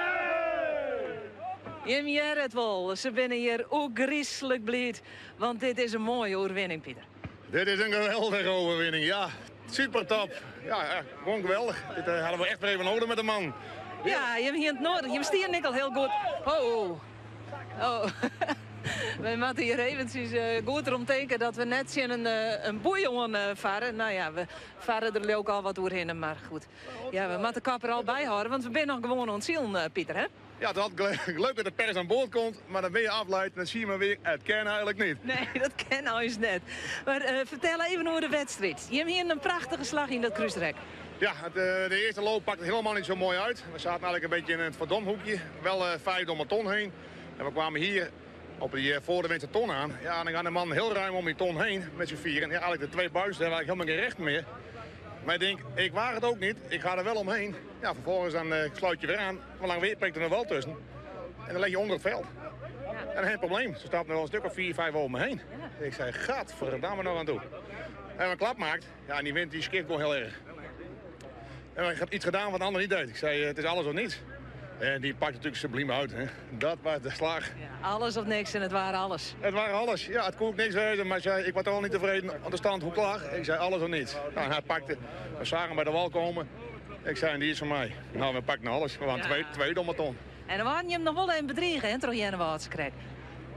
Jim hearre it wol, se binne hjir oergryslik bliid, want dit is in moaie oerwinning, Pieter. Dit is in geweldige overwinning, ja. Super top. Ja, gewoon geweldig. Dit hadden we echt weer even nodig met de man. Ja, jim hiene it nedich. Jim stienen ek al hiel goed. Oh, oh. Wy moatte hjir eventsjes goed derom tinke dat we net tsjin in boei oan farre. Nou ja, we farre der leau ik al wat oerhinne, mar goed. Ja, we moatte kop der al by hâlde, want we binne noch gewoan oan it silen, Pieter, hè? Ja, het is altijd leuk dat de pers aan boord komt, maar dan ben je afleid en dan zie je maar weer, het kan eigenlijk niet. Nee, dat kin eins net. Mar fertel even oer de wedstriid. Jim hienen in prachtige slach yn dat krúsrek. Ja, de eerste loop pakte helemaal niet zo mooi uit. We zaten eigenlijk een beetje in het verdomhoekje. Wel vijf om de ton heen. En we kwamen hier op die voor de witte ton aan. Ja, en dan gaan de man heel ruim om die ton heen met z'n vieren. Ja, eigenlijk de twee buizen hebben eigenlijk helemaal geen recht meer. Maar ik denk, ik waag het ook niet. Ik ga er wel omheen. Ja, vervolgens dan sluit je weer aan. Maar lang weer prikt er nog wel tussen. En dan leg je onder het veld. En dan geen probleem. Ze stapt nog wel een stuk of 4, 5 over me heen. Ik zei, gadverdamme nog aan toe. En een klap maakt, ja, en die wind die schrikt gewoon heel erg. En ik heb iets gedaan wat de ander niet deed. Ik zei, het is alles of niets. En die pakt natuurlijk subliem uit. Hè. Dat was de slag. Ja, alles of niks en het waren alles. Het waren alles. Ja, het kon ook niks wezen. Maar zei, ik was toch al niet tevreden aan de stand hoe klaar. Ik zei, alles of niets. Nou, en hij pakte. We zagen hem bij de wal komen. Ik zei, en die is van mij. Nou, we pakten alles. We waren twee domme ton. En dan waren je hem nog wel even bedriegen, hè, troch Earnewâldse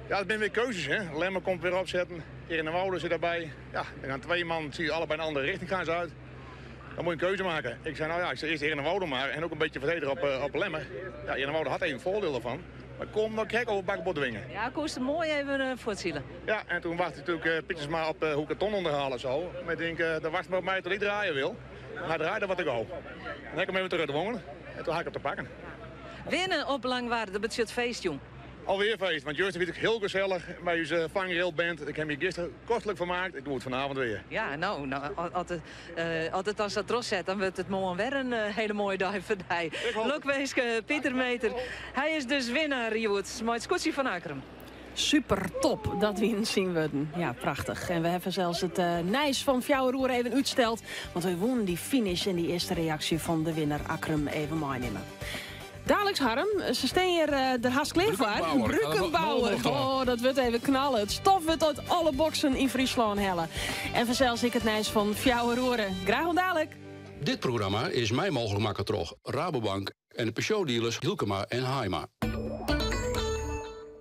Ja, het zijn weer keuzes, hè. Lemmer komt weer opzetten. Hier in de Wouden zit daarbij. Ja, er gaan twee man, zie je allebei een andere richting gaan ze uit. Dan moet je een keuze maken. Ik zei, nou ja, ik zei eerst Eernewoude maar. En ook een beetje verdedigen op Lemmer. Ja, Eernewoude had even voordeel ervan. Maar kom dan krek over bakboord dwingen. Ja, koest het mooi even voortzielen. Ja, en toen wachtte natuurlijk Pietersma op hoe ik het ton onderhalen zou. Maar ik denk, daar wacht maar op mij tot ik draaien wil. En hij draaide wat ik wou. En heb ik hem even teruggedwongen. En toen had ik hem te pakken. Winnen op Langwar, dat betekent feest, jong. Alweer feest, want Jurgen vind ik heel gezellig bij uw vangrailband. Ik heb je gisteren kostelijk vermaakt. Ik doe het vanavond weer. Ja, nou, als het als dat tros zet, dan wordt het morgen weer een hele mooie dag voor die. Lokwinske, Pieter Meter. Hij is dus winnaar, Joet. Met skûtsje van Akkrum. Super top dat we ihn zien worden. Ja, prachtig. En we hebben zelfs het nijs van Fjouwer even uitgesteld. Want we wonnen die finish en die eerste reactie van de winnaar Akkrum even meenemen. Dadelijks Harm, ze staan hier de haast klaar voor. Brukkenbouwer. Brukkenbouwer. Oh, dat wordt even knallen. Het stof wordt uit alle boksen in Friesland hellen. En vanzelfs ik het nijs van Fjouwer Graag tot dadelijk. Dit programma is mij mogelijk maken troch Rabobank en de Peugeot-dealers Hielkema en Haima.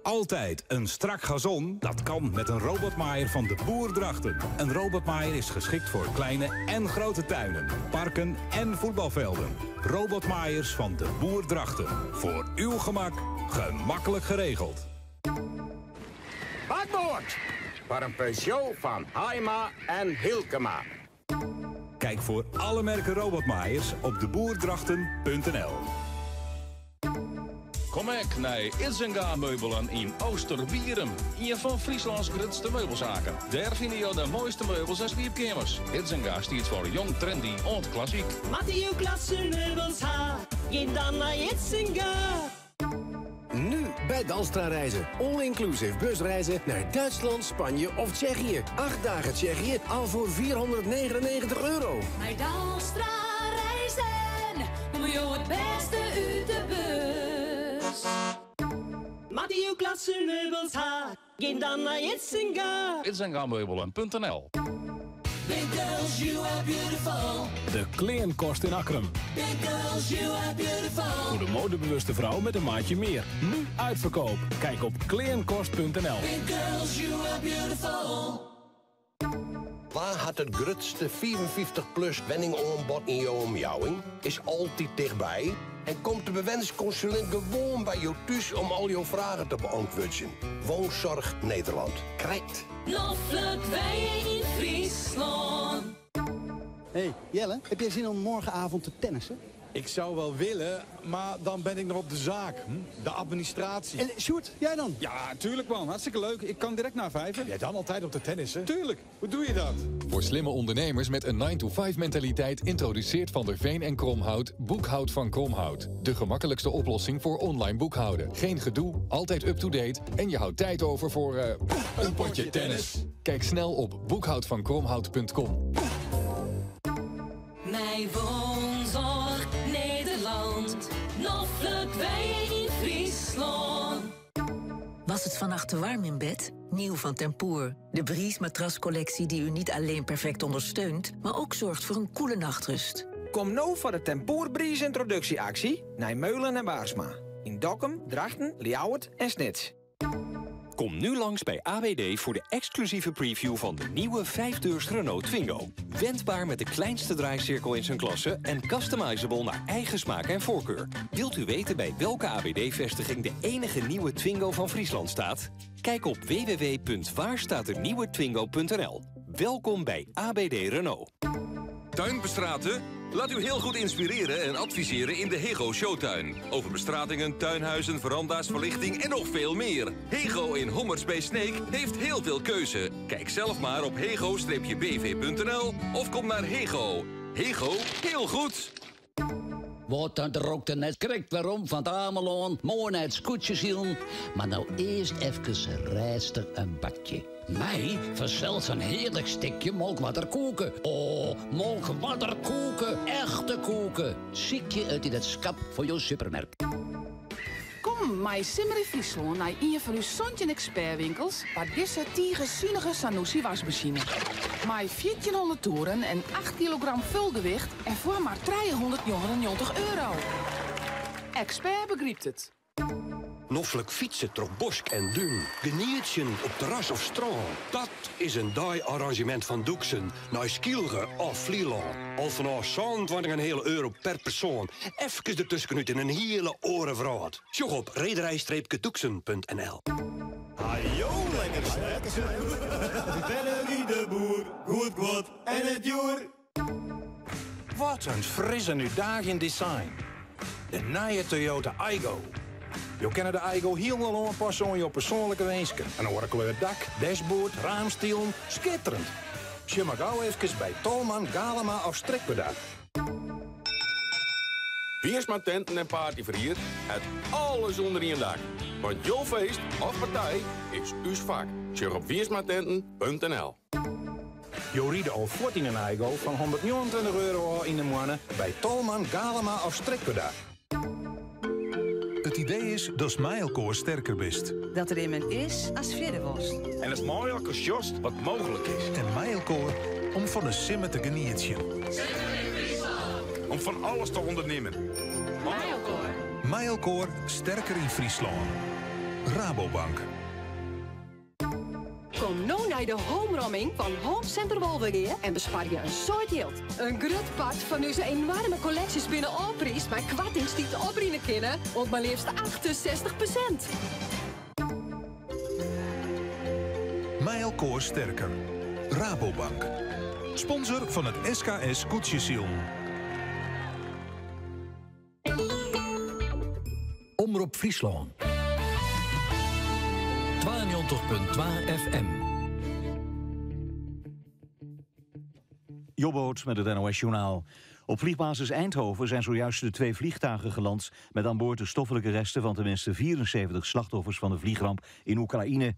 Altijd een strak gazon? Dat kan met een robotmaaier van de Boer Drachten. Een robotmaaier is geschikt voor kleine en grote tuinen, parken en voetbalvelden. Robotmaaiers van de Boer Drachten. Voor uw gemak, gemakkelijk geregeld. Bakboord! Voor een Peugeot van Haima en Hielkema. Kijk voor alle merken robotmaaiers op deboerdrachten punt N L. Kom ek naar Idzinga Meubelen in Oosterbierum. Een van Frieslands grootste meubelzaken. Daar vinden je de mooiste meubels en sliepkamers. Idzinga staat voor jong, trendy en klassiek. Matthew klasse meubels ha, geen dan naar Idzinga. Nu bij Dalstra Reizen. All-inclusive busreizen naar Duitsland, Spanje of Tsjechië. 8 dagen Tsjechië, al voor vierhonderdnegenennegentig euro. Bij Dalstra Reizen, noem je het beste uit de bus. Matthew klasse meubels ha, geen dan naar Idzinga. Idzinga meubelen punt N L. Big girls, you are beautiful. De Kleankast in Akkrum. Big girls, you are beautiful. Voor de modebewuste vrouw met een maatje meer. Nu uitverkoop. Kijk op kleankost.nl. Big girls, you are beautiful. Wa hat it grutste 55-plus wenningoanbod yn jo omjouwing? Is altyd tichtby en komt de bewennerskonsulint gewoan by jo thús om al jo fragen te beäntwurdzjen. Woonzorg Nederland. Krekt. Noflik wenje yn Fryslân. Hey Jelle, heb jij zin om morgenavond te tennissen? Ik zou wel willen, maar dan ben ik nog op de zaak. Hm? De administratie. En Sjoerd, jij dan? Ja, tuurlijk man. Hartstikke leuk. Ik kan direct na vijven. Jij dan altijd op de tennissen? Tuurlijk. Hoe doe je dat? Voor slimme ondernemers met een 9-to-5 mentaliteit introduceert Van der Veen en Kromhout Boekhoud van Kromhout. De gemakkelijkste oplossing voor online boekhouden. Geen gedoe, altijd up-to-date en je houdt tijd over voor een potje tennis. Kijk snel op boekhoudvankromhout.com. Mei Woonzorg Nederland. Noflik wenje yn Fryslân. Was het vannacht te warm in bed? Nieuw van Tempur. De Breeze matrascollectie die u niet alleen perfect ondersteunt, maar ook zorgt voor een koele nachtrust. Kom no foar de Tempur Breeze yntroduksje-aksje nei Meulen en Baarsma. Yn Dokkum, Drachten, Ljouwert en Snits. Kom nu langs bij AWD voor de exclusieve preview van de nieuwe 5-deurs Renault Twingo. Wendbaar met de kleinste draaicirkel in zijn klasse en customizable naar eigen smaak en voorkeur. Wilt u weten bij welke AWD-vestiging de enige nieuwe Twingo van Friesland staat? Kijk op www.waarstaatdenieuwetwingo.nl. Welkom bij ABD Renault. Tuinbestraten? Laat u heel goed inspireren en adviseren in de Hego Showtuin. Over bestratingen, tuinhuizen, veranda's, verlichting en nog veel meer. Hego in Hommerts bij Sneek heeft heel veel keuze. Kijk zelf maar op hego-bv.nl of kom naar Hego. Hego, heel goed! Wat dan rookte net krekt waarom van het Amelon, mooi naar het skûtsjesilen. Mar no earst efkes rêstich in bakje. Mei fansels in hearlik stikje molkwatterkoeke. Oh, molkwatterkoeke, echte koeke. Sykje it yn it skap fan jo supermerk. Kom mei Simmer yn Fryslân nei ien fan ús 17 ekspertwinkels foar dizze tige sunige Zanussi waskmasine. Mei 1400 toeren en 8 kilogram fulgewicht en foar mar 399 euro. Expert begrypt it. Noflik fytse troch bosk en dún, genietsjen op terras of strân. Dat is in dei-arranzjemint fan Doeksen nei Skylge of Flylân. Al fanôf 27,5 euro per persoan. Efkes dertuskenút yn in hiele oare wrâld. Sjoch op rederij-doeksen.nl. Hajo, lekker snek. Bennerie de Boer, goed guod en it djoer. Wat in fris en útdaagjend design. De nije Toyota Aygo. Jo kinne de Aygo hielendal oanpasse oan jo persoanlike winsken. In oare kleur dak, dashboard, raamstilen. Skitterend. Sjoch mar gau efkes by Tolman, Galema of Strikwerda. Wiersma Tenten en Partyferhier hat alles ûnder ien dak. Want jo feest of partij is ús fak. Sjoch op wiersmatenten.nl. Jo ride al fuort yn in Aygo fan 129 euro ôf yn de moanne by Tolman, Galema of Strikwerda. It idee is datst mei elkoar sterker bist. Dat der immen is ast fierder wolst. En datst mei elkoar sjochst wat mooglik is. En mei elkoar om fan de simmer te genietsjen. Om fan alles te ûndernimmen. Mei elkoar. Mei elkoar sterker yn Fryslân. Rabobank. Kom no nei de homeromming fan Home Center Wolvegea en besparje in soad jild. In grut part fan ús enoarme kolleksjes binne ôfpriisd mei koartings dy't oprinne kinne oant mar leafst 68%. Mei elkoar sterker. Rabobank. Sponsor fan it SKS Skûtsjesilen. Omrop Fryslân. 92.2 FM. Jobboot met het NOS-journaal. Op vliegbasis Eindhoven zijn zojuist de twee vliegtuigen geland met aan boord de stoffelijke resten van tenminste 74 slachtoffers van de vliegramp in Oekraïne.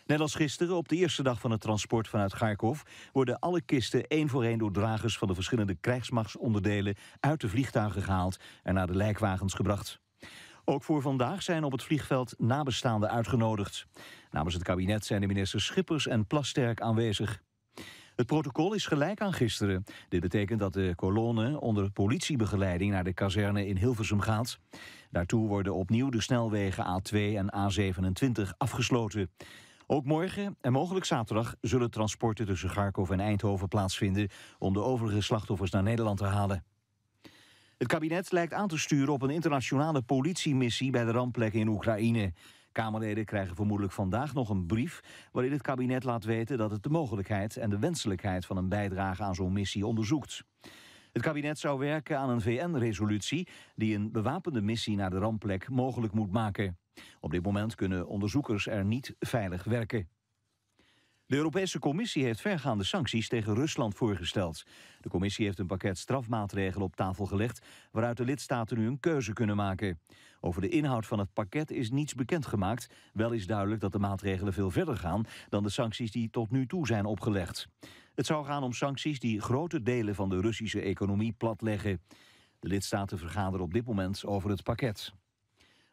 Net als gisteren, op de eerste dag van het transport vanuit Kharkov, worden alle kisten één voor één door dragers van de verschillende krijgsmachtsonderdelen uit de vliegtuigen gehaald en naar de lijkwagens gebracht. Ook voor vandaag zijn op het vliegveld nabestaanden uitgenodigd. Namens het kabinet zijn de ministers Schippers en Plasterk aanwezig. Het protocol is gelijk aan gisteren. Dit betekent dat de kolonne onder politiebegeleiding naar de kazerne in Hilversum gaat. Daartoe worden opnieuw de snelwegen A2 en A27 afgesloten. Ook morgen en mogelijk zaterdag zullen transporten tussen Kharkov en Eindhoven plaatsvinden om de overige slachtoffers naar Nederland te halen. Het kabinet lijkt aan te sturen op een internationale politiemissie bij de rampplek in Oekraïne. Kamerleden krijgen vermoedelijk vandaag nog een brief waarin het kabinet laat weten dat het de mogelijkheid en de wenselijkheid van een bijdrage aan zo'n missie onderzoekt. Het kabinet zou werken aan een VN-resolutie die een bewapende missie naar de rampplek mogelijk moet maken. Op dit moment kunnen onderzoekers er niet veilig werken. De Europese Commissie heeft vergaande sancties tegen Rusland voorgesteld. De commissie heeft een pakket strafmaatregelen op tafel gelegd waaruit de lidstaten nu een keuze kunnen maken. Over de inhoud van het pakket is niets bekendgemaakt. Wel is duidelijk dat de maatregelen veel verder gaan dan de sancties die tot nu toe zijn opgelegd. Het zou gaan om sancties die grote delen van de Russische economie platleggen. De lidstaten vergaderen op dit moment over het pakket.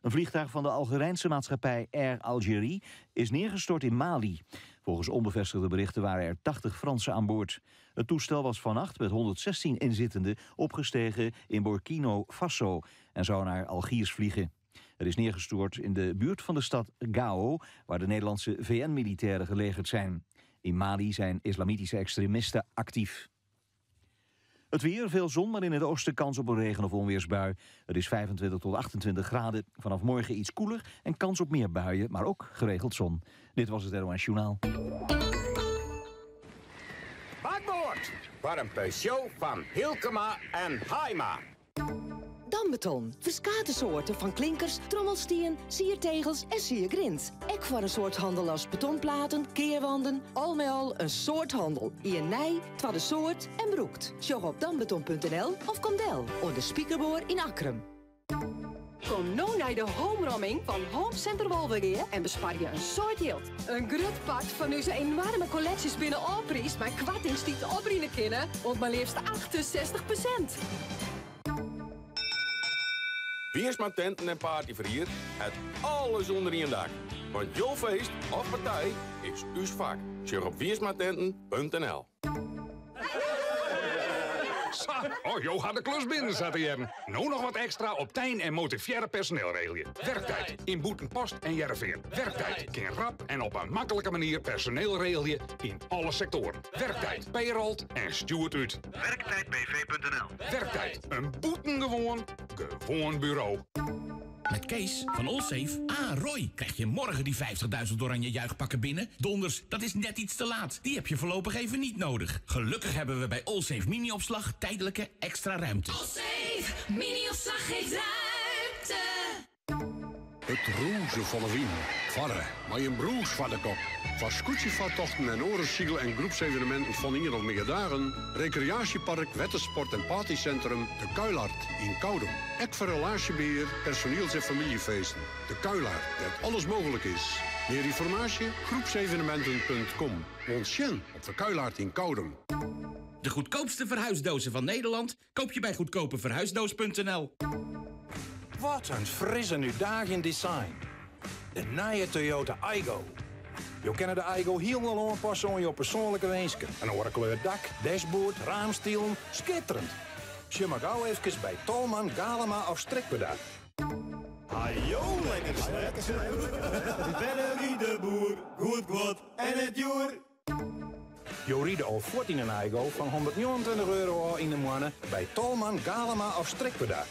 Een vliegtuig van de Algerijnse maatschappij Air Algérie is neergestort in Mali. Volgens onbevestigde berichten waren er 80 Fransen aan boord. Het toestel was vannacht met 116 inzittenden opgestegen in Burkina Faso en zou naar Algiers vliegen. Het is neergestort in de buurt van de stad Gao, waar de Nederlandse VN-militairen gelegerd zijn. In Mali zijn islamitische extremisten actief. Het weer, veel zon, maar in het oosten kans op een regen- of onweersbui. Het is 25 tot 28 graden. Vanaf morgen iets koeler en kans op meer buien, maar ook geregeld zon. Dit was het NOS Journaal. Bakboord! Voor een Peugeot van Hilkema en Haima. Dambeton. Verskate soorten van klinkers, trommelstien, siertegels en siergrind. Ek voor een soort handel als betonplaten, keerwanden. Al met al een soort handel. Hier nij, twadde soort en broekt. Sjog op dambeton.nl of kom del onder de Spiekerboor in Akkrum. Kom nou naar de homeromming van Home Center Wolvegea en bespaar je een soort geld. Een groot part van onze enorme collecties binnen Opries, maar kwartings die te oprienen kunnen, want maar liefst 68%. Wiersma tenten en partyverhier, het alles onder één dak. Want jouw feest of partij is uw vak. Check op wiersmatenten.nl. Sa, oh, jo had de klus binnen, zat hier. Nou nog wat extra op tijn en motiveerde personeel regelen. Werktijd in Boetenpost en Jereveen. Werktijd kan rap en op een makkelijke manier personeel regelen in alle sectoren. Werktijd, payroll en stuurt uit. Werktijdbv.nl. Werktijd, een boetengewoon, gewoon bureau. Met Kees van Allsafe. Ah, Roy, krijg je morgen die 50.000 oranje juichpakken binnen? Donders, dat is net iets te laat. Die heb je voorlopig even niet nodig. Gelukkig hebben we bij Allsafe mini-opslag tijdelijke extra ruimte. Allsafe, mini-opslag geeft ruimte. Het roezen van de wien. Varren, maar een broes van de kop. Van scootjevaartochten en orensiegel en groepsevenementen van hier of meer dagen. Recreatiepark, wettersport en partycentrum De Kuilart in Koudum. Ek voor relatiebeheer, personeels- en familiefeesten. De Kuilart, dat alles mogelijk is. Meer informatie? Groepsevenementen.com. Ons op de Kuilart in Koudum. De goedkoopste verhuisdozen van Nederland koop je bij goedkopeverhuisdoos.nl. Wat een frisse nu dag in design. De nieuwe Toyota Aygo. Je kennen de Aygo heel aanpassen aan je persoonlijke wensen. Een andere kleur dak, dashboard, raamstielen, schitterend. Je mag gauw even bij Tolman, Galema of Strikbedag. Hajo, lekker lekker. Bennerie de boer, goed goed en het joer. Je al voort in een Aygo van 129 euro in de maand bij Tolman, Galema of Strikbedag.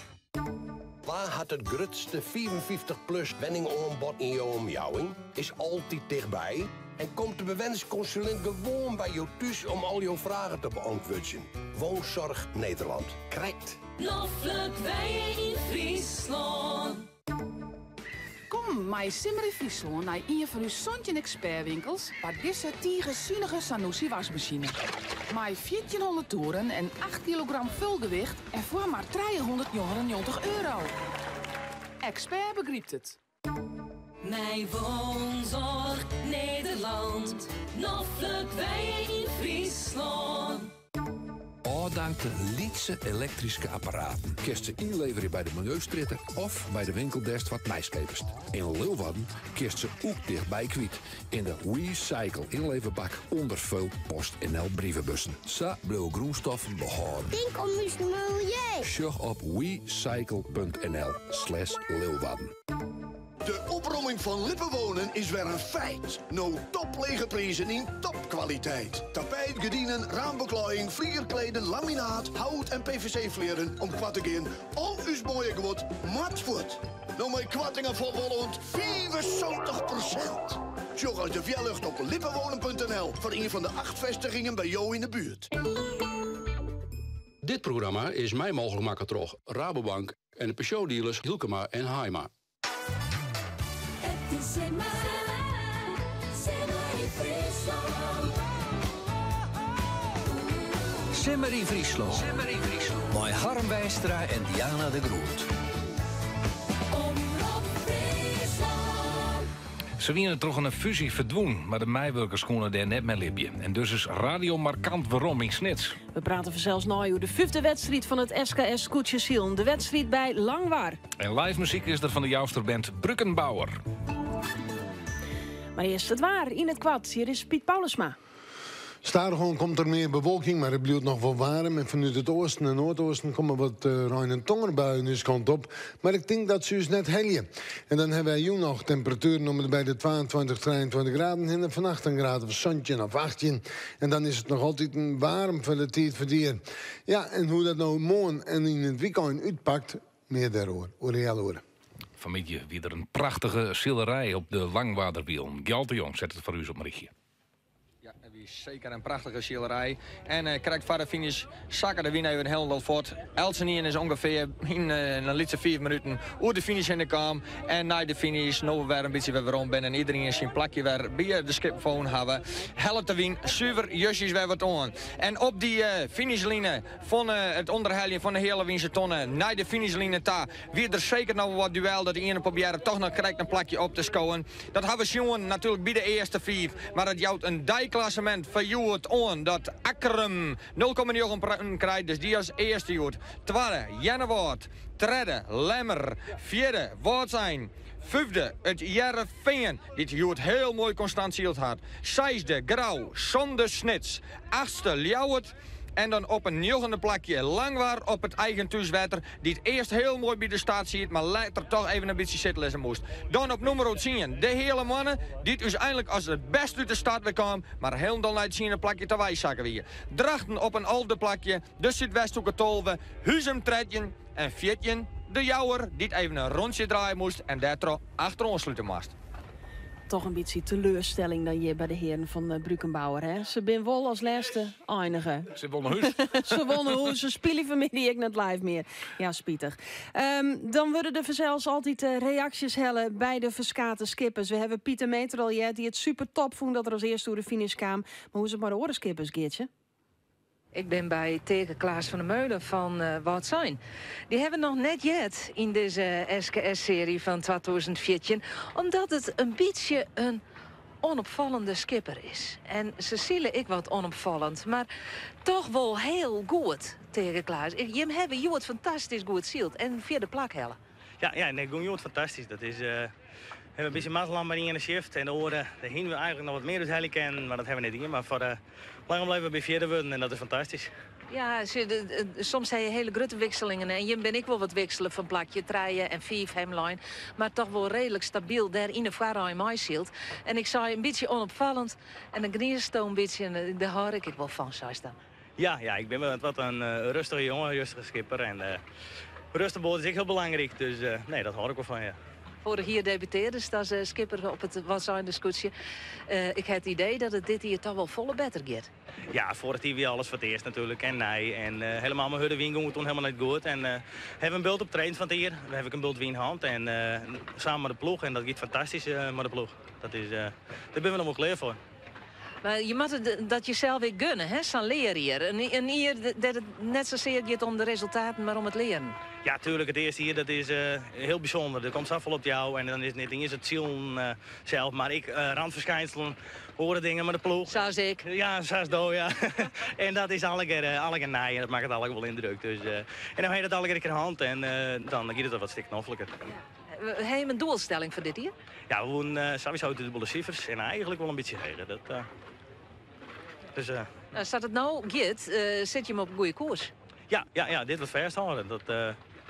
Waar had het grootste 54-plus wenningaanbod in jouw omjouwing? Is altijd dichtbij en komt de bewenningsconsulent gewoon bij jou thuis om al jouw vragen te beantwoorden. Woonzorg Nederland. Correct. Noflik wij in Friesland. Kom, mij Simmer in Friesland naar een van uw Sontje expertwinkels waar deze tige Sanusi wasmachine. Mij 1400 toeren en 8 kilogram vulgewicht en voor maar 399 euro. Expert begrijpt het. Mijn woonzorg Nederland. Noflik wij in Friesland. Ôfdankte lytse elektryske apparaten kinst se ynleverje by de Miljeustrjitte of by de winkel dêr'tst wat nijs keapest. Yn Leeuwarden kinst se oek tichtby kwyt yn de Wecycle ynleverbak ûnder feul PostNL brievebussen. Sa bliuwe grûnstoffen behâlden. Tink om ús miljeu. Sjoch op wecycle.nl slash Leeuwarden. De opromming fan Lippenwonen is wer in feit. No toplege prizen yn topkwaliteit. Tapijt, gerdinen, raambeklaaiïng, flierkleden, laminaat, hout en PVC-flierren, om koart te gean, al ús moaie guod moat fuort. No mei koartingen fan wol oant 75%. Sjoch as de wjerlucht op lippenwonen.nl foar ien fan de acht festigingen by jo yn de buert. Dit programma is mei mooglik makke troch Rabobank en de Peugeot-dealers Hylkema en Haaima. It is simmer, simmer yn Fryslân. Simmer yn Fryslân. Mei Harm Weistra en Diana de Groot. Omrop Fryslân. Se wiene troch in fúzje ferdwûn, mar de meiwurkers koene dêr net mei libje. En dus is Radio Markant werom yn Snits. We prate fansels nei oer de fyfde wedstriid fan it SKS Skûtsjesilen. De wedstriid by Langwar. En live muzyk is der fan de Jouster band Brückenbauer. Mar earst it waar yn it koart. Hjir is Piet Paulusma. Stadichoan komt der mear bewolking, mar it bliuwt noch wol waarm. En fanút it oasten en noardoosten komme wat rein en tongerbuien ús kant op. Mar ik tink dat se ús net helje. En dan hawwe wy jûn noch temperatueren om en by de 22, 23 graden hinne. Fannacht in graad of 17 of 18. En dan is it noch altiten waarm foar de tiid fan it jier. Ja, en hoe't dat no moarn en yn it wykein útpakt, mear dêroer oer in healoere. Fanmiddei wie der in prachtige silerij op de Langwarderwielen. Gjalt de Jong set it foar ús op in rychje. Ja, it wie seker in prachtige silerij. En eh, krekt foar de finish sakke de wyn even hielendal fuort. Eltsenien is ûngefear yn eh, in lytse fiif minuten oer de finish hinne kaam. En nei de finish, no we wer in bytsje wer werom binne en iderien syn plakje wer by eh, de skippen fûn hawwe, hellet de wyn suver justjes wer wat oan. En op dy finishline fan it ûnderheljen fan de heale wynse tonne nei de finishline ta wie der seker noch wol wat duel dat de iene probearre toch noch krekt in plakje op te skowen. Dat hawwe we sjoen natuerlik by de earste fiif, mar it jout in deiklassemint foar hjoed oan dat Akkrum 0,9 punten krijt, dus dy as earste hjoed. Twadde Earnewâld, tredde Lemmer, fjirde Wâldsein, fyfde it Hearrenfean, dy't hjoed hiel moai konstant syld hat, seisde Grou, sânde Snits, achtste Ljouwert, En dan op in njoggende plakje Langwar op it eigen thúswetter, dy't earst hiel moai by de start siet, mar letter toch even in bytsje sitte lizze moast. Dan op nûmer tsien de Heale Moanne, dy't úteinlik as it bêst út de start wer kaam, mar hielendal nei it tsiende plakje ta weisakke wie. Drachten op in alfde plakje, de Súdwesthoeke 12, Huzum 13 en 14 de Jouwer, dy't even in rûntsje draaie moast en dêrtroch achteroan slute moast. Toch in bytsje teleurstelling dan hjir by de hearen fan eh, Brückenbauer. Hè? Se binne wol as lêste einige. Se wolle nei hûs. Se wolle nei hûs. Se spylje fanmiddei ek net live mear. Ja, spitich. Dan wurde der fansels altyd eh, reaksjes helle by de ferskate skippers. We hawwe Pieter Meeter al heard, dy't it super top fûn dat er as earste oer de finish kaam. Mar hoe is it mei de oare skippers, Geartsje? Ik bin by Teake Klaas van der Meulen fan uh, Wâldsein. Dy hawwe we noch net heard yn dizze SKS-searje fan 2014, omdat it in bytsje in ûnopfallende skipper is. En se sile ek wat ûnopfallend, mar toch wol hiel goed, Teake Klaas. Jim hawwe hjoed fantastysk goed syld en fjirde plak helle. Ja, ja nee, gong hjoed fantastysk. Dat is, uh, we hawwe in bytsje mazzel mei de iene shift en de oare, dêr hiene we eigentlik noch wat mear úthelje kinnen, mar dat hawwe we net dien. Mar foar de lang om let wer by fjirde wurden en dat is fantastysk. Ja, soms ha je hiele grutte wikselingen en jim binne ek wol wat wiksele fan plakje trije en fiif hemlein, mar toch wol reedlik stabyl dêr yn de foarrein meisyld. En ik sei in bytsje ûnopfallend en dan gnizesto in bytsje en dêr hâld ik ek wol fan, seist dan. Ja, ja, ik bin wat, wat in uh, rêstige jonge, rêstige skipper. En uh, rêstige boat is ek hiel belangryk, dus uh, nee, dat hâld ik wol fan, ja. Foarich jier debutearrest as skipper op it Wâldsein skûtsje. Ik ha it idee dat it dit jier toch wol folle better giet. Ja, foarich jier wie alles foar it earst natuerlik en nij. En helemaal mei hurde wyn gong it toen helemaal net goed. En hawwe we in bult op traind fan it jier. We hawwe ek in bult wyn hân en samen mei de ploech. En dat giet fantastysk mei de ploech. Dat is, dêr binne we noch wol klear foar. Mar je moatte dat jesels ek gunne, hè, sa'n learjier. In jier dêr't it net sasear giet om de resultaten, mar om it learen. Ja, tuurlijk. Het eerste hier dat is heel bijzonder. Er komt zoveel op jou en dan is het niet eens het zielen zelf, maar ik randverschijnselen, horen dingen met de ploeg. Zoals ik. Ja, zoals do, ja. En dat is alle keer, alle keer naai en dat maakt het alle keer wel indruk. Dus, en dan heb je dat alle keer in de hand en dan gaat het wat stuk knoffelijker. Ja. Heb je een doelstelling voor dit hier? Ja, we wonen sowieso de dubbele cijfers en eigenlijk wel een beetje hoger. Dat, dus, nou, staat het nou, Git, zit je hem op een goede koers? Ja, ja, ja, dit wordt vasthouden. Dat,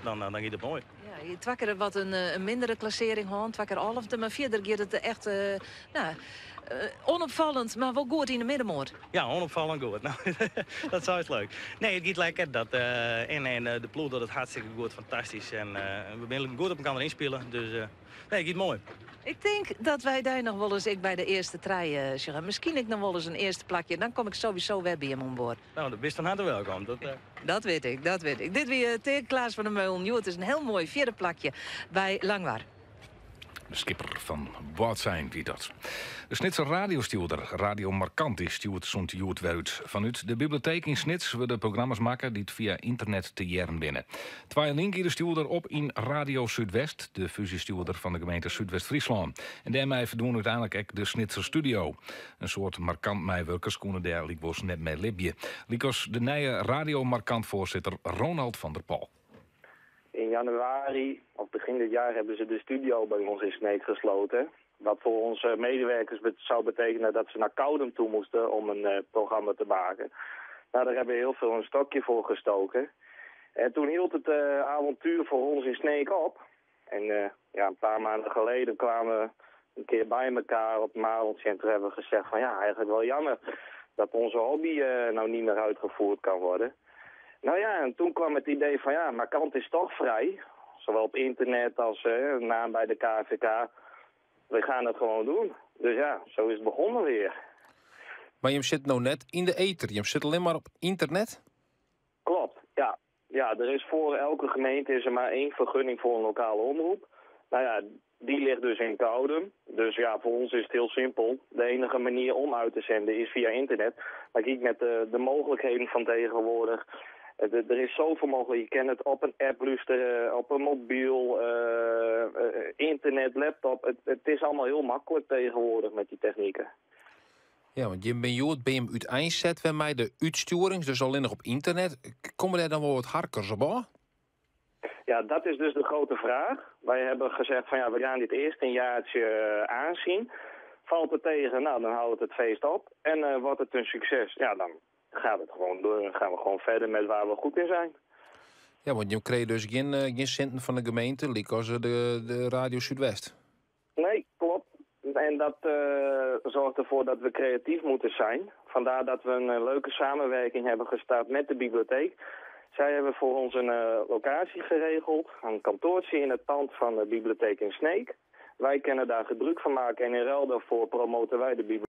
dan gaat het mooi. Ja, je twakker wat een mindere klassering had, twakker alfde, maar verder gaat het echt nou, onopvallend, maar wel goed in de middenmoot. Ja, onopvallend goed. Nou, dat zou eens leuk. Nee, het gaat lekker. Dat, en de ploeg doet het hartstikke goed, fantastisch. En we zijn goed op elkaar inspelen, dus nee, het gaat mooi. Ik denk dat wij daar nog wel eens, ik bij de eerste trein, zeggen. Misschien ik nog wel eens een eerste plakje. Dan kom ik sowieso weer bij hem aan boord. Nou, dat is van harte welkom. Dat, Dat weet ik, dat weet ik. Dit weer tegen Klaas van der Meulen. Het is een heel mooi vierde plakje bij Langwar. De skipper van Wâldsein, wie dat. De Snitser radiostuurder, Radio Markant, is stuurt zo'n joert weer uit. Vanuit de bibliotheek in Snits we de programma's maken die het via internet te jaren binnen. Terwijl Linky de stuurder op in Radio Zuidwest, de fusiestuurder van de gemeente Zuidwest-Friesland. En daarmee verdoen uiteindelijk ook de Snitser Studio. Een soort markant meiwerkers koenen daar likos net mee lipje. Likos de nieuwe Radio Markant voorzitter Ronald van der Pal. In januari, of begin dit jaar, hebben ze de studio bij ons in Sneek gesloten. Wat voor onze medewerkers zou betekenen dat ze naar Koudum toe moesten om een programma te maken. Nou, daar hebben heel veel een stokje voor gestoken. En toen hield het avontuur voor ons in Sneek op. En ja, een paar maanden geleden kwamen we een keer bij elkaar op het avondje en toen hebben we gezegd van ja, eigenlijk wel jammer dat onze hobby nou niet meer uitgevoerd kan worden. Nou ja, en toen kwam het idee van ja, Markant is toch vrij. Zowel op internet als naam bij de KVK. We gaan het gewoon doen. Dus ja, zo is het begonnen weer. Maar je zit nou net in de ether. Je zit alleen maar op internet? Klopt, ja. Ja, er is voor elke gemeente is er maar één vergunning voor een lokale omroep. Nou ja, die ligt dus in Koudum. Dus ja, voor ons is het heel simpel. De enige manier om uit te zenden is via internet. Maar kijk, met de mogelijkheden van tegenwoordig. Er is zoveel mogelijk. Je kan het op een app luisteren, op een mobiel, internet, laptop. Het is allemaal heel makkelijk tegenwoordig met die technieken. Ja, want je bent Jood, ben je hem uiteinzet bij mij de uitsturing, dus alleen nog op internet. Komen daar dan wel wat harkers op, hoor? Ja, dat is dus de grote vraag. Wij hebben gezegd van ja, we gaan dit eerst een jaartje aanzien. Valt het tegen, nou dan houdt het feest op. En wordt het een succes, ja dan gaat het gewoon door. Dan gaan we gewoon verder met waar we goed in zijn. Ja, want je kreeg dus geen centen van de gemeente, als de Radio Zuidwest. Nee, klopt. En dat zorgt ervoor dat we creatief moeten zijn. Vandaar dat we een leuke samenwerking hebben gestart met de bibliotheek. Zij hebben voor ons een locatie geregeld, een kantoortje in het pand van de bibliotheek in Sneek. Wij kunnen daar gebruik van maken en in ruil daarvoor promoten wij de bibliotheek.